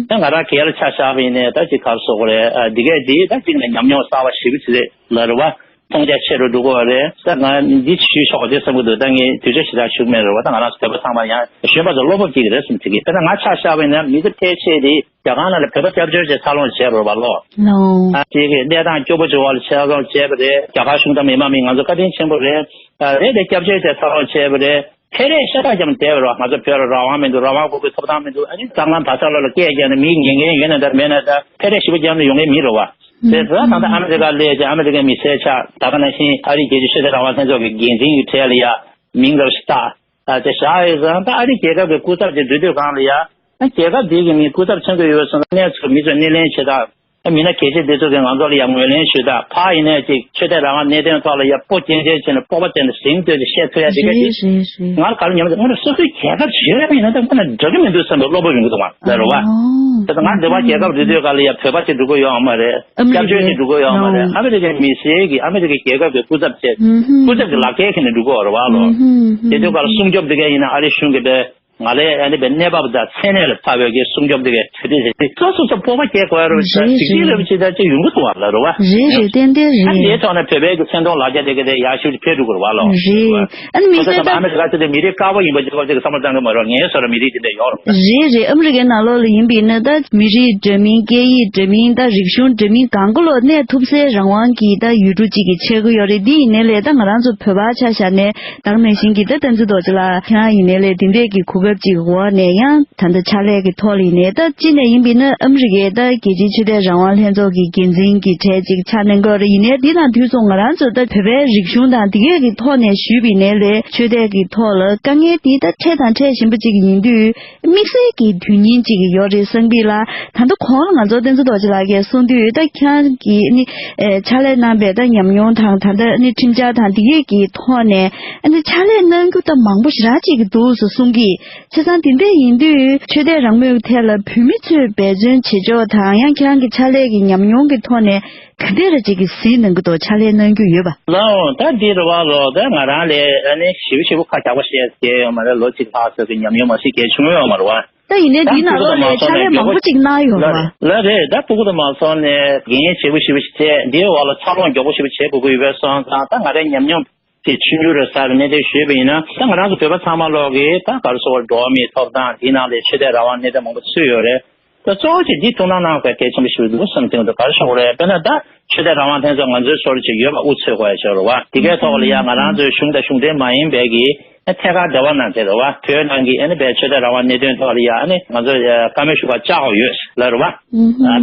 ད་ང་རང་སྒེར་ལ་ཆ་བཞག་པ་ཡིན་ནའི་ད་ཅིག་ག་རེ་ཟེར་དགོས་རེད། ཨ་འདི་གས་འདི་ད་གཅིག་ནས་ཉམས་མྱོང་གསར་བ་ཞེ་པོ་ཅིག་རེད་ལ་རེད་བ། མཐོང་རྒྱ་ཆེ་རུ་འགྲོ་གི་ཡོད་རེད། ད་ང་འདི་ཞུས་ཆོག་ཅེས་བསམ་གྱི་འདུག་ད་ངས་དུས་ཚོད་ཞེ་དྲག་ཞུ་གི་མེད་རེད་བ། ད་ང་རང་ཚོ་བོད་པ་ཚང་མ་ཡང་གཞོན་པ་ཚོ་བློ་སྤོབས་སྐྱེ་གི་རེད་བསམ་གྱི་འདུག་དཔེར་ན་ང་ཆ་བཞག་པ་ཡིན་ན་མི་ཚེ་ཕལ་ཆེར་དེ། རྒྱ་གར་ནང་ལ་བོད་པ་སྐྱབས་བཅོལ་བྱས་འཚར་ལོངས་བྱས་པ་རེད་བ་ལོ། ལོ། ཨ་ཅེ་གི་གནས་སྟངས་སྐྱོ་པོ་བྱུང་བ་ལ་འཚར་ལོངས་བྱས་པ་རེད། རྒྱ་གར་གཞུང་དང་མི་མང་མི་ང་ཚོ་བཀའ་དྲིན་ཆེན་པོ་རེད། ཨ་རེད་དེ་སྐྱབས་བཅོལ་བྱས་འཚར་ལོངས་བྱས་པ་རེད། ཕལ་རེ་ཤ་སྟག་རྒྱབ་ནས་བསྡད་པ་རེད་བ། ང་ཚོ་བོད་ལ་རང་དབང་མི་འདུག་རང་དབང་དགོས་པའི་ཐོབ་ཐང་མི་འདུག་ཨ་ནི་སྲང་ལམ་བར་མཚམས་ལ་སྐད་རྒྱག་ནས་མི་ཉན་མཁན་ཡོད་ན་འདྲ་མེད་ན་འདྲ་ཕལ་རེ་ཞེ་པོ་རྒྱབ་ནས་ཡོང་མཁན་མི་རེད་བ། དེ་ཚོ་ད་ལྟ་ཨ་མི་རི་ཀ་སླེབས་བྱས་ཨ་མི་རི་ཀའི་མི་སེར་ཆགས། ད་ག་ནང་བཞིན་ཨ་རིའི་རྒྱལ་སྤྱིའི་ཆོས་དད་རང་དབང་ལྷན་ཚོགས་ཀྱི་འགན་འཛིན་གྱི་གྲས་ལ་ཡ་མིང་འདྲ་བོ་ཞིག་བཏགས། ཨ་དེ་བཞག་ཡོད་ཙང་ད་ཨ་རི་རྒྱལ་ཁབ་ཀྱི་སྐུ་ཚབ་ཅིག་འགྲོ་དུས་སྒང་ལ་ཡ། ཨ་རྒྱལ་ཁབ་དེ་གི་མི་སྐུ་ཚབ་མཚོན་གྱི་ཡོད་སོང་ཙང་གནས་ཚུལ་མི་ཚོས་སྣེ་ལེན་བྱེད་སྟངས། ཨ་མི་སྣ་གལ་ཆེ་དེ་ཚོ་གིས་ང་ཚོ་ལ་ཡ་ངོས་ལེན་ཞུ་སྟངས། ཕར་ཡིན་ནའི་ཅིག་ཆོས་དད་རང་དབང་གནད་དོན་ཐོག་ལ་ཡ་སྤོ་སྐྱེལ་འཇལ་བྱས་ནས་སྤོབས་པ་བསྟན་ནས་ཟིང་བསྟོད་ཅིག་བཤད་ཐུབ་ཡ་དེ་ག་རེད་ཅིག་རེད་རེད། ང་ལ་ག་རེ་ཉམས་ཟེར་ན་སོ་སོའི་རྒྱལ་ཁབ་ཅིག་ཡོད་པ་ཡིན་ན་ད་ཁོ་ན་འགྲིག་གི་མི་འདུག་བསམ་པའི་བློ་སྤོབས་ཡོང་གི་འདུག་ང་ལ་རེད་བ། ཨོ། དེ་ད་ང་འདི་བ་རྒྱལ་ཁབ་འགྲོ་དུས་ག་ལ་ཡ་བོད་པ་ཅིག་འགྲོ་གི་ཡོད་མ་རེད། ཨ་མི་རི་ཀའི་སྐྱབས་བཅོལ་ཅིག་འགྲོ་གི་ཡོད་མ་རེད། ཨོ། ཨ་མི་རི་ཀའི་མི་སེར་གྱི་ཨ་མི་རི་ཀའི་རྒྱལ་ཁབ་ཀྱི་སྐུ་ཚབ་བྱས། ཨུ་ཧུམ། སྐུ་ཚབ་ཀྱི་ལག་ཁྱེར་ཁྱེར་ནས་འགྲོ་གི་ཡོད་རེད་བ་ལོ། ཨུ་ཧུམ། དེ་དུས་ག་ལ་སྲུང་སྐྱོབ་འདི་ག་ཡིན་ན་ཨ་རིའི་གཞུང་གིས་པས། ང་ལས་ཨ་ནི་པའི་གནས་བབ་དང་མཚན་གནས་ལ་ཐ་བའི་གི་སྲུང་སྐྱོབ་འདི་གའི་གྲ་སྒྲིག་རེད། སོ་སོ་སོ་སྤོབས་པ་སྐྱེ་དགོས་རེད་བ། རེད་ཟིག་རེད། ཅིག་ལབ་ཅིག་ད་ཅིག་ཡོང་གི་འདུག་བ་ལ་རེད་བ། རེད་རེད། ཏན་ཏན་རེད། ཨ་ནི་དེའི་ཐོག་ནས་བོད་པའི་གི་མཚན་མཐོང་ལ་རྒྱ་དེ་ག་དེ་ཡར་ཞུ་ཕེབས་འགྲོ་དགོས་རེད་བ་ལོ། རེད། ཨ་ནི་དམིགས་བསལ་ད་ཨ་མི་རི་ཀ་ཅིག་དེ་མི་རིགས་དཀར་པོ་ཡིན་པ་ཅིག་ག་ཅིག་བསམ་བློ་བཏང་གི་མ་རེད། ངའི་བཟོ་འདྲ་མི་རིགས་དེ་འདྲ་ཡོད་རེད། རེད་རེད། ཨ་མི་རི་ཀའི་ནང་ལོགས་ལ་ཡིན་པ་ཡིན་ན་ད་མི་རིགས་འདྲ་མིན་སྐད་ཡིག་འདྲ་མིན་ད་རིག་གཞུང་འདྲ་མིན་གང་ག་ལོག་གནས་ཐུབ་སའི་རང་དབང་གི་ད་ཡུལ་གྲུ་གཅིག་གི་ཆགས་ཀྱི་ཡོད་རེད། འདི་ཡིན་ནའི་ལས་ད་ང་རང་ཚོ་བོད་པ་ཆ་བཞག་ནས། ད་ག་ནང་བཞིན་གྱི་ད་བསྟན་འཛིན་རྡོ་རྗེ་ལགས་ཁྱེད་རང་ཡིན་ནའི་ལས་དེ་འདྲས་ཀྱི་གོ་སྐབས་ཅིག་འོག་ནས་ཡང་ད་ལྟ་ཕྱག་ལས་ཀྱི་ཐོག་ལ་ཡིན་ནའི་ད་གཅིག་ནས་ཡིན་པ་ཡིན་ན་ཨ་མི་རི་ཀའི་ད་རྒྱལ་སྤྱིའི་ཆོས་དད་རང་དབང་ལྷན་ཚོགས་ཀྱི་འགན་འཛིན་གྱི་གྲས་ཅིག་ཆགས་གནང་གི་ཡོད་རེད། ཡིན་ནའི་འདི་དང་དུས་མཚུངས་ང་རང་ཚོ་ད་བོད་པའི་རིག་གཞུང་དང་དེ་གས་ཀྱི་ཐོག་ནས་ཞུས་པ་ཡིན་ནའི་ལས་ཆོས་དད་ཀྱི་ཐོག་ལ་དཀའ་ངལ་འདི་ད་འཕྲད་དང་འཕྲད་བཞིན་པ་ཅིག་ཡིན་དུས། དམིགས་བསལ་གྱི་དོན་སྙིང་གཅིག་ཡོད་རེད་བསམ་གྱི་ལ། ད་ལྟ་གོང་ལ་ང་ཚོ་བསྟན་འཛིན་རྡོ་རྗེ་ལགས་ཀྱིས་གསུངས་དུས་ད་ཁྱེད་རང་གིས་ནི་ཨེ་ཕྱག་ལས་གནང་པའི་ད་ཉམས་མྱོང་དང་ད་ལྟ་ནི་ཁྲིམས་འཆར་དང་འདི་གས་ཀྱི་ཐོག་ནས་ཨ་ནི་ཕྱག་ལས་གནང་རྒྱུ་ད་མང་པོ་ཞེ་དྲག་ཅིག་འདུག་སུ་གསུང་གི། བྱས་ཙང་དེ་འདྲ་ཡིན་དུས་ཆོས་དད་རང་མོས་ཀྱི་ཐད་ལ་བོད་མི་ཚོས་འབད་བརྩོན་བྱེད་ཕྱོགས་དང་ཡང་ཁྱེད་རང་གི་ཕྱག་ལས་ཀྱི་ཉམས་མྱོང་གི་ཐོག་ནས། ག་འདྲ་རེ་ཅིག་གི་ཟིན་གནང་གི་འདུག་ཕྱག་ལས་གནང་རྒྱུ་ཡོད་པ། ལའོ། ད་འདི་རེད་བ་ལོ། ད་ང་རང་ལས་ཨ་ནི་ཞེ་པོ་ཞེ་པོ་ཁ་གྱག་པོ་བཤད་ཀྱི་ཡོད་མ་རེད། ལོ་གཅིག་ལྷག་ཙམ་གྱི་ཉམས་མྱོང་མ་ཞིག་གལ་བྱུང་ཡོད་མ་རེད་བ། ད་ཡིན་ནའི་འདི་ནང་ལོགས་ལ་ཕྱག་ལས་མང་པོ་ཅིག་གནང་ཡོད་རེད་བ། ལ་རེད། ད་སྤུ་གུ་དང་མ་སོང་ནས་འགན་ཞེ་པོ་ཞེ་པོ་ཞིག་བྱས་འདིའི་འོག་ལ་འཚར་ལོངས་མགྱོགས་པོ་ཞེ་པོ་བྱེད་དགོས་ཀྱི་ཡོད་པས་སོང་ཙང་ད་ང་རའི་ཉམས་མྱོང་དེ་ཆུང་ཆུང་རེད་ཟེར་གནས་དེ་ཞུས་པ་ཡིན་ན་ད་ང་རང་ཚོ་བོད་པ་ཚང་མ་ལོག་གིས་ད་ག་རེ་ཟེར་བ་འགྲོ་བ་མིའི་ཐོབ་ཐང་འདིའི་ནང་ལས་ཆོས་དད་རང་དབང་གནད་དོན་མང་པོ་ཚུད་ཡོད་རེད། ད་གཙོ་བོ་ཅིག་འདི་ཐུགས་སྣང་གནང་དགོས་གལ་ཆེན་པོ་ཞིག་འདུག་བསམ་གྱི་འདུག་ག་རེ་ཞུ་དགོས་རེད། དཔེར་ན་ད་ཆོས་དད་རང་དབང་ལྷན་ཚོགས་ང་ཚོའི་ཚོར་ཅིག་ཡོད་པ་དབུ་འཚོས་དགོས་ཡ་ཞིག་རེད་བ། དེ་གའི་ཐོག་ལ་ཡ་ང་རང་ཚོའི་གཞུང་དང་གཞུང་འབྲེལ་མ་ཡིན་པའི་གི་ཐད་ཀར་འབྲེལ་བ་གནང་བྱས་རེད་བ། བོད་ནང་གི་ཨ་ནི་བའི་ཆོས་དད་རང་དབང་གནད་དོན་ཐོག་ལ་ཡ་ཨ་ནི་ང་ཚོ་བཀའ་མོལ་ཞུ་ག་བཅར་དགོས་ཡོད་ལ་རེད་བ།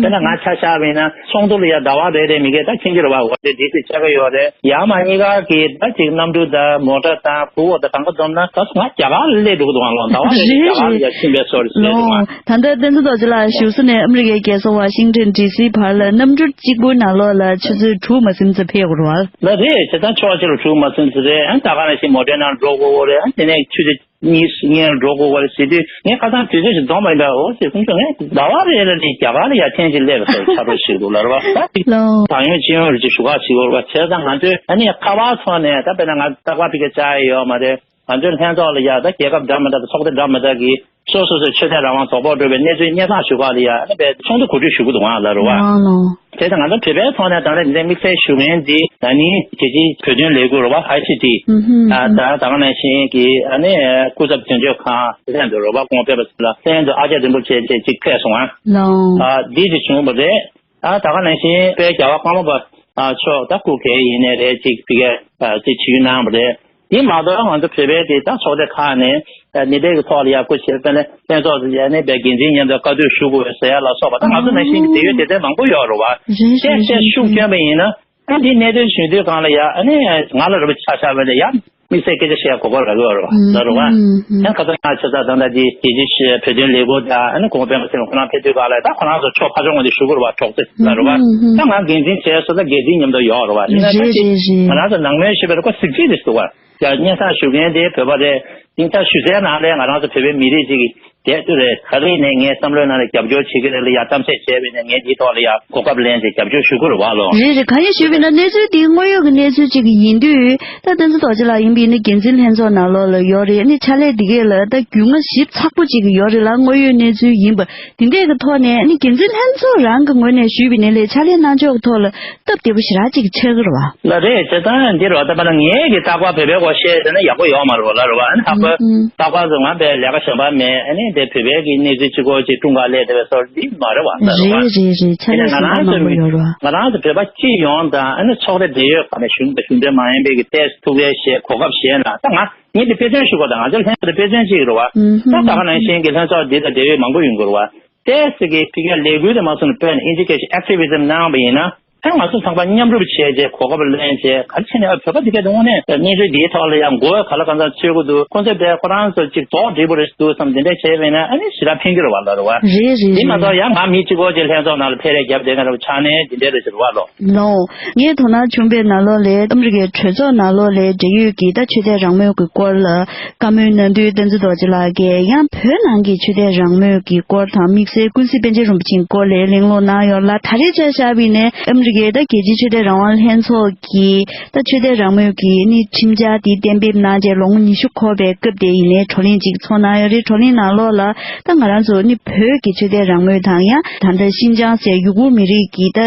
དཔེར་ན་ང་ཆ་བཞག་པ་ཡིན་ན་ཚོགས་འདུ་ལ་ཡ་ཟླ་བ་རེ་རེ་མི་སྒེར་ད་མཁྱེན་གྱི་རེད་བ། འོ་དེ་ཌི་སི་ཆགས་ཀྱི་ཡོད་རེད། ཡར་མར་གཉིས་ཀ་གི་ད་ཅིག་གནམ་གྲུ་དང་མོ་ཊ་དང་གུར་འོག་དང་གང་ག་བསྡོམས་ན་ད་ང་རྒྱ་གར་ལ་སླེབས་འགྲོ་གི་འདུག་ཨང་ལོ། ཟླ་བ་རེ་རེ་རྒྱ་གར་ལ་ཡར་ཕྱིན་པའི་བཟོ་རེད་ཟེར་འདུག་ཨང་། ད་ལྟ་བསྟན་འཛིན་རྡོ་རྗེ་ལགས་བཞུགས་ས་ནས་ཨ་མི་རི་ཀའི་རྒྱལ་ས་ཝ་ཤིང་ཊོན་ཌི་སི་བར་ལ་གནམ་གྲུ་གཅིག་པུའི་ནང་ལོགས་ལ་ཆུ་ཚོད་དྲུག་མ་ཟིན་ཙམ་ཕེབས་དགོས་རེད་བ། ལགས་རེད། བྱས་ཙང་ཕྱོགས་གཅིག་ལ་དྲུག་མ་ཟིན་ཙམ་རེད། ཨ་ད་ག་ནང་བཞིན་མོ་ཊའི་ནང་འགྲོ་དགོས་རེད། ཨ་དེ་ནས་ཆུ་ཚོད་གཉིས་གཉིས་ལ་འགྲོ་དགོས་པ་རེད་ཟེར་དུས་ངས་ཁ་སང་དུས་ཚོད་ཞིག་འཛོམས་པ་ཡིན་པས། འོ་ཟེར་གསུང་ཆོག་ངས་ཟླ་བ་རེ་རེ་ནས་རྒྱ་གར་ལ་ཡར་ཐེངས་གཅིག་སླེབས་པའི་བཟོ་ཆགས་འགྲོ་ཞིག་འདུག་ལ་རེད་བ། ད་ཅིག་ལོ། གང་ཡོང་ཅི་ཡོང་རེ་ཅིག་ཞུ་ག་ཞིག་འོར་བ། བྱས་ཙང་ང་ཚོས་ཨ་ནི་ཁ་པར་ཐོག་ནས་ད་དཔེར་ན་ང་རྟག་པར་ཕ་གིར་བཅར་ཡ་ཡོད་མ་རེད། ང་ཚོའི་ལྷན་ཚོགས་ལ་ཡ་ད་རྒྱལ་ཁབ་འདྲ་མི་འདྲ་དང་ཚོགས་སྡེ་འདྲ་མི་འདྲ་གིས་སོ་སོ་སོའི་ཆོས་དད་རང་དབང་དོ་ཕོག་འགྲོ་བའི་གནས་ཚུལ་སྙན་སེང་ཞུ་ག་ལ་ཡ་ཨ་ནི་བའི་ཚོགས་འདུ་གོ་སྒྲིག་ཞུ་གི་འདུག་ཨང་ལ་རེད་བ། ཨང་ལོ། དེ་ད་ང་ཚོ་བོད་པའི་ཐོག་ནས་དང་ལེན་འདི་དམིགས་བསལ་ཞུ་མཁན་འདི་ན་ནིང་རྒྱལ་སྤྱིའི་བོད་དོན་ལས་འགུལ་རེད་བ། ཨའི་སི་ཊི། ཨུ་ཧུམ། ཨ་ད་ད་ག་ནང་བཞིན་གྱི་ཨ་ནི་སྐུ་ཚབ་དོན་གཅོད་ཁང་ལྷན་དུ་རེད་བ། གོང་དཔོན་པ་ཚོ་ལ་ལྷན་དུ་ཨ་ཅག་རིན་པོ་ཆེ་བཅས་གཅིག་ཕེབས་སོང་ཨ། ལོ། ཨ་འདི་ཅིག་བྱུང་བ་རེད། ཨ་ད་ག་ནང་བཞིན་དཔལ་རྒྱལ་བ་ཀརྨ་པ་ཨ་མཆོག་ད་སྐུ་སྒེར་ཡིན་ནའི་རེད་ཅིག་ཕ་གིར་ཨ་ཅིག་ཇུས་གནང་བ་རེད། དེ་མ་གཏོགས་ང་ཚོ་བོད་པའི་དེ་ད་ཚོགས་སྡེ་ཁག་ནས་ནི་དེ་གི་ཐོག་ལ་ཡ་སྐུ་ཆེ་དཔོན་ལྷན་ཚོགས་སུ་ཡ་ནས་པའི་འགན་འཛིན་མཉམ་དུ་བཀའ་བསྡུར་ཞུ་དགོས་ཟེར་ཡ་ལ་སོགས་པ། ད་ང་ཚོ་ནང་བཞིན་གྱི་འབྲེལ་ཡོད་སྡེ་ཚན་མང་པོ་ཡོད་རེད་བ། རེད་རེད། བཤད་བཤད་ཤུགས་བསྐྱོན་པ་ཡིན་ན། ཨ་འདི་གནད་དོན་ཞུ་དུས་སྒང་ལ་ཡ་ཨ་ནི་ང་ལ་རུ་ཆ་ཆ་བས་ལ་ཡ་དམིགས་བསལ་སྐད་ཆ་བཤད་གོ་སྐབས་རག་གི་ཡོད་རེད་བ། ལ་རུ་བ། ཡང་ཁ་སང་ང་ཆ་ཚ་ད་ལྟ་འདི་རྒྱལ་སྤྱིའི་བོད་དོན་ལས་ཁུངས་དང་ཨ་ནི་གོང་དཔོན་ཁོ་རང་ཕེབས་དུས་སྒང་ལ་ད་ཁོ་རང་ཚོ་ཕྱོགས་ཁ་ཕྱོགས་ངོས་ནས་ཞུ་དགོས་རེད་བ། གྲོགས་ཚེ་ལ་རུ་བ། ད་ང་འགན་འཛིན་བྱས་སོང་ད་འགན་འཛིན་མཉམ་དུ་ཡོད་རེད་བ། ཡིན་ན་ད་ཅི་ང་རང་ཚོ་ནང་མོལ་ཞུས་པའི་ཁོ་གཟི་བརྗིད་དེ་འདུག་བ། ཡ་སྙན་སེང་ཞུ་མཁན་དེ་བོད་པ་རེད། ཡིན་ད་ཞུ་སའི་ནང་ལས་ང་རང་ཚོ་བོད་པའི་མི་རིགས་ཅིག་གི་དེ་ཚོ་རེད། ག་རེ་ནས་ངའི་བསམ་བློའི་ནང་ལ་རྒྱབ་སྐྱོར་བྱེད་ཀྱི་རེད་ལ་ཡ་གཏམ་བཤད་བྱས་པས་ནས་ངས་འདིའི་ཐོག་ལ་ཡ་གོ་སྐབས་ལེན་ཏེ་རྒྱབ་སྐྱོར་ཞུ་དགོས་རེད་བ་ལོ། རེད་རེད། གང་ཡིན་ཞུས་པ་ཡིན་ན་གནས་ཚུལ་འདི་དངོས་ཡོད་ཀྱི་གནས་ཚུལ་ཅིག་ཡིན་དུས་ད་བསྟན་འཛིན་རྡོ་རྗེ་ལགས་ཡིན་པ་ཡིན་ན་འགན་འཛིན་ལྷན་ཚོགས་ནང་ལོགས་ལ་ཡོད་རེད། ཨ་ནི་ཕྱག་ལས་འདི་གས་ལ་ད་རྒྱུས་མངའ་ཞིབ་ཚགས་པོ་ཅིག་ཡོད་རེད་ལ་དངོས་ཡོད་གནས་ཚུལ་ཡིན་པ་འདི་འདྲས་ཀྱི་ཐོག་ནས་ཨ་ནི་འགན་འཛིན་ལྷན་ཚོགས་རང་གི་ངོས་ནས་ཞུས་པ་ཡིན་ན་ལས་ཕྱག་ལས་གནང་ཕྱོགས་ཀྱི་ཐོག་ལ་སྟབས་བདེ་པོ་ཞེ་དྲག་ཅིག་ཆགས་ཀྱི་རེད་བ། ལ་རེད། བྱས་ཙང་འདི་རོ་ད་པ་ན་ངས་ཀྱི་རྟག་པར་བོད་པའི་སྐོར་བཤད་བསྡད་ན་ཡག་པོ་ཡོད་མ་རེད་བ། ལ་རེད་བ། ཨ་ནི་ལྷག་པར་རྟག་པར་དུ་ང་པའི་ལས་ཀ་གཞན་པ་མེད། ཨ་ནི་དེ་བོད་པའི་གི་གནས་ཚུལ་གཅིག་པོ་ཅིག་དྲུང་ག་སླེབས་བསྡད་པའི་སོར་འདི་མ་རེད་བ། ལ་རེད་བ། རེད་རེད་རེད། ཕྱག་ལས་གང་མང་མང་ཡོད་རེད་བ། ང་རང་ཚོ་བོད་པ་སྤྱི་ཡོངས་དང་ཨ་ནི་ཚོགས་སྡེ་འབྲེལ་ཡོད་ཁག་ནས་གཞུང་དང་གཞུང་འབྲེལ་མ་ཡིན་པའི་གི་ཏོག་ཙམ་ཐུགས་ཕན་བཞེས་གོ་སྐབས་བཞེས་ན་ད་ང་ངས་འདི་དཔེ་མཚོན་ཞུ་དགོས། ད་ང་ཚོ་ལྷན་ཚོགས་དཔེ་མཚོན་གཅིག་རེད་བ། ད་ད་ག་ནང་བཞིན་གི་ལྷན་ཚོགས་འདི་དང་འབྲེལ་ཡོད་མང་པོ་ཡོང་གི་རེད་བ། ཏོག་ཙམ་གྱི་ཕ་གིའི་ལས་འགུལ་དེ་མ་སོང་ནས་བོད་ནས་ཨིན་ཇི་སྐད་ཀྱི་ཨེག་ཊི་བི་ཛིམ་གནང་བ་ཡིན་ན་ཨ་ང་ཚོ་ཚང་མ་མཉམ་རུབ་བྱས་རྗེས་གོ་སྐབས་ལེན་རྗེས་ག་རེ་བྱས་ནས་ཨ་བོད་པ་འདི་གའི་དངོས་གནས་གནས་ཚུལ་འདིའི་ཐོག་ལ་ཡང་མགོ་བོ་ག་ལ་གང་འཚམ་འཚོས་ཀྱི་འདུག་ཁོང་ཚོས་པས་ཁོ་རང་ཚོ་གཅིག་རྡོག་སྒྲིལ་པོ་རེད་འདུག་བསམ་འདི་འདྲ་བྱས་པས་ན་ཨ་ནི་ཞེ་དྲག་ཕན་གྱི་རེད་བ། ལ་རེད་བ། རེད་རེད། དེ་མ་རེད། གཏོགས་ཡང་ང་མི་གཅིག་པོ་ཅིག་ལྷན་ཚོགས་ནང་ལ་ཕེབས་རེས་རྒྱབ་བསྡད་མཁན་རེད་བ། ཆ་ནས་འདི་འདྲ་རེད་ཟེར་བ་ལོ། ལོ། ངས་དོ་སྣང་བྱུང་པའི་ནང་ལོགས་ལས་ཨ་མི་རི་ཀའི་གྲོས་ཚོགས་ནང་ལོགས་ལས་འབྲེལ་ཡོད་ཀྱི་ད་ཆོས་དད་རང་མོས་ཀྱི་སྐོར་ལ་བཀའ་མོལ་གནང་དུས་བསྟན་འཛིན་རྡོ་རྗེ་ལགས་ཀྱིས་ཡང་བོད་ནང་གི་ཆོས་དད་རང་མོས་ཀྱི་སྐོར་དང་དམིགས་བསལ་ཀུན་གཟིགས་པཎ་ཆེན་རིན་པོ་ཆེའི་སྐོར་ལ་གླེང་སློང་གནང་ཡོད་ལ། ད་རེས་ཆ་བཞག་པ་ཡིན་ན་ཨ་མི་རི་ཀའི་ད་རྒྱལ་སྤྱིའི་ཆོས་དད་རང་དབང་ལྷན་ཚོགས་ཀྱིས་ད་ཆོས་དད་རང་མོས་ཀྱི་ནི་ཁྲིམས་འཆར་དེ་གཏན་འབེབས་གནང་རྗེས་ལོ་ངོ་ཉི་ཤུ་འཁོར་བའི་སྐབས་དེ་ཡིན་ནའི་བགྲོ་གླེང་ཅིག་ཚོགས་གནང་ཡོད་རེད། བགྲོ་གླེང་ནང་ལོགས་ལ་ད་ང་རང་ཚོ་ནི་བོད་ཀྱི་ཆོས་དད་རང་མོས་དང་ཡང་ད་ལྟ་ཤིན་ཅང་ཟེར་ཡུ་གུར་མི་རིགས་ཀྱི་ད་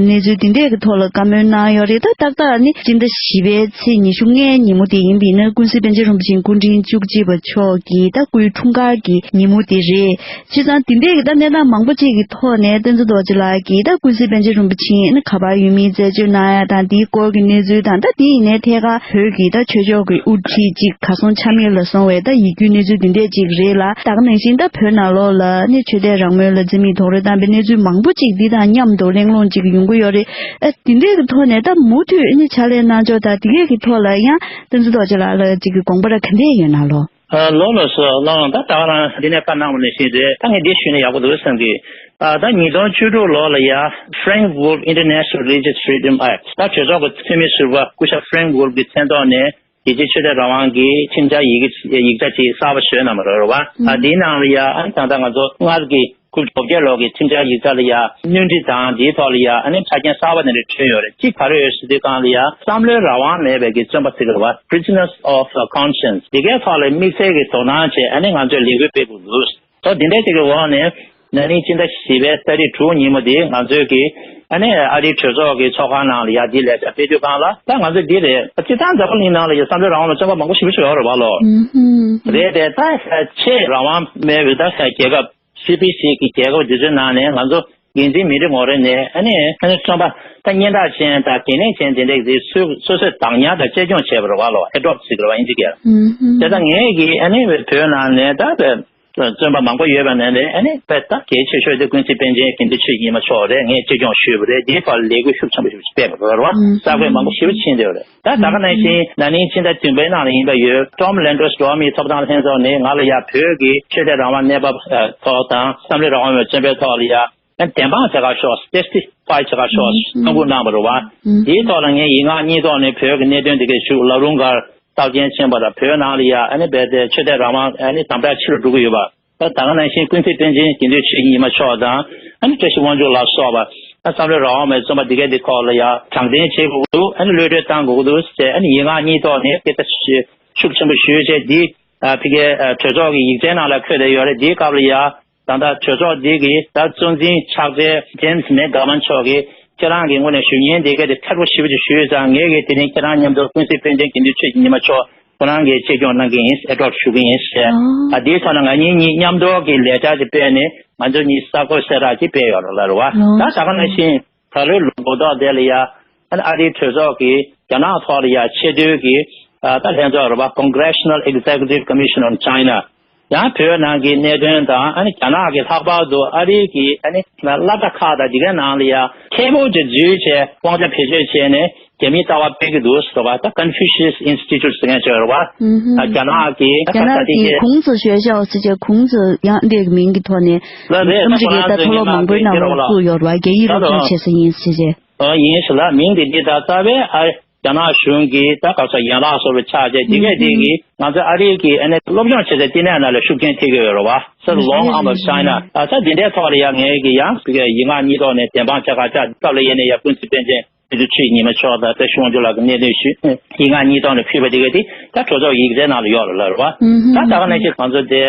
གནས་ཚུལ་འདི་འདྲས་ཀྱི་ཐོག་ལ་བཀའ་མོལ་གནང་ཡོད་རེད། ད་ཏག་ཏག་ནི་སྤྱི་ཟླ་བཞི་པའི་ཚེས་ཉི་ཤུ་ལྔའི་ཉིན་མོ་དེ་ཡིན་པ་ཡིན་ན་ཀུན་གཟིགས་པཎ་ཆེན་རིན་པོ་ཆེའི་སྐུ་ཕྲེང་བཅུ་གཅིག་པ་མཆོག་གི་ད་སྐུའི་འཁྲུངས་སྐར་གྱི་ཉིན་མོ་དེ་རེད། བྱས་ཙང་དེ་འདྲའི་གི་ད་གནས་སྟངས་མང་པོ་ཅིག་གི་ཐོག་ནས་བསྟན་འཛིན་རྡོ་རྗེ་ལགས་ཀྱིས་ད་ཀུན་གཟིགས་པཎ་ཆེན་རིན་པོ་ཆེ་ནི་ག་པར་ཡོད་མིན་རྩད་གཅོད་གནང་ཡ་དང་དེའི་སྐོར་གྱི་གནས་ཚུལ་དང་ད་དེ་ཡིན་ནའི་ཐད་ཀར་བོད་ཀྱི་ད་ཆོས་ཕྱོགས་ཀྱི་དབུ་ཁྲིད་ཅིག་གར་སོང་ཆ་མེད་ལ་སོང་བའི་ད་ཡིད་སྐྱོའི་གནས་ཚུལ་འདི་འདྲས་ཅིག་རེད་ལ། ད་ག་ནང་བཞིན་ད་བོད་ནང་ལོགས་ལ་ནི་ཆོས་དད་རང་མོས་ལ་འཛིན་མི་རྡོག་རོལ་བཏང་བའི་གནས་ཚུལ་མང་པོ་ཅིག་འདི་དང་མཉམ་དུ་གླེང་སློང་ཅིག་ཡོང་གི་ཡོད་རེད། ཨ་དེ་འདྲས་ཀྱི་ཐོག་ནས་ད་མུ་མཐུད་ནི་ཕྱག་ལས་གནང་ཕྱོགས་དང་དེ་གས་ཀྱི་ཐོག་ལ་ཡང་བསྟན་འཛིན་རྡོ་རྗེ་ལགས་ལ་ཅིག་གི་དགོངས་པ་ར་ག་འདྲས་ཡོད་ན་ལོ། ལོ་ལོ་སོ་ལོ་ད་ད་ག་རང་འདི་ནས་བཀའ་གནང་བ་ནང་བཞིན་རེད། ད་ངས་འདི་ཞུས་ན་ཡག་པོ་འདུག་བསམ་གི། ད་ཉིས་སྟོང་བཅུ་དྲུག་ལོ་ལ་ཡ་Frank Wolf International Religious Freedom Act ད་གྲོས་ཚོགས་ཀྱི་འཐུས་མི་ཟུར་པ་སྐུ་ཞབས་Frank Wolf གི་མཚན་ཐོག་ནས་རྒྱལ་སྤྱིའི་ཆོས་དད་རང་དབང་གི་ཁྲིམས་འཆར་ཡི་གེ་ཡིག་ཆ་ཅིག་གསར་པ་བཟོས་གནང་བ་རེད་བ། ད་འདིའི་ནང་ལ་ཡ་ཨ་ནི་ད་ལྟ་ང་ཚོ་སྔར་གྱི་ཁུལ་བོད་རྒྱལ་ལོ་གི་ཁྲིམས་འཆར་ཡིག་ཆ་ལ་ཡ་སྣོན་འཕྲི་དང་དེའི་ཐོག་ལ་ཡ་ཨ་ནི་ཆ་རྐྱེན་གསར་པ་དེ་འདྲ་བསྐྲུན་ཡོད་རེད། གཅིག་ག་རེ་ཡོད་ཟེར་དུས་སྒང་ལ་ཡ་བསམ་བློའི་རང་དབང་མེད་པའི་གི་བཙོན་པ་ཟེར་གི་རེད་བ། Prisoners of Conscience འདི་གའི་ཐོག་ལ་དམིགས་བསལ་གྱི་དོ་སྣང་བྱས་ཨ་ནི་ང་ཚོས་ལས་འགུལ་སྤེལ་དགོས་འདུག་ད་འདི་འདྲའི་ཅིག་གི་འོག་ནས་ན་ནིང་ཕྱི་ཟླ་བཞི་པའི་ཏ་རིག་དྲུག་ཉིན་མོ་འདི་ང་ཚོས་ཀྱི་ཨ་ནི་ཨ་རིའི་གྲོས་ཚོགས་ཀྱི་ཚོགས་ཁང་ནང་ལ་ཡ་འདི་ལས་བྱ་སྤེལ་དུས་སྒང་ལ་ད་ང་ཚོས་འདི་རེད། སྤྱིར་བཏང་འཛམ་བུ་གླིང་ནང་ལ་ཡ་བསམ་བློའི་རང་དབང་ལ་བཙོན་པ་མང་པོ་ཞེ་པོ་ཞིག་ཡོད་རེད་བ་ལོ། རེད་དེ་ད་ཆེས་རང་དབང་མེད་པའི་ད་རྒྱལ་ཁབ། སི་པི་སི་གི་རྒྱལ་ཁབ་འདི་ཚོའི་ནང་ནས་ང་ཚོ་འགན་འཛིན་མི་རེ་ངོ་རེ་ནས་ཨ་ནི་ཨ་ནི་བཙོན་པ་ད་སྙན་གྲགས་ཅན་དང་གལ་གནད་ཅན་དེ་འདྲས་ཀྱི་སོ་སོས་བདག་ཉར་དང་གཅེས་སྐྱོང་བྱས་པ་རེད་བ་ལོ། ཨེ་ཌོབ་ཟེར་གི་རེད་བ་ཨིན་ཇི་སྐད་ལ། དེ་ལྟར་ངས་ཀྱིས་ཨ་ནི་བོད་ནང་ནས་ད་བཙོན་པ་མང་པོ་ཡོད་པ་ནང་ནས་ཨ་ནི་བོད་ད་གལ་ཆེ་ཤོས་དེ་ཀུན་གཟིགས་པཎ་ཆེན་དགེ་འདུན་ཆོས་ཀྱི་ཉི་མ་མཆོག་རེད། ངས་གཅེས་སྐྱོང་ཞུས་པ་རེད། དེའི་ཐོག་ལ་ལས་འགུལ་ཤུགས་ཆེན་པོ་ཞིག་སྤེལ་བ་རེད་བ། གསར་འགོད་མང་པོ་ཞེ་པོ་ཕྱིན་ཡོད་རེད། ད་ད་ག་ནང་བཞིན་ན་ནིང་ཕྱི་ཟླ་བདུན་པའི་ནང་ལ་ཡིན་པ་ཡོད། Tom Lantos འགྲོ་བ་མིའི་ཐོབ་ཐང་ལྷན་ཚོགས་ནས་ང་ལ་ཡ་བོད་ཀྱི་ཆོས་དད་རང་དབང་གནས་བབ་ཐོག་དང་བསམ་བློའི་རང་དབང་བའི་བཙོན་པའི་ཐོག་ལ་ཡ་བདེན་དཔང་བྱེད་ག་ཤོག testify བྱེད་ག་ཤོག་གསུང་བཀུར་གནང་བ་རེད་བ། དེའི་ཐོག་ལ་ངས་ཡིག་ངག་གཉིས་ཐོག་ནས་བོད་ཀྱི་གནད་དོན་དེ་གའི་ཞུགས་ལ་རུང་གར་རྟགས་ཅན་ཕྱིན་པ་དང་བོད་ནང་ལ་ཡ་ཨ་ནི་རྦད་དེ་ཆོས་དད་རང་དབང་ཨ་ནི་དམ་དྲག་ཆེ་རུ་འགྲོ་གི་ཡོད་པ། ད་ད་ག་ནང་བཞིན་ཀུན་གཟིགས་པཎ་ཆེན་དགེ་འདུན་ཆོས་ཀྱི་ཉི་མ་མཆོག་དང་ཨ་ནི་བཀྲ་ཤིས་དབང་ཕྱུག་ལ་སོགས་པ་ཨ་བསམ་བློའི་རང་དབང་མེད་བཙོན་པ་འདི་གའི་འདི་ཁོག་ལ་ཡ་དྲང་བདེན་བྱེད་དགོས་ཀྱི་འདུག་ཨ་ནི་གློད་གྲོལ་བཏང་དགོས་ཀྱི་འདུག་ཟེར་ཨ་ནི་ཡིག་ངག་གཉིས་ཐོག་ནས་སྐད་ཆ་ཤུགས་ཆེན་པོ་ཞུས་བྱས་འདི་ཕ་གིའི་གྲོས་ཚོགས་ཀྱི་ཡིག་ཆའི་ནང་ལ་འཁོད་བསྡད་ཡོད་རེད། འདིའི་སྐབས་ལ་ཡ་ད་ལྟ་གྲོས་ཚོགས་འདི་གི་ད་གཙོ་འཛིན་ཕྱག་སྦྲེལ་James McGovern མཆོག་གིས་ཁྱེད་རང་གི་ངོས་ནས་ཞུ་སྙན་འདི་གའི་དེ་ཐད་པོ་ཞེ་པོ་ཅིག་ཞུས་ཙང་ངས་གི་དེ་རིང་ཁྱེད་རང་མཉམ་དུ་ཀུན་གཟིགས་པཎ་ཆེན་དགེ་འདུན་ཆོས་ཀྱི་ཉི་མ་མཆོག་ཁོ་རང་གིས་གཅེས་སྐྱོང་གནང་གི་ཡིན། ཨེ་ཌོབ་ཞུ་གི་ཡིན་ཞེས། ཨ་དེའི་ཐོག་ནས་ང་གཉིས་གཉིས་མཉམ་དུ་གི་ལས་འཆར་ཅིག་སྤེལ་ནས་ང་ཚོ་གཉིས་གསར་འགོད་གསལ་བསྒྲགས་ཅིག་སྤེལ་ཡོད་རེད་ལ་རེད་བ། ད་ད་ག་ནང་བཞིན་ད་ལོའི་ལོ་འགོ་ཐོག་དེ་ལ་ཡ་ཨ་ནི་ཨ་རིའི་གྲོས་ཚོགས་ཀྱིས་རྒྱ་ནག་ཐོག་ལ་ཡ་ཆེས་མཐོའི་གི་ ད་ལྷན་ཚོགས་རེད་བ། Congressional Executive Commission on China། ཡང་བོད་ནང་གི་གནད་དོན་དང་ཨ་ནི་རྒྱ་ནག་གི་ལྷག་པར་དུ་ཨ་རིའི་གི་ཨ་ནི་སློབ་གྲྭ་ཁག་དང་དེ་གའི་ནང་ལ་ཡང་མཁས་པོ་ཅིག་འཛུལ་བྱས་དབང་ཆ་བེད་སྤྱོད་བྱས་ནས་རྒྱ་མིའི་ལྟ་བ་སྤེལ་གྱི་འདུག་ཟེར་བ། ད་Confucius Institute ཟེར་མཁན་ཅིག་ཡོད་རེད་བ། ཨུ་ཧུམ། རྒྱ་ནག་གི་རྒྱ་ནག་གི་ཁོང་ཚོ་学校ཟེར་བྱས་ཁོང་ཚོ་ཡང་འདི་གི་མིང་གི་ཐོག་ནས་ལ་རེད། ཨ་མི་རི་ཀའི་ད་མཐོ་སློབ་མང་པོའི་ནང་ལོགས་བཙུགས་ཡོད་རེད་བ། རྒྱ་ཡིག་སློབ་སྦྱོང་བྱེད་ས་ཡིན་ཟེར་བྱས། ཨ་ཡིན་ཞེས་ལ་མིང་འདི་འདི་ད་རྩ་བའི་ཨ་རྒྱ་ནག་གཞུང་གིས་ད་ག་ས་ཡན་ལག་བཟོ་བའི་ཆ་བྱས་འདི་གས་འདི་གིས་ང་ཚོ་ཨ་རིའི་གི་ཨ་ནི་སློབ་སྦྱོང་བྱེད་སའི་བསྟི་གནས་ནང་ལ་ཤུགས་རྐྱེན་ཐེབས་ཀྱི་ཡོད་རེད་བ། ས་Long Arm of China། ཨ་ད་འདི་འདྲའི་ཐོག་ལ་ཡང་ངས་གི་ཡང་ཕ་གིའི་ཡིག་ངག་གཉིས་ཐོག་ནས་བདེན་དཔང་བྱེད་ག་ཆ་སྐབས་ལ་ཡང་ནས་ཡ་ཀུན་གཟིགས་པཎ་ཆེན་དེ་ཚོ་ཆོས་ཉི་མ་མཆོག་དང་བཀྲ་ཤིས་དབང་ཕྱུག་ལགས་ཀྱི་གནད་དོན་ཞུས། ཡིག་ངག་གཉིས་ཐོག་ནས་ཕུལ་བ་དེ་གས་དེ་ད་གྲོས་ཚོགས་ཡིག་ཚད་ནང་ལ་ཡོད་རེད་ལབ་རེད་བ། ད་ད་ག་ནང་བཞིན་ང་ཚོ་དེ་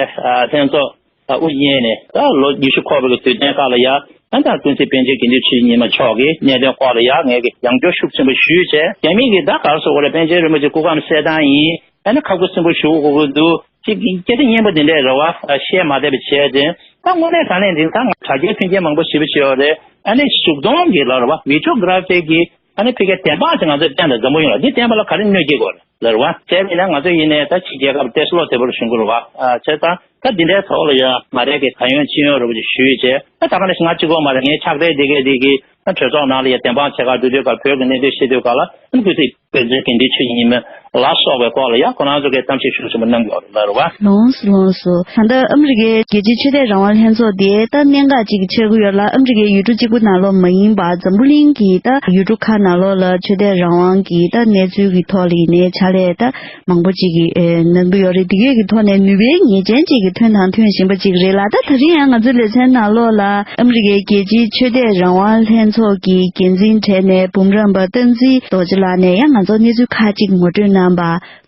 ལྷན་ཚོགས་དབུ་བརྙེས་ནས་ད་ལོ་ཉི་ཤུ་འཁོར་བའི་དུས་དྲན་སྐབས་ལ་ཡ། ཨ་ད་ཀུན་གཟིགས་པཎ་ཆེན་དགེ་འདུན་ཆོས་ཉི་མ་མཆོག་གི་གནད་དོན་སྐོར་ལ་ཡ་ངས་ཀྱི་ཡང་བསྐྱར་ཤུགས་ཆེན་པོ་ཞུས་བྱས། རྒྱ་མི་གི་ད་ག་རེ་ཟེར་དགོས་རེད། པཎ་ཆེན་རིན་པོ་ཆེ་སྐུ་ཁམས་གསལ་ཐང་ཡིན། ཨ་ནི་ཁ་ཁུ་སིམ་པོ་བཞུགས་དགོས་ཀྱི་འདུག་ཅིག་སྐད་ཆ་སྙན་པོ་འདི་འདྲས་རེད་བ། བཤད་མ་བདེ་བ་བྱས་ཏེ། ད་དངོས་གནས་དྲང་གནས་འདི་ད་ང་དྲ་རྒྱའི་མཐུན་རྐྱེན་མང་པོ་ཞེ་པོ་ཅིག་ཡོད་རེད། ཨ་ནི་གཞུག་སྟོང་གི་ལ་རེད་བ། Video Graphic གི་ཨ་ནི་ཕ་གིའི་བདེན་དཔང་ཅིག་ང་ཚོས་བསྟན་དང་འཛམ་བུ་གླིང་ལ་འདི་བསྟན་པ་ལ་ག་རེ་གནོད་སྐྱེལ་དགོས་རེད་ལབ་རེད་བ། བྱས་པ་ཡིན་ན་ང་ཚོ་ཡིན་ནའི་ད་ཕྱི་རྒྱལ་ཁབ་ཏོག་ཙམ་བློ་བདེ་པོ་ལ་བཞུགས་དགོས་རེད་བ། ཨ་བྱས་ཙང་ད་འདི་འདྲའི་ཐོག་ལ་ཡང་ང་རང་གིས་ད་ཡོན་ཅི་ཡོན་རེད་པ་ཅིག་ཞུས་བྱས། ད་ད་ག་ནང་བཞིན་ང་གཅིག་པོ་མ་རེད། ངའི་ཕྱག་སྦྲེལ་འདི་གས་འདི་གིས་ད་གྲོས་ཚོགས་ནང་ལ་ཡང་བདེན་དཔང་བྱེད་གར་འགྲོ་དུས་སྐབས་བོད་ཀྱི་གནད་དོན་བཤད་དུས་སྐབས་ལ་ཀུན་གཟིགས་པཎ་ཆེན་དགེ་འདུན་ཆོས་ཉི་མ་ལ་སོགས་པའི་སྐོར་ལ་ཡང་ཁོ་རང་ཚོ་གིས་གཏམ་བཤད་ཤུགས་ཆེན་པོ་གནང་གི་ཡོད་རེད་ལབ་རེད་བ། ལགས་སོ་ལགས་སོ། ད་ལྟ་ཨ་མི་རི་ཀའི་རྒྱལ་སྤྱིའི་ཆོས་དད་རང་དབང་ལྷན་ཚོགས་དེ་ད་གནད་འགག་ཅིག་གི་ཆགས་ཀྱི་ཡོད་ལ། ཨ་མི་རི་ཀའི་ཡུལ་གྲུ་གཅིག་པུ་ནང་ལོགས་མ་ཡིན་པར་འཛམ་བུ་གླིང་གི་ད་ཡུལ་གྲུ་ཁག་ནང་ལོགས་ལ་ཆོས་དད་རང་དབང་གི་ད་གནས་ཚུལ་གྱི་ཐོག་ལ་ཡིན་ནའི་ཕྱག་ལས་ད་མང་པོ་ཅིག་གིས་ཨེ་གནང་གི་ཡོད་རེད། དེ་གས་ཀྱི་ཐོག་ནས་ནུས་པའི་ངེས་ཅན་ཅིག་གི་ཐོན་དང་ཐོན་བཞིན་པ་ཅིག་རེད་ལ། ད་ད་རིང་ཡང་ང་ཚོའི་ལེ་ཚན་ནང་ལོགས་ལ་ཨ་མི་རི་ཀའི་རྒྱལ་སྤྱིའི་ཆོས་དད་རང་དབང་ལྷན་ཚོགས་ཀྱི་འགན་འཛིན་གྲས་ནས་འབུམ་རམས་པ་བསྟན་འཛིན་རྡོ་རྗེ་ལགས་ནས་ཡང་ང་ཚོར་གནས་ཚུལ་ཁག་ཅིག་ངོ་སྤྲོད་གནང་བ་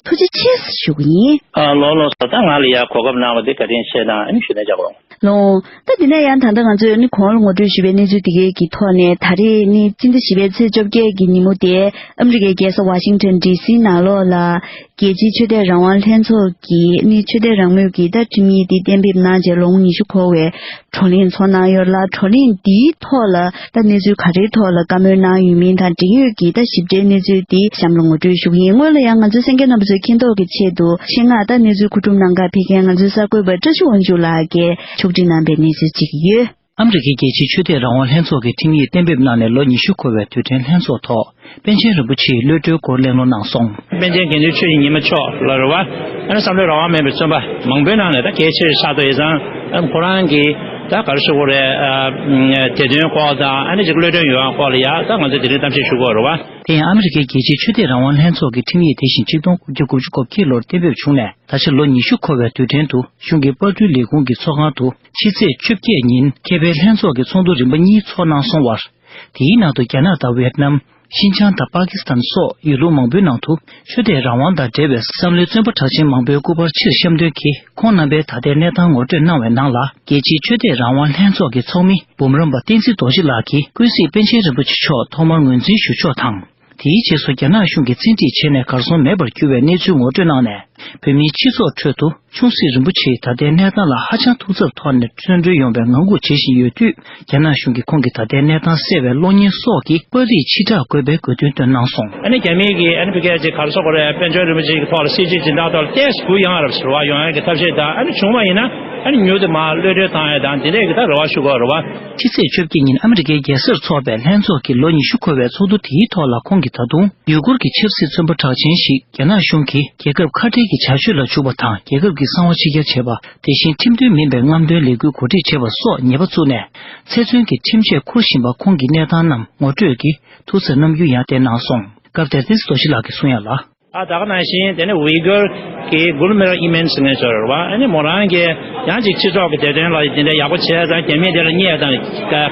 ཐུགས་རྗེ་ཆེ་ཞུ་གི་ཡིན། ཨ་ལགས་ལགས་སོ། ད་ང་ལ་ཡ་གོ་སྐབས་གནང་བ་དེ་བཀའ་དྲིན་ཆེ་དང་ཨ་ནི་ཞུ་ནས་བྱ་དགོས། ལགས། ད་འདི་ནས་ཡང་ད་ལྟ་ང་ཚོས་ནི་གོང་ལ་ངོ་སྤྲོད་ཞུས་པའི་གནས་ཚུལ་དེ་གའི་གི་ཐོག་ནས་ད་རེས་ནི་སྤྱི་ཟླ་བཞི་པའི་ཚེས་བཅོ་བརྒྱད་ཀྱི་ཉིན་མོ་དེ་ཨ་མི་རི་ཀའི་རྒྱལ་ས་ཝ་ཤིང་ཊོན་ཌི་སི་ནང་ལོགས་ལ་རྒྱལ་སྤྱིའི་ཆོས་དད་རང་དབང་ལྷན་ཚོགས་ཀྱིས་ནི་ཆོས་དད་རང་མོས་ཀྱི་ད་ཁྲིམས་ཡིག་འདི་གཏན་འབེབས་གནང་རྗེས་ལོ་ངོ་ཉི་ཤུ་འཁོར་བའི་བགྲོ་གླེང་ཚོགས་གནང་ཡོད་ལ། བགྲོ་གླེང་འདིའི་ཐོག་ལ་ད་གནས་ཚུལ་ག་རེའི་ཐོག་ལ་བཀའ་མོལ་གནང་ཡོད་མིན་དང་འབྲེལ་ཡོད་ཀྱི་ད་ཞིབ་ཕྲའི་གནས་ཚུལ་འདི་གཤམ་ལ་ངོ་སྤྲོད་ཞུ་གི་ཡིན། སྔོན་ལ་ཡང་ང་ཚོའི་གསན་མཁན་རྣམ་པ་ཚོའི་མཁྱེན་རྟོགས་ཀྱི་ཆེད་དུ་ཆེད་མངགས་ད་གནས་ཚུལ་མཁོ་སྒྲུབ་གནང་གར་ཕེབས་མཁན་ང་ཚོའི་གསར་འགོད་པ་བཀྲ་ཤིས་དབང་ཕྱུག་ལགས་ཀྱིས་ཕྱོགས་སྒྲིག་གནང་པའི་གནས་ཚུལ་ཅིག་ཡོད། ཨ་མི་རི་ཀའི་རྒྱལ་སྤྱིའི་ཆོས་དད་རང་དབང་ལྷན་ཚོགས་ཀྱི་ཁྲིམས་ཡིག་གཏན་འབེབས་གནང་ནས་ལོ་ཉི་ཤུ་འཁོར་བའི་དུས་དྲན་ལྷན་ཚོགས་ཐོག་པཎ་ཆེན་རིན་པོ་ཆེའི་གློད་གྲོལ་སྐོར་གླེང་སློང་གནང་སོང་། པཎ་ཆེན་དགེ་འདུན་ཆོས་ཀྱི་ཉི་མ་མཆོག་ལ་རེད་བ། ཨ་ནི་བསམ་བློའི་རང་དབང་མེད་པའི་བཙོན་པ་མང་པོའི་ནང་ནས་ད་གལ་ཆེ་ཤོས་ཆགས་ཐུབ་ཡོད་ཙང་། ཨ་ཁོ་རང་གིས་ད་ག་རེ་ཞུ་དགོས་རེད། ཨ་དེ་དོན་སྐོར་དང་ཨ་ནི་ཅིག་གློད་གྲོལ་ཡོང་ཡ་སྐོར་ལ་ཡ་ད་ང་ཚོས་དེ་རིང་གཏམ་བཤད་ཞུ་དགོས་རེད་བ། དེ་ཡང་ཨ་མི་རི་ཀའི་རྒྱལ་སྤྱིའི་ཆོས་དད་རང་དབང་ལྷན་ཚོགས་ཀྱི་ཁྲིམས་ཡིག་དེ་བཞིན་ཆིག་སྟོང་དགུ་བརྒྱ་དགུ་བཅུ་གོ་བརྒྱད་ལོར་གཏན་འབེབས་བྱུང་ནས་ད་ཆ་ལོ་ཉི་ཤུ་འཁོར་བའི་དུས་དྲན་དུ་གཞུང་གི་པར་སྐྲུན་ལས་ཁུངས་ཀྱི་ཚོགས་ཁང་དུ་ཕྱི་ཚེས་བཅོ་བརྒྱད་ཉིན་ཁེ་ཕན་ལྷན་ཚོགས་ཀྱི་ཚོགས་འདུ་རིམ་པ་གཉིས་ཚོགས་གནང་སོང་བར། དེའི་ནང་དུ་རྒྱ་ནག་དང་ཝེ་ཏི་ནམ། ཤིན་ཅང་དང་པ་ཀི་སི་ཐན་སོགས་ཡུལ་ལུང་མང་པོའི་ནང་དུ་ཆོས་དད་རང་དབང་དང་འབྲེལ་བའི་བསམ་བློའི་བཙོན་པ་གྲགས་ཅན་མང་པོའི་སྐུ་པར་ཕྱིར་བཤམས་དོན་གྱིས་ཁོང་རྣམ་པའི་ད་ལྟའི་གནས་སྟངས་ངོ་སྤྲོད་གནང་བའི་ནང་ལ། རྒྱལ་སྤྱིའི་ཆོས་དད་རང་དབང་ལྷན་ཚོགས་ཀྱི་ཚོགས་མི་འབུམ་རམས་པ་བསྟན་འཛིན་རྡོ་རྗེ་ལགས་ཀྱིས་ཀུན་གཟིགས་པཎ་ཆེན་རིན་པོ་ཆེ་མཆོག་ཐོག་མར་ངོས་འཛིན་ཞུ་ཕྱོགས་དང་། དེའི་རྗེས་སུ་རྒྱ་ནག་གཞུང་གིས་བཙན་ཁྲིད་བྱས་ནས་གར་སོང་མེད་པར་གྱུར་བའི་གནས་ཚུལ་ངོ་སྤྲོད་གནང་ནས། བོད་མིའི་སྤྱི་ཚོགས་ཁྲོད་དུ་ཆུང་སྲིད་རིན་པོ་ཆེའི་ད་ལྟའི་གནས་སྟངས་ལ་ཧ་ཅང་ཐུགས་འཚབ་ཐོག་ནས་བཙོན་གྲོལ་ཡོང་བའི་ངང་སྒུག་བྱེད་བཞིན་ཡོད་དུས། རྒྱ་ནག་གཞུང་གིས་ཁོང་གི་ད་ལྟའི་གནས་སྟངས་གསལ་བའི་གློག་བརྙན་སོགས་ཀྱི་པར་རིས་ཕྱིར་བསྒྲགས་དགོས་པའི་དགོས་འདུན་བཏོན་གནང་སོང་། ཨ་ནི་རྒྱ་མི་གིས་ཨ་ནི་ཕ་གིའི་ག་རེ་ཟེར་དགོས་རེད། དཔལ་འབྱོར་རིན་པོ་ཆེ་གི་ཐོག་ལ་སྲིད་ཇུས་སྦྱིན་བདག་ཐོག་ལ་ཏོག་ཙམ་གུ་ཡངས་རབས་ཟེར་བ་ཡོང་ཡ་གི་ཐབས་ཤེས་དང་། ཨ་ནི་བྱུང་བ་ཡིན་ན་ཨ་ནི་མྱུར་དུ་མར་གློད་གྲོལ་བཏང་ཡ་དང་དེ་འདྲས་ཀྱི་ད་རེ་བ་ཞུ་དགོས་རེད་བ། ཕྱི་ཚེས་བཅོ་བརྒྱད་ཉིན་ཨ་མི་རི་ཀའི་རྒྱལ་སར་འཚོགས་པའི་ལྷན་ཚོགས་ཀྱི་ལོ་ཉི་ཤུ་འཁོར་བའི་ཚོགས་འདུ་དེའི་ཐོག་ལ་ཁོང་གིས་ད་དུང་ཡུ་གུར་གྱི་ཆབ་སྲིད་བཙོན་པ་གྲགས་ཅན་ཞིག་རྒྱ་ནག་གཞུང་གིས་རྒྱལ་ཁབ་ཁ་བྲལ་གྱི་བྱ་སྤྱོད་ལ་འཇུག་པ་དང་། རྒྱལ་ཁབ་ཀྱི་གསང་བ་ཕྱི་གྱར་བྱེད་པ། དེ་བཞིན་ཁྲིམས་མཐུན་མིན་པའི་རྔམ་སྟོན་ལས་འགུལ་གོ་སྒྲིག་བྱེད་པ་སོགས་ཉེས་པ་བཙུགས་ནས། ཚེ་བཙོན་གྱི་ཁྲིམས་ཆད་འཁུར་བཞིན་པ་ཁོང་གི་གནས་སྟངས་རྣམས་ངོ་སྤྲོད་ཀྱིས་ཐུགས་འཚབ་རྣམ་འགྱུར་ཡང་བསྟན་གནང་སོང་། སྐབས་དེར་བསྟན་འཛིན་རྡོ་རྗེ་ལགས་ཀྱིས་གསུངས་ཡ་ལ། ཨ་ད་ག་ནང་བཞིན་དེ་ནི་ཝི་གར་གྱི་གུལ་མེར་ཨི་མན་ཟེར་མཁན་ཚོ་རེད་བ། ཨ་ནི་མོ་རང་གིས་ཡང་ཅིག་སྤྱི་ཚོགས་ཀྱི་བདེ་དོན་ལ་དེ་འདྲ་ཡག་པོ་བྱས་ཙང་རྒྱ་མི་དེ་ལ་བརྙས་དང་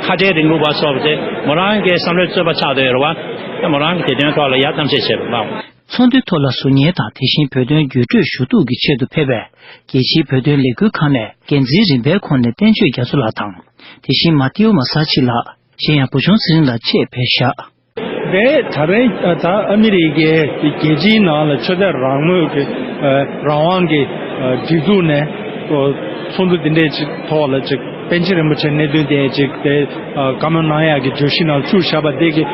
ཁ་བྲལ་རིང་ལུགས་པ་སོགས་དེ་མོ་རང་གི་བསམ་བློའི་རྩོད་པ་ཆགས་བསྡད་ཡོད་རེད་བ། ཨ་མོ་རང་གི་བདེ་དོན་ཐོག་ལ་ཡ་གཏམ་བཤད་བྱས་པ་ལགས། ཚོགས་འདུའི་ཐོག་ལ་ཟུར་ཉན་དང་དེ་བཞིན་བོད་དོན་བརྒྱུད་སྤྲོད་ཞུ་གཏུག་གི་ཆེད་དུ་ཕེབས་པའི་རྒྱལ་སྤྱིའི་བོད་དོན་ལས་འགུལ་ཁང་ནས་འགན་འཛིན་རིམ་པའི་ཁོངས་ནས་བསྟན་ཆོས་རྒྱ་མཚོ་ལགས་དང་། དེ་བཞིན་མ་ཏིའོ་མ་ས་ཆི་ལགས། གཞན་ཡང་བུ་ཆུང་ཚེ་རིང་ལགས་བཅས་ཕེབས་བཞག། དེ་ད་རེས་ད་ཨ་མི་རི་ཀའི་རྒྱལ་སྤྱིའི་ནང་ལ་ཆོས་དད་རང་མོས་ཀྱི་རང་དབང་གི་སྒྲིག་འཛུགས་ནས་ཚོགས་འདུ་འདི་འདྲའི་ཅིག་ཐོག་ལ་ཅིག་ པཎ་ཆེན་རིན་པོ་ཆེ་གནད་དོན་དེ་ཅིག་དེ་ཨ་བཀའ་མོལ་གནང་ཡག་གི་བརྗོད་གཞི་ནང་བཅུག་བཞག་པ་དེ་གི་ཨ་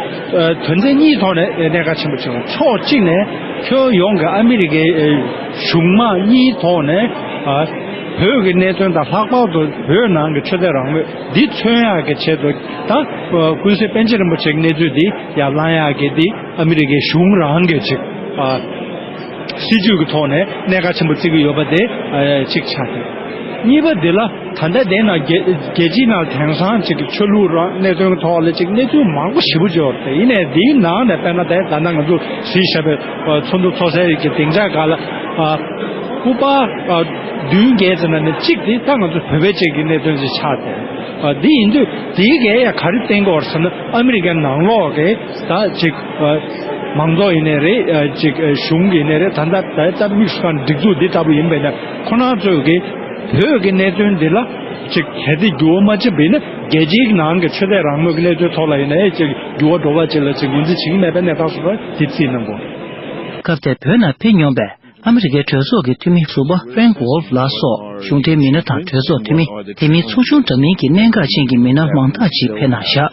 དོན་ཚན་གཉིས་ཐོག་ནས་གནད་འགག་ཆེན་པོ་ཆགས། ཕྱོགས་གཅིག་ནས་ཁྱོན་ཡོངས་ཀྱི་ཨ་མི་རི་ཀའི་ཨ་གཞུང་དམངས་གཉིས་ཐོག་ནས་ཨ་བོད་ཀྱི་གནད་དོན་དང་ལྷག་པར་དུ་བོད་ནང་གི་ཆོས་དད་རང་མོས་འདི་མཚོན་ཡག་གི་ཆེད་དུ་ད་ཨ་ཀུན་གཟིགས་པཎ་ཆེན་རིན་པོ་ཆེ་གི་གནས་ཚུལ་འདི་ཡར་བསླང་ཡག་གི་འདི་ཨ་མི་རི་ཀའི་གཞུང་རང་གི་ཅིག་ཨ། སྲིད་ཇུས་ཀྱི་ཐོག་ནས་གནད་འགག་ཆེན་པོ་བརྩི་གི་ཡོད་པ་དེ་ཨ་གཅིག་ཆགས་ཡོད། གཉིས་པ་འདི་ལ་ད་ལྟ་དེ་ན་རྒྱལ་རྒྱལ་སྤྱིའི་ནང་དེང་སང་ཅིག་ཆོས་ལུགས་རང་གནད་དོན་གྱི་ཐོག་ལ་ཅིག་གནས་ཚུལ་མང་པོ་ཞེ་པོ་ཅིག་ཡོད་རེད། ཡིན་ནའི་འདིའི་ནང་ནས་དཔེར་ན་ད་ད་ལྟ་ང་ཚོ་གཟིགས་བཞག་པའི་ཨ་ཚོགས་འདུ་ཚོགས་སའི་གི་སྡིངས་ཆ་སྒང་ལ་ཨ་སྐུ་པར་ཨ་བདུན་བརྒྱད་ཙམ་ནང་ནས་གཅིག་དེ་ད་ང་ཚོ་བོད་པའི་ཅིག་གི་གནད་དོན་ཅིག་ཆགས་ཏེ། ཨ་འདི་ཡིན་དུས་དེའི་གས་ཡང་ག་རེ་བསྟན་གྱི་ཡོད་རེད་ཟེར་ན་ཨ་མི་རི་ཀའི་ནང་ལོགས་ཀྱི་ད་ཅིག་ཨ་མང་ཚོགས་ཡིན་ནའི་རེད། ཨ་ཅིག་ཨ་གཞུང་གི་ཡིན་ནའི་རེད། ད་ལྟ་ད་ལྟ་དམིགས་སུ་བཀར་སྒྲིག་འཛུགས་འདི་ལྟ་བུ་ཡིན་པས་ན་ཁོ་རང་ཚོས་ཀྱི་བོད་ཀྱི་གནད་དོན་འདི་ལ་ཅིག་གལ་ཏེ་འགྱུར་བ་མ་ཕྱིན་པ་ཡིན་ན་རྒྱལ་སྤྱིའི་ནང་གི་ཆོས་དད་རང་མོས་ཀྱི་གནད་དོན་ཐོག་ལ་ཡིན་ནའི་ཅིག་འགྱུར་བ་འགྲོ་བ་ཅིག་ལ་ཅིག་ངོས་འཛིན་བྱེད་ཀྱི་མེད་པའི་གནས་སྟངས་སུ་དེ་རྩིས་གནང་དགོས། སྐབས་དེར་བོད་ནང་ཕེབས་མྱོང་པའི་ཨ་མི་རི་ཀའི་གྲོས་ཚོགས་ཀྱི་འཐུས་མི་ཟུར་པ་ཧྥྲེང་ཝོལ་ལགས་སོགས་གཞུང་འབྲེལ་མི་སྣ་དང་གྲོས་ཚོགས་འཐུས་མི། དེ་མིན་ཚོགས་ཆུང་འདྲ་མིན་གྱི་གནད་འགག་ཅན་གྱི་མི་སྣ་མང་དག་ཅིག་ཕེབས་གནང་བཞག་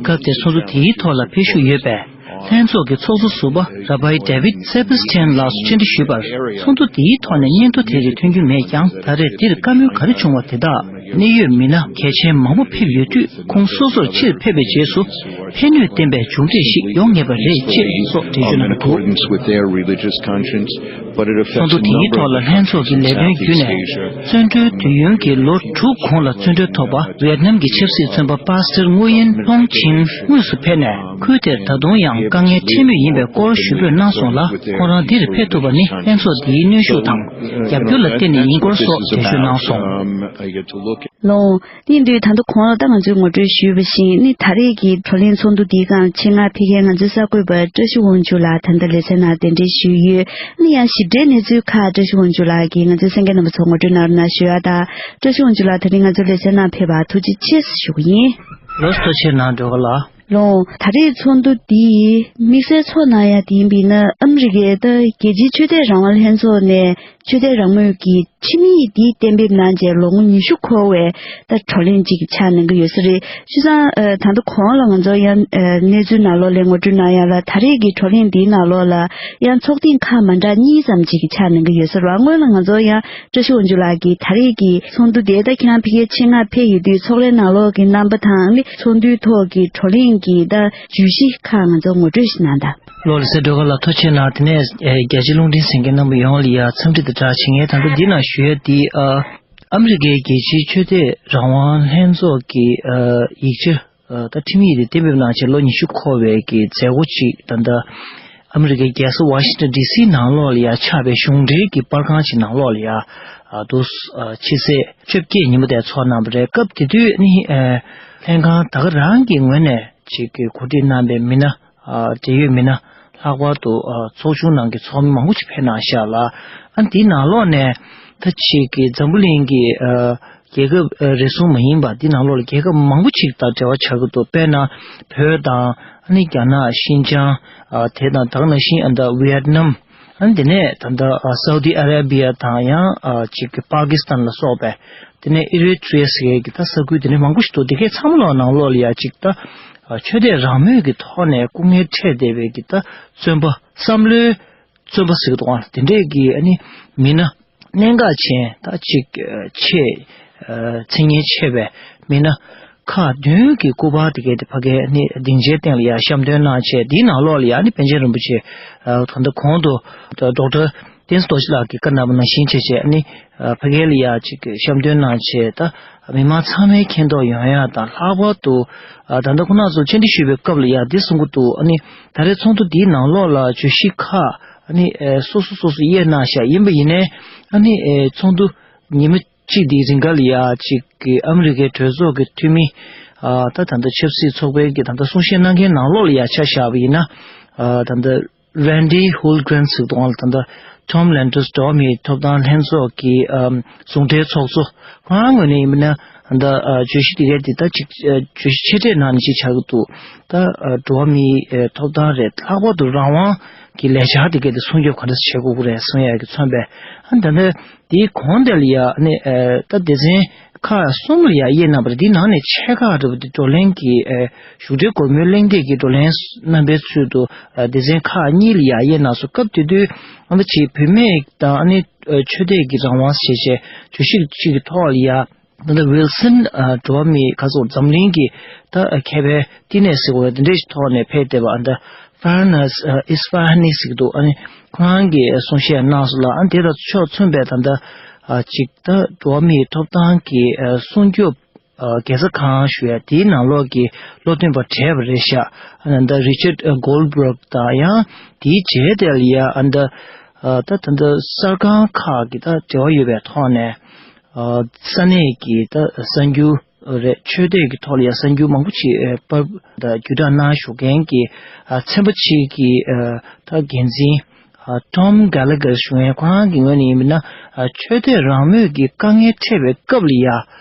སྐབས་དེར་ཚོགས་འདུ་དེའི་ཐོག་ལ་ཕེབས་བཞུགས་ཡོད་པའི་ལྷན་ཚོགས་ཀྱི་ཚོགས་གཙོ་ཟུར་པ་ར་བྷའི་ཌེ་བིད་སེ་བྷེ་སི་ཊན་ལགས་སུ་བཅར་འདྲི་ཞུས་པར། ཚོགས་འདུ་དེའི་ཐོག་ནས་སྙན་ཐོ་དེ་རིགས་ཐོན་རྒྱུ་མེད་ཀྱང་། ད་རེས་འདིར་བཀའ་མོལ་ག་རེ་བྱུང་བ་དེ་དག་གནད་ཡོད་མི་སྣ་གལ་ཆེན་མང་པོ་ཕེབས་ཡོད་དུས། ཁོང་སོ་སོར་ཕྱིར་ཕེབས་པའི་རྗེས་སུ་ཕན་ནུས་ལྡན་པའི་མཇུག་འབྲས་ཤིག་ཡོང་ངེས་པ་རེད་ཅེས་སོགས་འགྲེལ་བརྗོད་གནང་འདུག་ཚོགས་འདུ་དེའི་ཐོག་ལ་ལྷན་ཚོགས་ཀྱི་ལས་དོན་བརྒྱུད་ནས། བཙོན་གྲོལ་དུས་ཡུན་གྱི་ལོ་དྲུག་གོང་ལ་བཙོན་གྲོལ་ཐོབ་པ་ཝི་ཡེད་ནམ་གྱི་ཆབ་སྲིད་བཙོན་པ་པཱ་སི་ཏར་ངུ་ཡིན་ལྷོང་ཆིན་དངོས་སུ་ཕེབས་ནས། ཁུལ་དེར་ད་དུང་ཡང་དཀའ་ངལ་འཕྲད་མུས་ཡིན་པའི་སྐོར་ཞུ་འབོད་གནང་སོང་ལ། ཁོང་རང་འདིར་ཕེབས་ཐུབ་པ་ནི་ལྷན་ཚོགས་འདིའི་གནོན་ཤུགས་དང་རྒྱབ་སྐྱོར་ལ་བརྟེན་ནས་ཡིན་སྐོར་སོགས་འགྲེལ་བརྗོད་གནང་སོང་། ལོང་། དེ་ཡིན་དུས་ད་ལྟ་གོང་ལ་ད་ང་ཚོས་ངོ་སྤྲོད་ཞུས་པ་བཞིན་ནི། ད་རེས་ཀྱི་བགྲོ་གླེང་ཚོགས་འདུ་འདིའི་སྒང་ཆེད་མངགས་ཕེབས་མཁན་ང་ཚོའི་གསར་འགོད་པ་བཀྲ་ཤིས་དབང་ཕྱུག་ལགས་ད་ལྟ་ལེ་ཚན་ནང་གདན་འདྲེན་ཞུས་ཡོད། ཨ་ནི་ཡང་ཞིབ་ཕྲའི་གནས་ཚུལ་ཁག་བཀྲ་ཤིས་དབང་ཕྱུག་ལགས་ཀྱིས་ང་ཚོའི་གསན་མཁན་རྣམ་པ་ཚོར་ངོ་སྤྲོད་གནང་རོགས་གནང་ཞུ་ཡ་དང་། བཀྲ་ཤིས་དབང་ཕྱུག་ལགས་ད་རིང་ང་ཚོའི་ལེ་ཚན་ནང་ཕེབས་པར་ཐུགས་རྗེ་ཆེ་ཞུ་གི་ཡིན། ལོ་སྟོ་ཆེ་ནང་འགྲོ་ག་ལ། ལོང་། ད་རེས་ཚོགས་འདུ་འདི་དམིགས་བསལ་ཚོགས་གནང་ཡ་དེ་ཡིན་པས་ན། ཨ་མི་རི་ཀའི་ད་རྒྱལ་སྤྱིའི་ཆོས་དད་རང་དབང་ལྷན་ཚོགས་ནས་ཆོས་དད་རང་མོས་ཀྱི་ཁྲིམས་ཡིག་འདི་གཏན་འབེབས་གནང་རྗེས་ལོ་ངོ་ཉི་ཤུ་འཁོར་བའི་ད་བགྲོ་གླེང་ཅིག་ཆགས་གནང་གི་ཡོད་ས་རེད། བྱས་ཙང་ཨ་ད་ལྟ་གོང་ལ་ང་ཚོ་ཡང་ཨ་གནས་ཚུལ་ནང་ལོགས་ལ་ངོ་སྤྲོད་གནང་ཡ་ལ། ད་རེས་ཀྱི་བགྲོ་གླེང་འདིའི་ནང་ལོགས་ལ་ཡང་ཚོགས་ཐེངས་ཁག་མ་འདྲ་གཉིས་ཙམ་ཅིག་ཆགས་གནང་གི་ཡོད་ས་རེད། སྔོན་ལ་ང་ཚོ་ཡང་བཀྲ་ཤིས་དབང་ཕྱུག་ལགས་ཀྱིས་ད་རེས་ཀྱི་ཚོགས་འདུ་དེ་ད་ཁྱེད་རང་ཕ་གིར་ཆེད་མངགས་ཕེབས་ཡོད་དུས་ཚོགས་ལས་ནང་ལོགས་ཀྱི་རྣམ་པ་དང་ནི་ཚོགས་འདུའི་ཐོག་གི་བགྲོ་གླེང་གི་ད་བརྗོད་གཞི་ཁག་ང་ཚོ་ངོ་སྤྲོད་ཞིག་གནང་དང་། ལོ་ལ་སེ་འགྲོ་ག་ལ་ཐུགས་རྗེ་ཆེ་གནང་། དེ་ནས་ཨེ་རྒྱ་ཆེའི་རླུང་འཕྲིན་གསན་མཁན་རྣམ་པ་ཡོངས་ལ་ཡ་འཚམས་འདྲི་དང་སྦྲགས་བྱེད་མཁན་ད་ལྟ་འདི་ན་ཞུ་ཡ་འདི་ཨ་ཨ་མི་རི་ཀའི་རྒྱལ་སྤྱིའི་ཆོས་དད་རང་དབང་ལྷན་ཚོགས་ཀྱི་ཨ་ཡིག་ཆ་ཨ་ད་ཁྲིམས་ཡིག་དེ་གཏན་འབེབས་གནང་བྱས་ལོ་ཉི་ཤུ་འཁོར་བའི་གི་མཛད་སྒོ་ཅིག་ད་ལྟ་ཨ་མི་རི་ཀའི་རྒྱལ་ས་ཝ་ཤིང་ཊོན་ཌི་སི་ནང་ལོགས་ལ་ཡ་ཆགས་པའི་གཞུང་འབྲེལ་གྱི་པར་ཁང་ཅིག་ནང་ལོགས་ལ་ཡ་ཨ་དུ་ཨ་ཕྱི་ཚེས་བཅོ་བརྒྱད་ཉིན་མོ་དེ་ཚོགས་གནང་བ་རེད། སྐབས་དེ་དུས་ནི་ཨ་ལྷན་ཁང་ད་ག་རང་གི་ངོས་ནས་ཅིག་གི་གོ་སྒྲིག་གནང་པའི་མི་སྣ། ཨ་འབྲེལ་ཡོད་མི་སྣ། ལྷག་པར་དུ་ཨ་ཚོགས་ཆུང་ནང་གི་ཚོགས་མི་མང་པོ་ཅིག་ཕེབས་གནང་ཤག་ལ། ཨ་འདིའི་ནང་ལོགས་ནས་ད་ཅིག་གི་འཛམ་བུ་གླིང་གི་ཨ་རྒྱལ་ཁབ་ཨ་རེ་ཟུང་མ་ཡིན་པ་འདི་ནང་ལོགས་ལ་རྒྱལ་ཁབ་མང་པོ་ཅིག་དང་འབྲེལ་བ་ཆགས་ཀྱི་འདུག་དཔེར་ན་བོད་དང་ཨ་ནི་རྒྱ་ནག་ཤིན་ཅང་ཨ་དེ་དང་ད་ག་ནང་བཞིན་ཨ་ད་ཝི་ཡེད་ནམ། ཨ་ནི་དེ་ནས་ད་ལྟ་ཨ་སའུ་ཏི་ཨ་ར་བི་ཡ་དང་ཡང་ཨ་ཅིག་གི་པ་ཀི་སི་ཐན་ལ་སོགས་པའི། དེ་ནས་ཨི་རི་ཊྲི་ཡ་ཟེར་གྱི་ད་ས་ཁུལ་དེ་འདྲ་མང་པོ་ཞིག་འདུག་དེ་གའི་ཚང་མ་ལོག་ནང་ལོགས་ལ་ཡ་ཅིག་ད་ཆོས་དད་རང་མོས་ཀྱི་ཐོག་ནས་སྐུ་ངལ་འཕྲད་བསྡད་པའི་གི་ད་བཙོན་པ་བསམ་བློའི་བཙོན་པ་ཟེར་གི་འདུག་ཨ། དེ་འདྲས་ཀྱི་ཨ་ནི་མི་སྣ་གནད་འགག་ཅན་ད་ཅིག་ཆེས་མཚན་སྙན་ཆེ་བའི་མི་སྣ་ཁག་བདུན་གྱི་སྐུ་པར་དེ་གའི་དེ་ཕ་གའི་ཨ་ནི་སྡིངས་ཆའི་སྟེང་ལ་ཡ་བཤམས་སྟོན་གནང་བྱས། དེའི་ནང་ལོགས་ལ་ཡ་ཨ་ནི་པཎ་ཆེན་རིན་པོ་ཆེ་ད་ལྟ་གོང་དུ་ཌོག་ཊར་བསྟན་འཛིན་རྡོ་རྗེ་ལགས་ཀྱིས་བཀའ་གནང་བ་ནང་བཞིན་བྱས་བྱས་ཨ་ནི་ཕ་གིར་ལ་ཡ་ཅིག་བཤམས་སྟོན་གནང་བྱས། ད་མི་མང་ཚང་མས་མཁྱེན་རྟོགས་ཡོང་ཡ་དང་། ལྷག་པར་དུ་ད་ལྟ་ཁོང་རྣམ་ཚོ་བཅར་འདྲི་ཞུས་པའི་སྐབས་ལ་ཡ་འདི་གསུང་གི་འདུག་ཨ་ནི་ད་རེས་ཚོགས་འདུ་འདིའི་ནང་ལོགས་ལ་བརྗོད་གཞི་ཁག་ཨ་ནི་སོ་སོ་སོ་སོ་དབྱེ་གནང་བཞག་ཡིན་པ་ཡིན་ནའི་ཨ་ནི་ཚོགས་འདུ་ཉི་མ་གཅིག་འདིའི་རིང་ག་ལ་ཡ་ཅིག་ཨ་མི་རི་ཀའི་གྲོས་ཚོགས་ཀྱི་འཐུས་མི་ད་ད་ལྟ་ཆབ་སྲིད་ཚོགས་པའི་གི་ད་ལྟ་གསུང་བཤད་གནང་མཁན་ནང་ལོགས་ལ་ཡ་ཆ་བཞག་པ་ཡིན་ན་ད་ལྟ། རན་ཌི་ཧུལ་གྷྲན་ཟེར་དུས་ལ་ད་ལྟ་ཊོམ་ལན་ཌོས་འགྲོ་བ་མིའི་ཐོབ་ཐང་ལྷན་ཚོགས་ཀྱི་ཨམ་ཟུང་འབྲེལ་ཚོགས་གཙོ་ཁོ་རང་ངོས་ནས་ཡིན་ན་ད་ཨ་བརྗོད་གཞི་དེ་གའི་དེ་ད་ཅིག་ཨ་བརྗོད་གཞི་ཆེ་གྲས་ནང་ནས་ཅིག་ཆགས་ཀྱི་འདུག་ད་ཨ་འགྲོ་བ་མིའི་ཨ་ཐོབ་ཐང་རེད། ལྷག་པར་དུ་རང་དབང་གི་ལས་འཆར་དེ་གའི་དེ་སྲུང་སྐྱོབ་ག་འདྲ་བྱེད་དགོས་ཀྱི་རེད་གསུང་ཡག་གི་མཚོན་པས། ཨ་ད་ལྟ་དེའི་གོང་དེ་ལ་ཡ་ཨ་ནི་ཨ་ད་སྡེ་ཚན་ ཁག་གསུམ་ལ་ཡང་དབྱེ་གནང་བ་རེད། འདིའི་ནང་ནས་ཆེ་ཁག་འདྲ་པོ་དེ་བགྲོ་གླེང་གི་ཨེ་བཞུགས་གྲལ་སྒོར་མོའི་གླེང་སྟེགས་ཀྱི་བགྲོ་གླེང་རྣམ་པའི་ཚུལ་དུ་ཨ་སྡེ་ཚན་ཁག་གཉིས་ལ་ཡང་དབྱེ་གནང་སོང་། སྐབས་དེ་དུས་ཨ་ནི་ཅིག་བུད་མེད་དང་ཨ་ནི་ཨ་ཆོས་དད་ཀྱི་རང་དབང་ཞེས་བྱས་བརྗོད་གཞི་གཅིག་གི་ཐོག་ལ་ཡང་། ད་ལྟ་ཝིལ་སན་ཨ་འགྲོ་བ་མིའི་ག་ཚོད་འཛམ་གླིང་གི་ད་ཨ་མཁས་པའི་བསྟི་གནས་ཟེར་བ་འདི་འདྲའི་ཐོག་ནས་ཕེབས་བསྡད་པ་ཨ་ད་ཧྥ་ར་ནས་ཨ་ཨིས་ཧྥ་ཧ་ནི་ཟེར་གྱི་འདུག་ཨ་ནི་ཁོ་རང་གིས་གསུང་བཤད་གནང་སོང་ལ། ཨ་དེ་དང་ཕྱོགས་མཚུངས་པའི་ད་ལྟ་ཨ་ཅིག་ད་འགྲོ་བ་མིའི་ཐོབ་ཐང་གི་ཨ་སྲུང་སྐྱོབ་ཨ་དགེ་རྩ་ཁང་ཞུ་ཡ་དེའི་ནང་ལོགས་ཀྱི་བློ་འདོན་པ་གྲས་པ་རེད་ཤག་ཨ་ད་རི་ཅར་ཨ་གོལ་སྦུག་དང་ཡང་དེའི་རྗེས་དེ་ལ་ཡ་ཨ་ད་ཨ་ད་ད་ལྟ་གསར་ཁང་ཁག་གི་ད་འབྲེལ་བ་ཡོད་པའི་ཐོག་ནས། ཨ་ས་གནས་ཀྱི་ད་གསར་འགྱུར་རེད། ཆོས་དད་ཀྱི་ཐོག་ལ་ཡང་གསར་འགྱུར་མང་པོ་ཅིག་ཨེ་པར་ད་བརྒྱུད་བསྒྲགས་གནང་བཞུགས་མཁན་གྱི་ཨ་ཚན་པ་གཅིག་གི་ཨ་ད་འགན་འཛིན་ཨ་Tom Gallagher་ཞུ་མཁན་ཁོ་རང་གི་ངོས་ནས་ཡིན་ན། ཨ་ཆོས་དད་རང་མོས་ཀྱི་དཀའ་ངལ་འཕྲད་པའི་སྐབས་ལ་ཡ་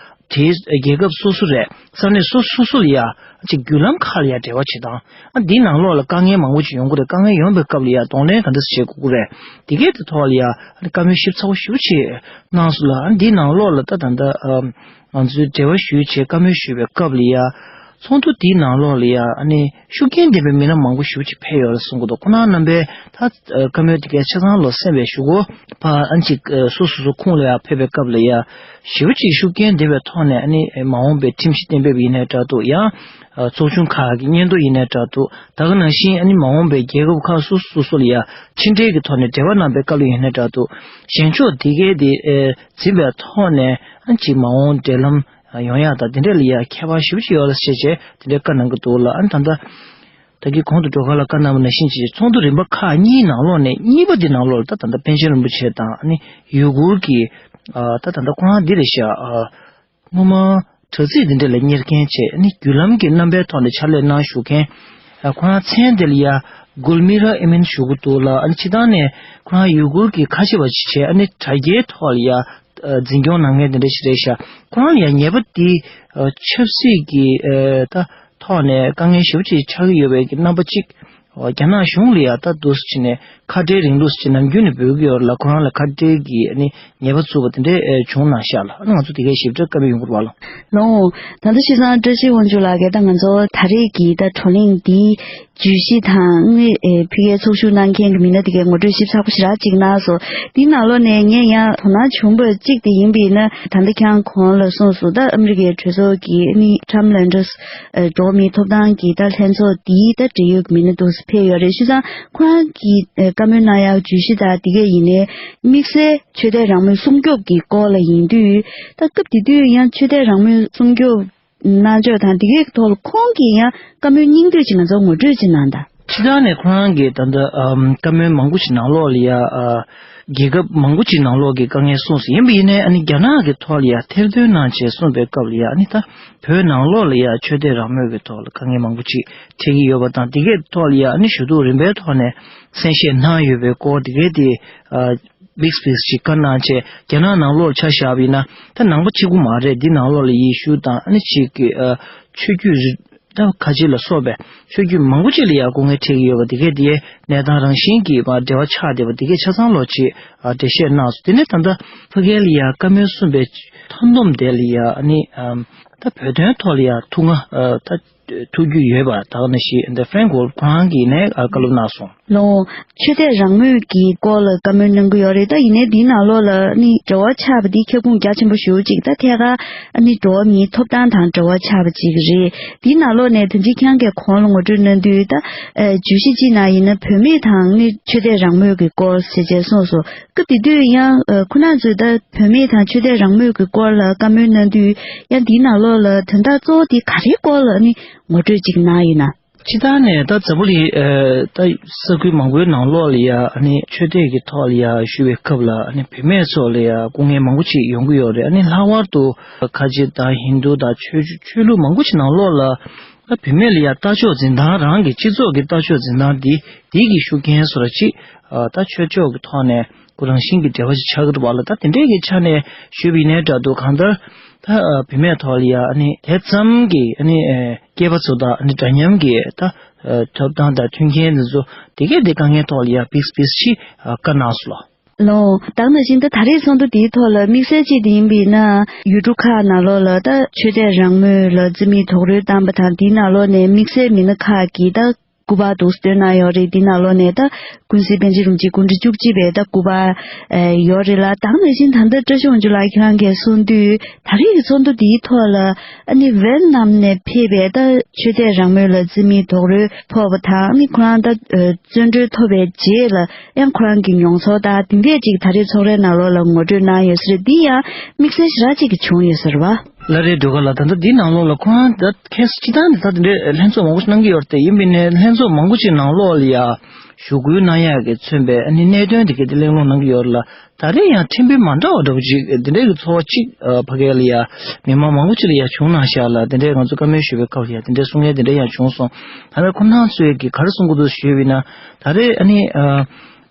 དེའི་རྒྱལ་ཁབ་སོ་སོ་རེད། ས་གནས་སོ་སོ་སོ་ལ་ཡ་ཅིག་བརྒྱུད་ལམ་ཁག་ལ་ཡ་འབྲེལ་བ་བྱེད་སྟངས། ཨ་འདིའི་ནང་ལོགས་ལ་དཀའ་ངལ་མང་པོ་ཅིག་ཡོང་གི་རེད། དཀའ་ངལ་ཡོང་པའི་སྐབས་ལ་ཡ་གདོང་ལེན་ག་འདྲ་སེ་བྱེད་དགོས་ཀྱི་རེད། དེ་གའི་དེ་ཐོག་ལ་ཡ་ཨ་ནི་བཀའ་མོལ་ཞིབ་ཚགས་པོ་ཞེ་པོ་ཅིག་གནང་སོང་ལ། ཨ་འདིའི་ནང་ལོགས་ལ་ད་ད་ལྟ་ཨ་ང་ཚོས་འབྲེལ་བ་ཞུས་བྱས་བཀའ་མོལ་ཞུས་པའི་སྐབས་ལ་ཡ་ཚོགས་འདུ་འདིའི་ནང་ལོགས་ལ་ཡ་ཨ་ནི་ཤུགས་རྐྱེན་ལྡན་པའི་མི་སྣ་མང་པོ་ཞེ་པོ་ཅིག་ཕེབས་ཡོད་རེད་གསུང་གི་འདུག་ཁོང་རྣམ་པས་ད་བཀའ་མོལ་དེ་གའི་ཆ་ཚང་ལ་གསན་པའི་གཞུག་གུ་ཕ་ཨ་ཅིག་སོ་སོ་སོ་ཁོངས་ལ་ཡ་ཕེབས་པའི་སྐབས་ལ་ཡ་ཞེ་པོ་ཅིག་ཤུགས་རྐྱེན་ལྡན་པའི་ཐོག་ནས་ཨ་ནི་མ་འོངས་པའི་ཁྲིམས་གཞི་གཏན་འབེབས་ཡིན་ནའི་འདྲ་འདུག་ཡང་ཚོགས་ཆུང་ཁག་གི་སྙན་ཐོ་ཡིན་ནའི་འདྲ་འདུག་ད་ག་ནང་བཞིན་ཨ་ནི་མ་འོངས་པའི་རྒྱལ་ཁབ་ཁག་སོ་སོ་སོ་ལ་ཡ་ཕྱི་འབྲེལ་གྱི་ཐོག་ནས་འབྲེལ་བ་གནང་པའི་སྐབས་ལ་ཡིན་ནའི་འདྲ་འདུག་གཞན་ཕྱོགས་འདི་གའི་དེ་འཛིན་པའི་ཐོག་ནས་ཨ་ཅིག་མ་འོངས་འབྲེལ་ལམ་ཡོང་ཡག་དང་དེ་འདྲ་ལ་ཡ་ཁྱད་པར་ཞེ་པོ་ཅིག་ཡོད་ལ་ཞེས་བྱས་དེ་འདྲའི་བཀའ་གནང་གི་འདུག་ལ། ཨ་ནི་ད་ལྟ་ད་གིན་གོང་དུ་འགྲོ་ཁ་ལ་བཀའ་གནང་བ་ནང་བཞིན་བྱས་ཚོགས་འདུ་རིམ་པ་ཁག་གཉིས་ནང་ལོགས་ནས་གཉིས་པ་འདི་ནང་ལོགས་ལ་ད་ད་ལྟ་པཎ་ཆེན་རིན་པོ་ཆེ་དང་ཨ་ནི་ཡུ་གུར་གྱི་ཨ་ད་ད་ལྟ་ཁོ་རང་འདི་རེད་ཤག་ཨ་སྔོན་མ་དྲ་ཚིགས་འདི་འདྲ་ལ་གཉེར་མཁན་བྱས་ཨ་ནི་བརྒྱུད་ལམ་གྱི་རྣམ་པའི་ཐོག་ནས་ཕྱག་ལས་གནང་བཞུགས་མཁན་ཨ་ཁོ་རང་མཚན་དེ་ལ་ཡ་གུལ་མི་ར་ཨི་མིན་ཞུ་གི་འདུག་ལ། ཨ་ནི་སྤྱིར་བཏང་ནས་ཁོ་རང་ཡུ་གུར་གྱི་ཁ་ཆེ་བ་ཞིག་བྱས་ཨ་ནི་དྲ་རྒྱའི་ཐོག་ལ་ཡ་འཛིན་སྐྱོང་གནང་མཁན་དེ་འདྲ་ཞིག་རེད་ཤག་ཁོ་རང་ལ་ཡ་ཉེས་པ་འདི་ཆབ་སྲིད་ཀྱི་ད་ཐོག་ནས་དཀའ་ངལ་ཞེ་པོ་ཅིག་ཆགས་ཀྱི་ཡོད་པའི་གི་རྣམ་པ་གཅིག་རྒྱ་ནག་གཞུང་ལ་ཡ་ད་འདུག་སེ་བྱས་ནས་ཁ་བྲལ་རིང་ལུགས་སུ་ནམ་རྒྱུན་ནས་འབོད་ཀྱི་ཡོད་རེད་ལ། ཁོ་རང་ལ་ཁ་བྲལ་གྱི་ཨ་ནི་ཉེས་པ་བཙུགས་པ་དེ་འདྲ་བྱུང་གནང་ཤག་ལ། ཨ་ནི་ང་ཚོ་དེ་གའི་ཞིབ་ཕྲ་བཀའ་མོལ་ཡོང་གི་རེད་པ་ལ། ལོ། ད་ལྟ་ཤི་སང་བཀྲ་ཤིས་དབང་ཕྱུག་ལགས་ཀྱིས་ད་ང་ཚོ་ད་རེས་ཀྱི་ད་བགྲོ་གླེང་འདིའི་བརྗོད་གཞི་དང་དངོས་ཨེ་ཕ་གིའི་ཚོགས་ཞུགས་གནང་མཁན་གྱི་མི་སྣ་དེ་གའི་ངོ་སྤྲོད་ཞིབ་ཚགས་པོ་ཞེ་དྲག་ཅིག་གནང་སོང་། འདིའི་ནང་ལོགས་ནས་ངས་ཡང་དོ་སྣང་བྱུང་བ་གཅིག་དེ་ཡིན་པ་ཡིན་ན། ད་ལྟ་ཁྱེད་རང་གོང་ལ་གསུངས་སོང་། ད་ཨ་མི་རི་ཀའི་གྲོས་ཚོགས་ཀྱི་ཨ་ནི་ཊམ་ལན་ཌར་ཨ་འགྲོ་བ་མིའི་ཐོབ་ཐང་གི་ད་ལྷན་ཚོགས་འདིའི་ད་འབྲེལ་ཡོད་ཀྱི་མི་སྣ་འདུག་སེ་ཕེབས་ཡོད་རེད། བྱས་ཙང་ཁོ་རང་གིས་ཨ་བཀའ་མོལ་གནང་ཡག་བརྗོད་གཞི་ད་དེ་གས་ཡིན་ནའི་དམིགས་བསལ་ཆོས་དད་རང་མོས་སྲུང་སྐྱོབ་ཀྱི་སྐོར་ལ་ཡིན་དུས། ད་སྐབས་དེ་དུས་ཡང་ཆོས་དད་རང་མོས་སྲུང་སྐྱོབ་གནང་ཕྱོགས་དང་དེ་གའི་ཐོག་ལ་ཁོང་གིས་ཡང་བཀའ་མོལ་སྙིང་བསྡུས་ཅིག་ང་ཚོར་ངོ་སྤྲོད་ཅིག་གནང་དང་། སྤྱིར་བཏང་ནས་ཁོ་རང་གིས་ད་ལྟ་ཨམ་བཀའ་མོལ་མང་པོ་ཞིག་ནང་ལོགས་ལ་ཡ་ཨ་རྒྱལ་ཁབ་མང་པོ་ཅིག་ནང་ལོགས་ཀྱི་དཀའ་ངལ་གསུངས་སོང་། ཡིན་པ་ཡིན་ནའི་ཨ་ནི་རྒྱ་ནག་གི་ཐོག་ལ་ཡ་ཐེར་འདོན་གནང་བྱས་གསུངས་པའི་སྐབས་ལ་ཡ་ཨ་ནི་ད་བོད་ནང་ལོགས་ལ་ཡ་ཆོས་དད་རང་མོས་ཀྱི་ཐོག་ལ་དཀའ་ངལ་མང་པོ་ཅིག་འཕྲད་ཀྱི་ཡོད་པ་དང་། དེ་གའི་ཐོག་ལ་ཡ་ཨ་ནི་ཞུ་གཏུག་རིམ་པའི་ཐོག་ནས་གསན་བཞེས་གནང་ཡོད་པའི་སྐོར་དེ་གའི་དེ་ཨ། བིག་སི་བིག་སི་ཅིག་བཀའ་གནང་བྱས་རྒྱ་ནག་ནང་ལོགས་ཆ་བཞག་པ་ཡིན་ན་ད་ནང་པ་གཅིག་པུ་མ་རེད། འདི་ནང་ལོགས་ལ་ཡེ་ཤུ་དང་ཨ་ནི་གཅིག་གི་ཨ་ཆོས་བརྒྱུད་རིགས་ད་ཁ་ཆེ་ལ་སོགས་པའི་ཆོས་བརྒྱུད་མང་པོ་ཅིག་ལ་ཡང་སྐུ་ངལ་འཕྲད་ཀྱི་ཡོད་པ་འདི་གས་དེའི་གནས་སྟངས་རང་བཞིན་གྱིས་མ་འབྲེལ་བ་ཆགས་བསྡད་པ་འདི་གས་ཆ་ཚང་ལོག་ཅིག་ཨ་འགྲེལ་བཤད་གནང་སོང་། དེ་ནས་ད་ལྟ་ཕ་གི་ལ་ཡང་བཀའ་མོལ་གསུངས་པའི་མཐའ་སྡོམ་དེ་ལ་ཡང་ཨ་ནི་ཨམ་ད་བོད་དོན་ཐོག་ལ་ཡང་ཐུགས་མངའ་ཨ་ད། ཐུགས་རྒྱུས་ཡོད་པ་དག་ནང་བཞིན་ད་ཧྥ་རན་ཀོ་ཁོ་རང་གིས་ནས་ཨ་བཀའ་སློབ་གནང་སོང་། ལོ། ཆོས་དད་རང་མོས་ཀྱི་སྐོར་ལ་བཀའ་མོལ་གནང་གི་ཡོད་རེད། ད་ཡིན་ནའི་འདིའི་ནང་ལོགས་ལ་ནི་འབྲེལ་བ་ཆགས་པ་འདི་ཁྱབ་ཁོངས་རྒྱ་ཆེན་པོ་ཞེ་པོ་ཅིག་ད་ཐད་ཀར་ནི་འགྲོ་བ་མིའི་ཐོབ་ཐང་དང་འབྲེལ་བ་ཆགས་པ་ཅིག་རེད། འདིའི་ནང་ལོགས་ནས་ད་ཅི་ཁྱེད་རང་གིས་གོང་ལ་ངོ་སྤྲོད་གནང་དུས་ད་ཨ་བརྗོད་གཞི་གཅིག་ནང་ཡིན་ན་བུད་མེད་དང་ནི་ཆོས་དད་རང་མོས་ཀྱི་སྐོར་ཟེར་བྱས་གསུངས་སོང་། སྐབས་དེ་དུས་ཡང་ཨ་ཁོང་རྣམ་ཚོས་ད་བུད་མེད་དང་ཆོས་དད་རང་མོས་ཀྱི་སྐོར་ལ་བཀའ་མོལ་གནང་དུས་ཡང་འདིའི་ནང་ལོགས་ལ་དོན་དག་གཙོ་བོ་དེ་ག་རེའི་སྐོར་ལ་ནི་ངོ་སྤྲོད་ཅིག་གནང་ཡོད་ན། སྤྱིར་བཏང་ནས་ད་འཛམ་བུ་གླིང་ཨ་ད་ས་ཁུལ་མང་པོའི་ནང་ལོགས་ལ་ཡ་ཨ་ནི་ཆོས་དད་ཀྱི་ཐོག་ལ་ཡ་ཞུ་བའི་སྐབས་ལ་ཨ་ནི་བུད་མེད་ཚོ་ལ་ཡ་སྐུ་ངལ་མང་པོ་ཅིག་ཡོང་གི་ཡོད་རེད། ཨ་ནི་ལྷག་པར་དུ་ཁ་ཆེ་དང་ཧིན་རྡུ་དང་ཆོས་ཆོས་ལུགས་མང་པོ་ཅིག་ནང་ལོགས་ལ་ཨ་བུད་མེད་ལ་ཡ་ལྟ་ཕྱོགས་འཛིན་སྟངས་རང་གི་སྤྱི་ཚོགས་ཀྱི་ལྟ་ཕྱོགས་འཛིན་སྟངས་འདི་འདི་གི་ཤུགས་རྐྱེན་བཟོ་འདྲ་ཅིག་ཨ་ད་ཆོས་ཕྱོགས་ཀྱི་ཐོག་ནས་ཁོ་རང་བཞིན་གྱི་འབྲེལ་བ་ཞིག་ཆགས་ཀྱི་འདུག་པ་ལ། ད་དེ་འདྲས་ཀྱི་ཆ་ནས་ཞུས་པ་ཡིན་ནའི་འདྲ་འདུག་གང་ལྟར་ད་ཨ་བུད་མེད་ཐོག་ལ་ཡ་ཨ་ནི་དེ་ཙམ་གྱི་ཨ་ནི་ཨ་སྐྱེས་པ་ཚོ་དང་ཨ་ནི་འདྲ་མཉམ་གྱི་ད་ཨ་ཐོབ་ཐང་དང་མཐུན་རྐྱེན་འདི་ཚོ་དེ་གས་དེ་དཀའ་ངལ་ཐོག་ལ་ཡ་བིག་སི་བིག་སི་ཅིག་ཨ་བཀའ་གནང་སོང་ལོ། ལོ། ད་ག་ནང་བཞིན་ད་ད་རེས་ཚོགས་འདུ་འདིའི་ཐོག་ལ་དམིགས་བསལ་གཅིག་དེ་ཡིན་པས་ན། ཡུལ་གྲུ་ཁག་ནང་ལོགས་ལ་ད་ཆོས་དད་རང་མོས་ལ་རྩིས་མེད་རྡོག་རོལ་བཏང་པ་དང་། དེའི་ནང་ལོགས་ནས་དམིགས་བསལ་མི་སྣ་ཁག་གིས་ད་སྐུ་པར་འདུག་སྟོན་གནང་ཡོད་རེད། དེའི་ནང་ལོགས་ནས་ད་ཀུན་གཟིགས་པཎ་ཆེན་རིན་པོ་ཆེ་སྐུ་ཕྲེང་བཅུ་གཅིག་པའི་ད་སྐུ་པར་ཨེ་ཡོད་རེད་ལ། ད་ག་ནང་བཞིན་ད་ལྟ་བཀྲ་ཤིས་དབང་ཕྱུག་ལགས་ཁྱེད་རང་གིས་གསུངས་དུས། ད་རེས་ཀྱི་ཚོགས་འདུ་འདིའི་ཐོག་ལ་ཨ་ནི་ཝེ་ཏི་ནམ་ནས་ཕེབས་པའི་ད་ཆོས་དད་རང་མོས་ལ་རྩིས་མེད་རྡོག་རོལ་ཕོག་པ་དང་། ཨ་ནི་ཁོ་རང་ད་ཨ་བཙོན་གྲོལ་ཐོབ་པའི་རྗེས་ལ་ཡང་ཁོ་རང་གི་མྱོང་ཚོར་དང་དེ་འདྲས་ཅིག་ད་རེས་ཚོགས་རའི་ནང་ལོགས་ལ་ངོ་སྤྲོད་གནང་ཡོད་ས་རེད། འདི་ཡང་དམིགས་བསལ་ཞེ་དྲག་ཅིག་གི་བྱུང་ཡོད་ས་རེད་བ། ལགས་རེད། སྒྲོལ་དཀར་ལགས། ད་ལྟ་འདི་ནང་ལོགས་ལ་ཁོ་རང་ད་ཁ་སང་སྤྱིར་བཏང་འདི་ད་དེ་འདྲའི་ལྷན་ཚོགས་མང་པོ་ཞིག་གནང་གི་ཡོད་རེད་དེ། ཡིན་པས་ན་ལྷན་ཚོགས་མང་པོ་ཞིག་ནང་ལོགས་ལ་ཡ་ཞུ་སྐུལ་གནང་ཡག་གི་མཚོན་པའི་ཨ་ནི་གནད་དོན་དེ་གའི་དེ་གླེང་སློང་གནང་གི་ཡོད་རེད་ལ། ད་རེས་ཡང་ཕྲན་བུ་མ་འདྲ་བ་འདྲ་པོ་ཅིག་འདི་འདྲའི་གི་ཚོར་བ་གཅིག་ཨ་ཕ་གི་ལ་ཡ་མི་མང་མང་པོ་ཅིག་ལ་ཡ་བྱུང་གནང་ཤག་ལ། དེ་འདྲའི་ང་ཚོ་བཀའ་མོལ་ཞུ་བའི་སྐབས་ལ་ཡ་དེ་འདྲའི་གསུང་མཁན་དེ་འདྲ་ཡང་བྱུང་སོང་། ད་ནི་ཁོ་རང་ཚོས་གི་ག་རེ་གསུང་གི་འདུག་ཞུས་པ་ཡིན་ན། ད་རེས་ཨ་ནི་ཨ་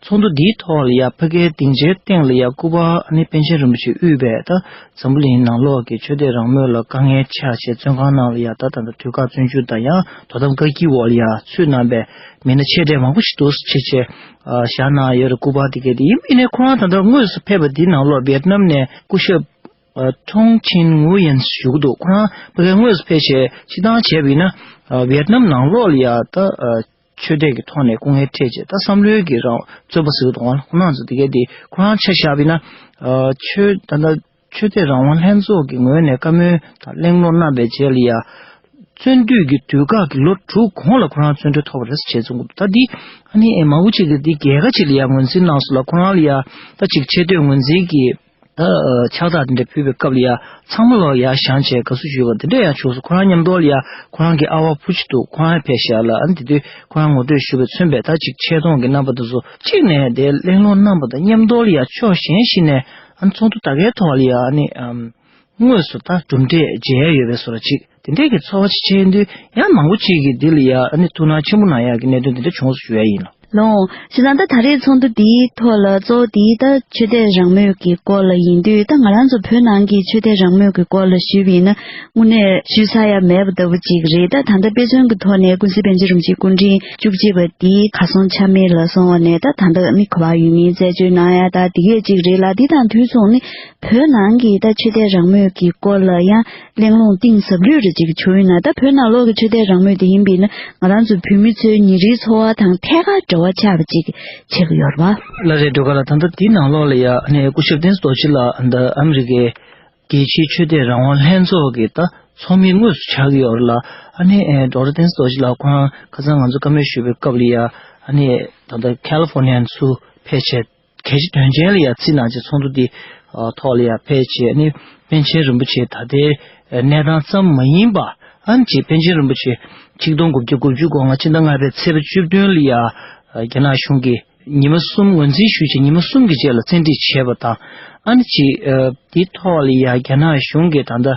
ཚོགས་འདུ་འདིའི་ཐོག་ལ་ཡ་ཕ་གིའི་སྡིངས་ཆའི་སྟེང་ལ་ཡ་སྐུ་པར་ཨ་ནི་པཎ་ཆེན་རིན་པོ་ཆེ་དབུས་པའི་ད་འཛམ་བུ་གླིང་ནང་ལོགས་ཀྱི་ཆོས་དད་རང་མོས་ལ་དཀའ་ངལ་ཆགས་བྱས་བཙོན་ཁང་ནང་ལ་ཡ་ད་ད་ད་དུས་བཀག་བཙོན་འཇུག་དང་ཡང་དོ་དམ་བཀག་སྐྱིལ་འོག་ལ་ཡ་ཚུད་གནང་པའི་མི་སྣ་ཆེ་གྲས་མང་པོ་ཞིག་འདུག་སེ་བྱས་བྱས་ཨ་བཞག་གནང་ཡོད་རེད། སྐུ་པར་དེ་གས་དེ་ཡིན་པས་ནས་ཁོ་རང་ད་ལྟ་དངོས་སུ་ཕེབས་པ་འདི་ནང་ལོགས་ཝེ་ཏི་ནམ་ནས་སྐུ་ཞབས་ཨ་ཁྲོང་ཆིན་ངུ་ཡན་ཞུ་གི་འདུག་ཁོ་རང་ཕ་གིར་དངོས་སུ་ཕེབས་བྱས་སྤྱིར་བཏང་བྱས་པ་ཡིན་ན་ཨ་ཝེ་ཏི་ནམ་ནང་ལོགས་ལ་ཡ་ད་ཨ་ཆོས་དད་ཀྱི་ཐོག་ནས་སྐུ་ངལ་འཕྲད་བྱས་ད་བསམ་བློའི་གི་རང་བཙོན་པ་ཟེར་གི་འདུག་ཁོང་རྣམ་ཚོ་དེ་གས་དེ་ཁོ་རང་ཆ་བཞག་པ་ཡིན་ན་ཨ་ཆོས་ད་ལྟ་ཆོས་དད་རང་དབང་ལྷན་ཚོགས་ཀྱི་ངོས་ནས་བཀའ་མོལ་དང་གླེང་སློང་གནང་པའི་རྗེས་ལ་ཡ། བཙོན་དུས་ཀྱི་དུས་བཀག་གི་ལོ་དྲུག་གོང་ལ་ཁོ་རང་བཙོན་གྲོལ་ཐོབ་པ་རེད་ཟེར་བྱས་གསུང་གི་འདུག་ད་འདི་ཨ་ནི་མང་པོ་ཅིག་གིས་འདི་རྒྱལ་ཁ་ཅིག་ལ་ཡ་ངོས་འཛིན་གནང་སོང་ལ། ཁོ་རང་ལ་ཡ་ད་ཅིག་ཆེ་བསྟོད་ངོས་འཛིན་གྱི་ད་ཕྱག་རྟགས་དེ་འདྲ་ཕུལ་བའི་སྐབས་ལ་ཡ་ཚང་མ་ལོག་ཡ་བཞེངས་བྱས་དགའ་བསུ་ཞུས་པ་དེ་འདྲ་ཡང་བྱུང་སོང་། ཁོ་རང་མཉམ་དུ་ལ་ཡ་ཁོ་རང་གི་ཨ་བ་བུ་ཅིག་འདུག་ཁོ་རང་ཕེབས་ཤག་ལ། ཨ་ནི་དེ་དུས་ཁོ་རང་ངོ་སྤྲོད་ཞུ་བའི་མཚོན་པའི་ད་ཅིག་ཆེ་མཐོང་གི་རྣམ་པ་དེ་ཚོ་གཅིག་ནས་དེ་གླེང་སློང་གནང་པ་དང་མཉམ་དུ་ལ་ཡ་ཕྱོགས་གཞན་ཞིག་ནས་ཨ་ནི་ཚོགས་འདུ་ད་གའི་ཐོག་ལ་ཡ་ཨ་ནི་ཨམ། དངོས་སུ་ད་གྲུབ་འབྲས་མཇལ་ཡོད་པའི་བཟོ་འདྲ་ཅིག་དེ་འདྲས་ཀྱི་ཚོར་བ་ཅིག་བྱས་དུས་ཡང་མང་པོ་ཅིག་གིས་འདི་ལ་ཡ་ཨ་ནི་ཐུགས་སྣང་ཆེན་པོ་གནང་ཡག་གི་གནད་དོན་དེ་འདྲ་བྱུང་སོང་ཞུ་ཡ་ཡིན་ལགས། ལགས། བྱས་ཙང་ད་ད་རེས་ཚོགས་འདུ་འདིའི་ཐོག་ལ་གཙོ་བོ་འདི་ད་ཆོས་དད་རང་མོས་ཀྱི་སྐོར་ལ་ཡིན་དུས། ད་ང་རང་ཚོ་བོད་ནང་གི་ཆོས་དད་རང་མོས་ཀྱི་སྐོར་ལ་ཞུས་པ་ཡིན་ན་དངོས་གནས་ཞུས་ཚར་ཡ་མེད་པ་ལྟ་བུ་ཅིག་རེད། ད་ད་ལྟ་དཔེ་མཚོན་གྱི་ཐོག་ནས་ཀུན་གཟིགས་པཎ་ཆེན་རིན་པོ་ཆེ་སྐུ་ཕྲེང་བཅུ་གཅིག་པ་འདི་གར་སོང་ཆ་མེད་ལ་སོང་བ་ནས། ད་ད་ལྟ་ནི་ག་པར་ཡོད་མིན་རྩད་གཅོད་གནང་ཡ་ད་འདི་གས་ཅིག་རེད་ལ། འདི་དང་དུས་མཚུངས་ནི། བོད་ནང་གི་ད་ཆོས་དད་རང་མོས་ཀྱི་སྐོར་ལ་ཡང་གླེང་སློང་གཏིང་ཟབ་ལྷོད་རེ་ཅིག་བྱུང་ཡོད་ན། ད་བོད་ནང་ལོགས་ཀྱི་ཆོས་དད་རང་མོས་དེ་ཡིན་པས་ན་ང་རང་ཚོ་བོད་མི་ཚོའི་ཉིན་རེའི་འཚོ་བ་དང་ཐད་ཀར་འབྲེལ་བ་ཆགས་པ་ཅིག་ཆགས་ཀྱི་ཡོད་རེད་བ། ལགས་རེད། སྒྲོལ་དཀར་ལགས། ད་ལྟ་འདི་ནང་ལོགས་ལ་ཡ་ཨ་ནི་སྐུ་ཞབས་བསྟན་འཛིན་རྡོ་རྗེ་ལགས་འདི་ཨ་མི་རི་ཀའི་རྒྱལ་སྤྱིའི་ཆོས་དད་རང་དབང་ལྷན་ཚོགས་ཀྱི་ད་ཚོགས་མི་དངོས་སུ་ཆགས་ཀྱི་ཡོད་རེད་ལ། ཨ་ནི་ཨེ་ཌོག་ཊར་བསྟན་འཛིན་རྡོ་རྗེ་ལགས་ཁོ་རང་ཁ་སང་ང་ཚོ་བཀའ་མོལ་ཞུས་པའི་སྐབས་ལ་ཡ་ཨ་ནི་ད་ལྟ་ཁ་ལི་ཧྥོ་ནི་ཡ་ཚུར་ཕེབས་བྱས། གལ་ཆེ་དོན་ཆེན་ལ་ཡ་བརྩིས་གནང་བྱས་ཚོགས་འདུ་འདི་ཨ་ཐོག་ལ་ཡ་ཕེབས་བྱས་ནི་པཎ་ཆེན་རིན་པོ་ཆེ་ད་ལྟའི་གནས་སྟངས་ཙམ་མ་ཡིན་པ། ཨ་ནི་ཅིག་པཎ་ཆེན་རིན་པོ་ཆེ་ཆིག་སྟོང་དགུ་བརྒྱ་དགུ་བཅུ་གོ་ལྔ་ཕྱི་ཟླ་ལྔ་པའི་ཚེས་པ་བཅུ་བདུན་ལ་ཡ་རྒྱ་ནག་གཞུང་གིས་ཉི་མ་གསུམ་ངོས་འཛིན་ཞུས་བྱས་ཉི་མ་གསུམ་གྱི་རྗེས་ལ་བཙན་ཁྲིད་བྱས་པ་དང་། ཨ་ནི་ཅིག་ཨ་དེའི་ཐོག་ལ་ཡ་རྒྱ་ནག་གཞུང་གིས་ད་ལྟ་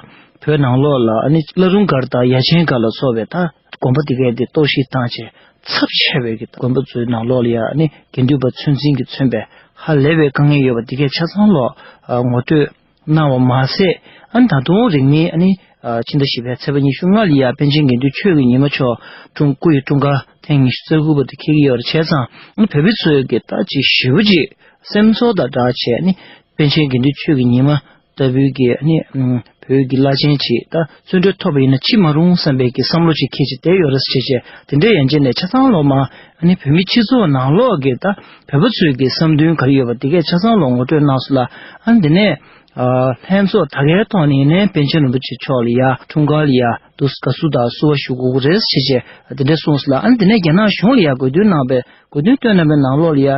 བོད་ནང་ལོགས་ལ་ཨ་ནི་བླ་རུང་སྒར་དང་ཡ་ཆེན་སྒར་ལ་སོགས་པའི་ད་དགོན་པ་དེ་གའི་དེ་གཏོར་བཤིག་བཏང་བྱས། ཚབས་ཆེ་བའི་གི་དགོན་པ་ཚོའི་ནང་ལོགས་ལ་ཡ་ཨ་ནི་དགེ་འདུན་པ་ཚོད་འཛིན་གྱིས་མཚོན་པའི་ཧ་ལས་པའི་དཀའ་ངལ་ཡོད་པ་འདི་གས་ཆ་ཚང་ལོག་ཨ་ངོ་སྤྲོད་གནང་བ་མ་ཟད། ཨ་ནི་ད་དུང་རིང་མིན་ཨ་ནི་ཨ་ཕྱི་ཟླ་བཞི་པའི་ཚེས་པ་ཉི་ཤུ་ལྔ་ལ་ཡ་པཎ་ཆེན་དགེ་འདུན་ཆོས་ཀྱི་ཉི་མ་མཆོག་འཁྲུངས་སྐུ་ཡི་འཁྲུངས་སྐར་ཐེངས་ཉི་ཤུ་རྩ་དགུ་པ་དེ་འཁེལ་གྱི་ཡོད་རེད། བྱས་ཙང་ཨ་ནི་བོད་མི་ཚོའི་གི་ད་ཅིག་ཞེ་པོ་ཅིག་སེམས་ཚོར་དང་སྦྲགས་བྱས་ཨ་ནི་པཎ་ཆེན་དགེ་འདུན་ཆོས་ཀྱི་ཉི་མ་ལྟ་བུའི་གི་ཨ་ནི་ཨམ་བོད་ཀྱི་བླ་ཆེན་ཅིག་ད་བཙོན་གྲོལ་ཐོབ་པ་ཡིན་ན་ཅི་མ་རུང་བསམ་པའི་གི་བསམ་བློ་ཅིག་འཁྱེར་བྱས་བསྡད་ཡོད་རེད་ཟེར་བྱས། དེ་འདྲའི་ཡན་ཆད་ནས་ཆ་ཚང་ལོག་མ་ཨ་ནི་བོད་མི་སྤྱི་ཚོགས་ནང་ལོགས་ཀྱི་ད་བོད་པ་ཚོའི་གི་བསམ་འདུན་ག་རེ་ཡོད་པ་དེ་གས་ཆ་ཚང་ལོག་ངོ་སྤྲོད་གནང་སོང་ལ། ཨ་ནི་དེ་ནས་ཨ་ལྷན་ཚོགས་ད་གའི་ཐོག་ནས་ནས་པཎ་ཆེན་རིན་པོ་ཆེ་མཆོག་ལ་ཡ་འཁྲུངས་སྐར་ལ་ཡ་འདུག་དགའ་བསུ་དང་བསུ་བ་ཞུ་དགོས་ཀྱི་རེད་ཟེར་བྱས་དེ་འདྲ་གསུངས་སོང་ལ། ཨ་ནི་དེ་ནས་རྒྱ་ནག་གཞུང་ལ་ཡ་དགོས་འདུན་གནང་པའི་དགོས་འདུན་བཏོན་གནང་པའི་ནང་ལོགས་ལ་ཡ་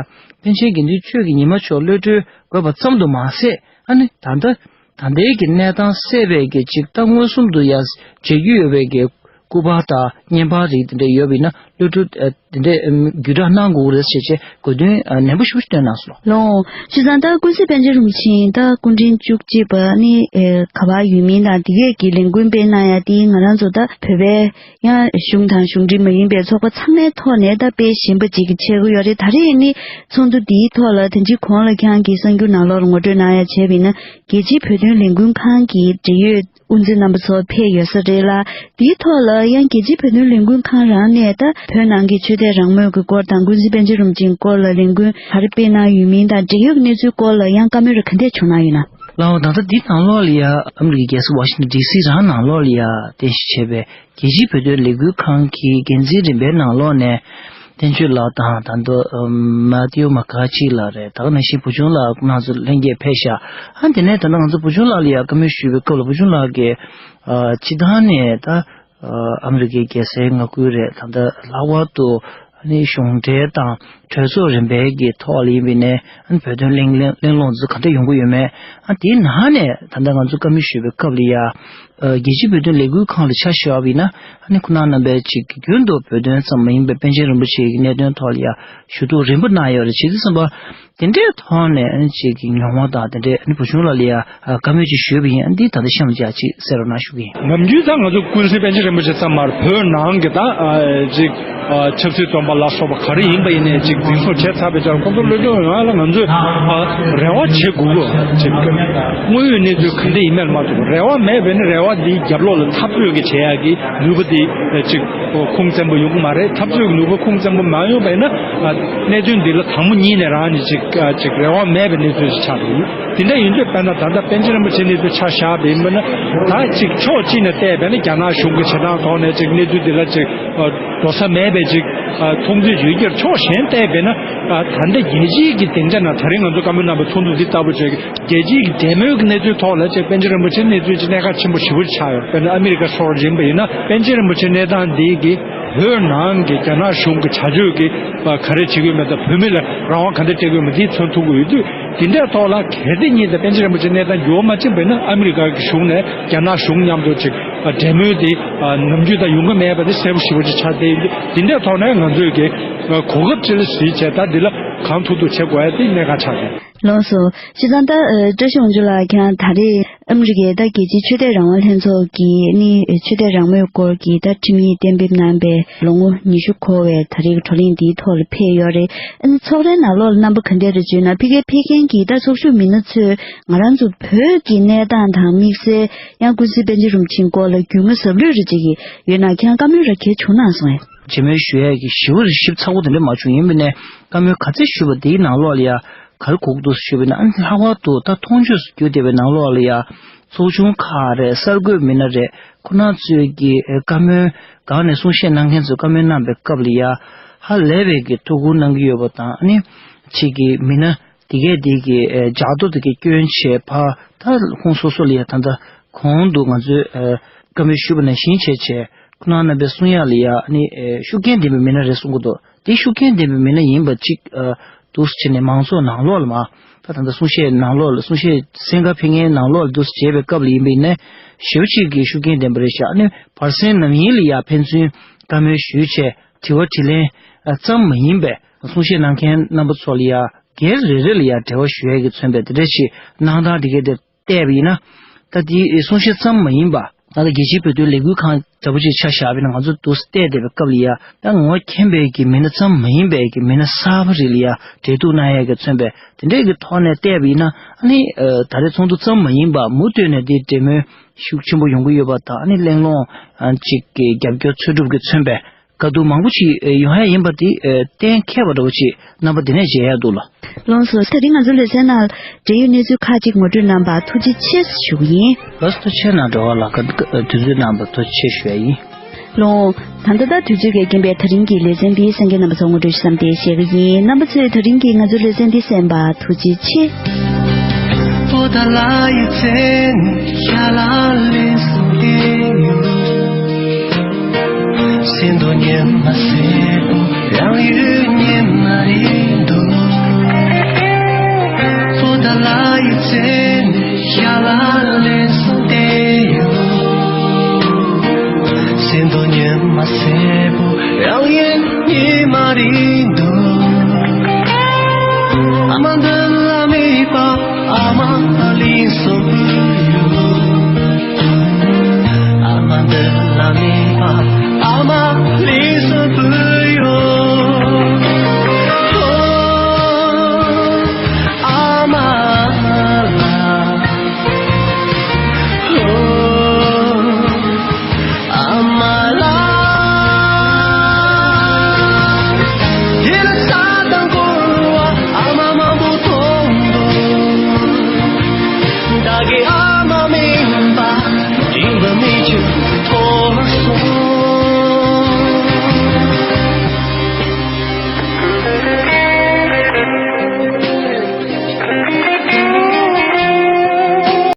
པཎ་ཆེན་དགེ་འདུན་ཆོས་ཀྱི་ཉི་མ་མཆོག་གློད་གྲོལ་དགོས་པ་ཙམ་དུ་མ་ཟད། ཨ་ནི་ད་ལྟ་ད་ལྟའི་གི་གནས་སྟངས་གསལ་བའི་གི་ཅིག་ད་མངོན་སུམ་དུ་ཡ་མཇལ་རྒྱུ་ཡོད་པའི་གི་སྐུ་པར་དང་བརྙན་པར་རིགས་དེ་འདྲ་ཡོད་པ་ཡིན་ན་གློད་གྲོལ་ཨ་དེ་འདྲ་ཨམ་བརྒྱུད་བསྒྲགས་གནང་དགོས་ཀྱི་རེད་ཟེར་བྱས་དགོས་འདུན་ཨ་ནན་པོ་ཞེ་པོ་ཞིག་བཏོན་གནང་སོང་། ལགས། བྱས་ཙང་ད་ཀུན་གཟིགས་པཎ་ཆེན་རིན་པོ་ཆེ་ད་སྐུ་ཕྲེང་བཅུ་གཅིག་པ་ནི་ཨེ་ག་པར་ཡོད་མིན་དང་དེ་གས་ཀྱི་ལས་འགུལ་སྤེལ་གནང་ཡ་དེ་ང་རང་ཚོ་ད་བོད་པའི་ཡང་གཞུང་དང་གཞུང་འབྲེལ་མ་ཡིན་པའི་ཚོགས་པ་ཚང་མའི་ཐོག་ནས་ད་སྤེལ་བཞིན་པ་ཅིག་གི་ཆགས་ཀྱི་ཡོད་རེད། ད་རེས་ནི་ཚོགས་འདུ་འདིའི་ཐོག་ལ་དེ་འདྲའི་གོང་ལ་ཁྱེད་རང་གིས་གསར་འགྱུར་ནང་ལོགས་ལ་ངོ་སྤྲོད་གནང་ཡ་བྱས་པ་ཡིན་ན། རྒྱལ་སྤྱིའི་བོད་དོན་ལས་འགུལ་ཁང་གི་འབྲེལ་ཡོད་དབུ་འཛིན་རྣམ་པ་ཚོ་ཕེབས་ཡོད་ས་རེད་ལ། དེའི་ཐོག་ལ་ ཡང་རྒྱལ་སྤྱིའི་བོད་དོན་ལས་འགུལ་ཁང་རང་ནས་ད་བོད་ནང་གི་ཆོས་དད་རང་མོས་ཀྱི་སྐོར་དང་ཀུན་གཟིགས་པཎ་ཆེན་རིན་པོ་ཆེའི་སྐོར་ལ་ལས་འགུལ་ག་རེ་སྤེལ་གནང་ཡོད་མིན་དང་འབྲེལ་ཡོད་ཀྱི་གནས་ཚུལ་སྐོར་ལ་ཡང་བཀའ་མོལ་རེ་ག་འདྲས་བྱུང་གནང་ཡོད་ན། ལགས་འོ། ད་ལྟ་འདི་ནང་ལོགས་ལ་ཡ་ཨ་མི་རི་ཀའི་རྒྱལ་ས་ཝ་ཤིང་ཏོན་ཌི་སི་རང་ནང་ལོགས་ལ་ཡ་རྟེན་གཞི་བྱས་པའི་རྒྱལ་སྤྱིའི་བོད་དོན་ལས་འགུལ་ཁང་གི་འགན་འཛིན་རིམ་པའི་ནང་ལོགས་ནས་བསྟན་ཆོས་ལགས་དང་ད་ལྟ་མ་ཏིའུ་མ་ཁ་ཆི་ལགས་རེད། ད་ག་ནང་བཞིན་བུ་ཆུང་ལགས་ཁོང་རྣམ་ཚོ་ལྷན་རྒྱས་ཕེབས་ཤག་ཨ་དེ་ནས་ད་ལྟ་ང་ཚོ་བུ་ཆུང་ལགས་ལ་ཡ་བཀའ་མོལ་ཞུས་པའི་སྐབས་ལ་བུ་ཆུང་ལགས་ཀྱིས་ཨ་སྤྱིར་བཏང་ནས་ད་ཨ་ཨ་མི་རི་ཀའི་རྒྱལ་སའི་མངའ་ཁུལ་རེད། ད་ལྟ་ལྷག་པར་དུ་ཨ་ནི་གཞུང་འབྲེལ་དང་གྲོས་ཚོགས་རིམ་པའི་གི་ཐོག་ལ་ཡིན་པ་ཡིན་ནའི་ཨ་ནི་བོད་དོན་གླེང་གླེང་གླེང་སློང་ཚོ་ག་འདྲ་ཡོང་གི་ཡོད་མེད། ཨ་དེའི་ནང་ནས་ད་ལྟ་ང་ཚོ་བཀའ་མོལ་ཞུས་པའི་སྐབས་ལ་ཡ་ཨ་རྒྱལ་སྤྱིའི་བོད་དོན་ལས་འགུལ་ཁང་ལ་ཆ་བཞག་པ་ཡིན་ན་ཨ་ནི་ཁོང་རྣམ་པའི་ཅིག་གི་རྒྱུན་དུ་བོད་དོན་ཙམ་མ་ཡིན་པའི་པཎ་ཆེན་རིན་པོ་ཆེ་གི་གནད་དོན་ཐོག་ལ་ཡ་ཞུ་གཏུག་རིམ་པ་གནང་ཡོད་རེད། བྱས་དུས་ཙམ་པ། དེ་འདྲའི་ཐོག་ནས་ཨ་ནི་ཅིག་གི་མྱོང་བ་དང་དེ་འདྲའི་ཨ་ནི་བུ་ཆུང་ལགས་ལ་ཡ་ཨ་བཀའ་མོལ་ཅིག་ཞུས་པ་ཡིན། ཨ་འདི་ད་ལྟ་གཤམ་ལ་ཅིག་གསན་རོགས་གནང་ཞུ་གི་ཡིན། ནམ་རྒྱུན་ད་ང་ཚོ་ཀུན་གཟིགས་པཎ་ཆེན་རིན་པོ་ཆེ་ཙམ་མར་བོད་ནང་གི་ད་ཨ་ཅིག་ཨ་ཆབ་སྲིད་བཙོན་པ་ལ་སོགས་པ་ག་རེ་ཡིན་པ་ཡིན་ནའི་ཅིག་འཛིན་བཟུང་བྱས་ཚར་བའི་ཆར་ཁོང་ཚོ་བློ་སྦྱོང་ཡོང་ཡ་ལ་ང་ཚོས་ཨ་རེ་བ་བྱེད་དགོས་གོ། ཅིག་དངོས་ཡོད་གནས་ཚུལ་ག་འདྲ་ཡིན་མིན་མ་གཏོགས་རེ་བ་མེད་པས་ན་རེ་བ་འདིའི་རྒྱབ་ལོགས་ལ་འཐབ་རྩོད་ཀྱི་བྱེད་ཡ་གི་ནུས་པ་འདི་ཅིག་ཁུངས་བཙན་པོ་ཡོང་གི་མ་རེད། འཐབ་རྩོད་ཀྱི་ནུས་པ་ཁུངས་བཙན་པོ་མ་ཡོང་བས་ན་གནད་དོན་འདི་ལ་དང་པོ་ཉིད་ནས་རང་ནས་ཅིག་ཅིག་རེ་བ་མེད་པའི་གནས་ཚུལ་ཞིག་ཆགས་འདུག་དེ་འདྲ་ཡིན་དུས་དཔེར་ན་ད་ལྟ་པཎ་ཆེན་རིན་པོ་ཆེ་གནས་ཚུལ་ཆ་བཞག་པ་ཡིན་པ་ན་ད་ཅིག་ཕྱོགས་གཅིག་ནས་བལྟས་པས་ན་རྒྱ་ནག་གཞུང་གི་བྱེད་སྟངས་ཐོག་ནས་ཅིག་གནས་ཚུལ་འདི་ལ་ཅིག་འགྲོ་ས་མེད་པའི་ཅིག་མཐོང་ཚུལ་ཡོད་ཀྱང་ཕྱོགས་གཞན་བལྟས་པས་ན་ད་ལྟ་རྒྱལ་སྤྱིའི་གི་སྡིངས་ཆ་ནང་ད་རིང་ང་ཚོ་བཀའ་མོལ་གནང་བའི་ཚོགས་འདུ་འདི་ལྟ་བུ་བྱས། རྒྱལ་སྤྱིའི་འབྲེལ་མོལ་གྱི་གནས་ཚུལ་ཐོག་ལ་ཅིག་པཎ་ཆེན་རིན་པོ་ཆེ་གནས་ཚུལ་ཅིག་གནད་འགག་ཆེན་པོ་ཞེ་པོ་ཅིག་ཆགས་ཡོད། དཔེར་ན་ཨ་མི་རི་ཀ་སོགས་ཡིན་པ་ཡིན་ན་པཎ་ཆེན་རིན་པོ་ཆེ་གནས་སྟངས་འདི་གིས་བོད་ནང་གི་རྒྱ་ནག་གཞུང་གི་བྱ་སྤྱོད་ཀྱི་ག་རེ་བྱེད་ཀྱི་ཡོད་མེད་དང་བོད་མི་ལ་རང་དབང་ག་འདྲ་སྤྲད་ཀྱི་ཡོད་མེད་འདི་མཚོན་ཐུབ་ཀྱི་ཡོད་དུས་དེ་འདྲའི་ཐོག་ལ་གལ་ཏེ་ཉིད་དུ་པཎ་ཆེན་རིན་པོ་ཆེ་གནས་སྟངས་འགྱུར་བ་མ་ཕྱིན་པ་ཡིན་ན་ཨ་མི་རི་ཀ་གི་གཞུང་ནས་རྒྱ་ནག་གཞུང་མཉམ་དུ་ཅིག་འབྲེལ་མོལ་འདི་ནམ་རྒྱུན་དང་ཡོང་གི་མེད་པ་འདི་གསལ་པོ་ཞེ་པོ་ཅིག་ཆགས་བསྡད་ཡོད་དུས་དེ་འདྲའི་ཐོག་ནས་ང་ཚོས་ཀྱི་གོ་སྐབས་ཅིག་ལ་གཟིགས་བྱས་ད་འདི་ལ་གང་ཐུབ་ཐུབ་བྱེད་དགོས་ཡ་དེ་གནད་འགག་ཆགས་སོང་། ལགས་སོ། སྤྱིར་བཏང་ད་བཀྲ་ཤིས་དབང་ཕྱུག་ལགས་ཀྱང་ད་རེས་ཨ་མི་རི་ཀའི་ད་རྒྱལ་སྤྱིའི་ཆོས་དད་རང་དབང་ལྷན་ཚོགས་ཀྱི་ནི་ཆོས་དད་རང་མོས་སྐོར་གྱི་ད་ཁྲིམས་ཡིག་གཏན་འབེབས་གནང་པའི་ལོ་ངོ་ཉི་ཤུ་འཁོར་བའི་ད་རེས་ཀྱི་བགྲོ་གླེང་འདིའི་ཐོག་ལ་ཕེབས་ཡོད་རེད། ཨ་ནི་ཚོགས་རའི་ནང་ལོགས་ལ་རྣམ་པ་ག་འདྲ་རེད་བརྗོད་ན་ཕ་གིར་ཕེབས་མཁན་གྱི་ད་ཚོགས་ཞུགས་མི་སྣ་ཚོས་ང་རང་ཚོ་བོད་ཀྱི་གནས་སྟངས་དང་དམིགས་བསལ་ཡང་ཀུན་གཟིགས་པཎ་ཆེན་རིན་པོ་ཆེའི་སྐོར་ལ་རྒྱུས་མངའ་ཟབ་ལོས་རེ་བྱེད་ཀྱི་ཡོད་ན་ཁྱེད་རང་བཀའ་མོལ་ར་གལ་བྱུང་གནང་སོང་ངས། བྱེད་མོལ་ཞུ་ཡས་ཀྱི་ཞི་བ་རི་ཞིབ་ཚགས་པོ་དེ་འདྲ་མ་བྱུང་། ཡིན་པ་ནས་བཀའ་མོལ་ག་ཚད་ཞུས་པ་དེའི་ནང་ལོགས་ལ་ཡ། ག་རེ་གོ་གི་འདུག་ཞུས་པ་ཡིན་ན་ཨ་ནི་ལྷག་པར་དུ་ད་མཐོང་ཆོས་སུ་གྱུར་བསྡད་པའི་ནང་ལོགས་ལ་ཡ། ཚོགས་ཆུང་ཁག་རེད། གསར་འགོད་མི་སྣ་རེད། ཁོ་རང་ཚོས་ཀྱི་ཨེ་བཀའ་མོལ་སྒང་ནས་གསུང་བཤད་གནང་མཁན་ཚོས་བཀའ་མོལ་གནང་པའི་སྐབས་ལ་ཡ། ཧ་ལས་པའི་གི་ཐུགས་ཁུར་གནང་གི་ཡོད་པ་དང་ཨ་ནི་ཕྱིས་ཀྱི་མི་སྣ་དེ་གས་དེ་གི་ཨེ་ལྗགས་རྡོ་དེ་གས་སྐྱོན་བྱས་ཕར་ད་ཁོང་སོ་སོ་ལ་ཡ་ད་ལྟ་གོང་དུ་ང་ཚོས་ཨེ་བཀའ་མོལ་ཞུས་པ་ནང་བཞིན་བྱས་བྱས་ཁོ་རང་རྣམ་པའི་གསུང་ཡག་ལ་ཡ་ཨ་ནི་ཨེ་ཤུགས་རྐྱེན་ལྡན་པའི་མི་སྣ་རེད་གསུང་གི་འདུག་དེ་ཤུགས་རྐྱེན་ལྡན་པའི་མི་སྣ་ཡིན་པ་གཅིག་ཨ་འདུག་སེ་བྱས་ནས་མང་ཚོགས་ནང་ལོགས་ལ་མ་ད་ད་ལྟ་གསུང་བཤད་ནང་ལོགས་ལ་གསུང་བཤད་གསན་ག་ཕེབས་མཁན་ནང་ལོགས་ལ་འདུག་སེ་བྱས་པའི་སྐབས་ལ་ཡིན་པ་ཡིན་ན་ཞེ་པོ་ཅིག་གི་ཤུགས་རྐྱེན་ལྡན་པ་རེད་ཤག་ཨ་ནི་བར་གསེང་ནམ་ཡིན་ལ་ཡ་ཕན་ཚུན་བཀའ་མོལ་ཞུས་བྱས་དྲི་བ་དྲིས་ལན་ཨ་ཙམ་མ་ཡིན་པའི་གསུང་བཤད་གནང་མཁན་རྣམ་པ་ཚོ་ལ་ཡ་སྒེར་རེ་རེ་ལ་ཡ་འབྲེལ་བ་ཞུ་ཡས་ཀྱི་མཚོན་པའི་དེ་འདྲ་ཞིག་གནང་སྟངས་དེ་གའི་དེ། བལྟས་པ་ཡིན་ན། ད་དེའི་གསུང་བཤད་ཙམ་མ་ཡིན་པ། ད་ལྟ་རྒྱལ་སྤྱིའི་བོད་དོན་ལས་འགུལ་ཁང་འདྲ་པོ་ཅིག་ཆ་བཞག་པ་ཡིན་ན་ང་ཚོ་འདུག་སེ་བལྟས་བསྡད་པའི་སྐབས་ལ་ཡ། ད་ངོ་མཁྱེན་པའི་གི་མི་སྣ་ཙམ་མ་ཡིན་པའི་གི་མི་སྣ་གསར་པ་རིགས་ལ་ཡ་འབྲེལ་གཏུག་གནང་ཡས་ཀྱི་མཚོན་པའི་དེ་འདྲའི་གི་ཐོག་ནས་བལྟས་པ་ཡིན་ན་ཨ་ནི། ད་རེས་ཚོགས་འདུ་ཙམ་མ་ཡིན་པ་མུ་མཐུད་ནས་དེའི་འབྲེལ་མོལ་ཤུགས་ཆེན་པོ་ཡོང་གི་ཡོད་པ་དང་ཨ་ནི་གླེང་སློང་ཅིག་གི་རྒྱབ་སྐྱོར་འཚོལ་སྒྲུབ་ཀྱི་མཚོན་པའི། དཀའ་སྡུག་མང་པོ་ཞིག་ཡོང་ཡ་ཡིན་པ་དེ་གཏན་འཁེལ་བ་འདྲ་བོ་ཅིག་རྣམ་པ་འདི་ནས་མཇལ་ཡ་འདུག་ལ། ལགས་སོ། ད་རིང་ང་ཚོ་ལེ་ཚན་ནང་འབྲེལ་ཡོད་གནས་ཚུལ་ཁག་ཅིག་ངོ་སྤྲོད་གནང་བར་ཐུགས་རྗེ་ཆེ་ཞུ་གི་ཡིན། ལགས་སོ། ཐུགས་རྗེ་ཆེ་གནང་། འགྲོ་བ་ལ་དུས་ཚོད་གནང་བར་ཐུགས་རྗེ་ཆེ་ཞུ་ཡ་ཡིན། ལགས། ད་ལྟ་ད་དུས་ཚོད་ཀྱིས་འགན་པའི་ད་རིང་གི་ལེ་ཚན་འདི་གསན་མཁན་རྣམ་པ་ཚོ་ངོ་སྤྲོད་ཞུ་མཚམས་དེ་བཞག་གི་ཡིན། རྣམ་པ་ཚོས་ད་རིང་གི་ང་ཚོའི་ལེ་ཚན་འདི་གསན་པར་ཐུགས་རྗེ་ཆེ།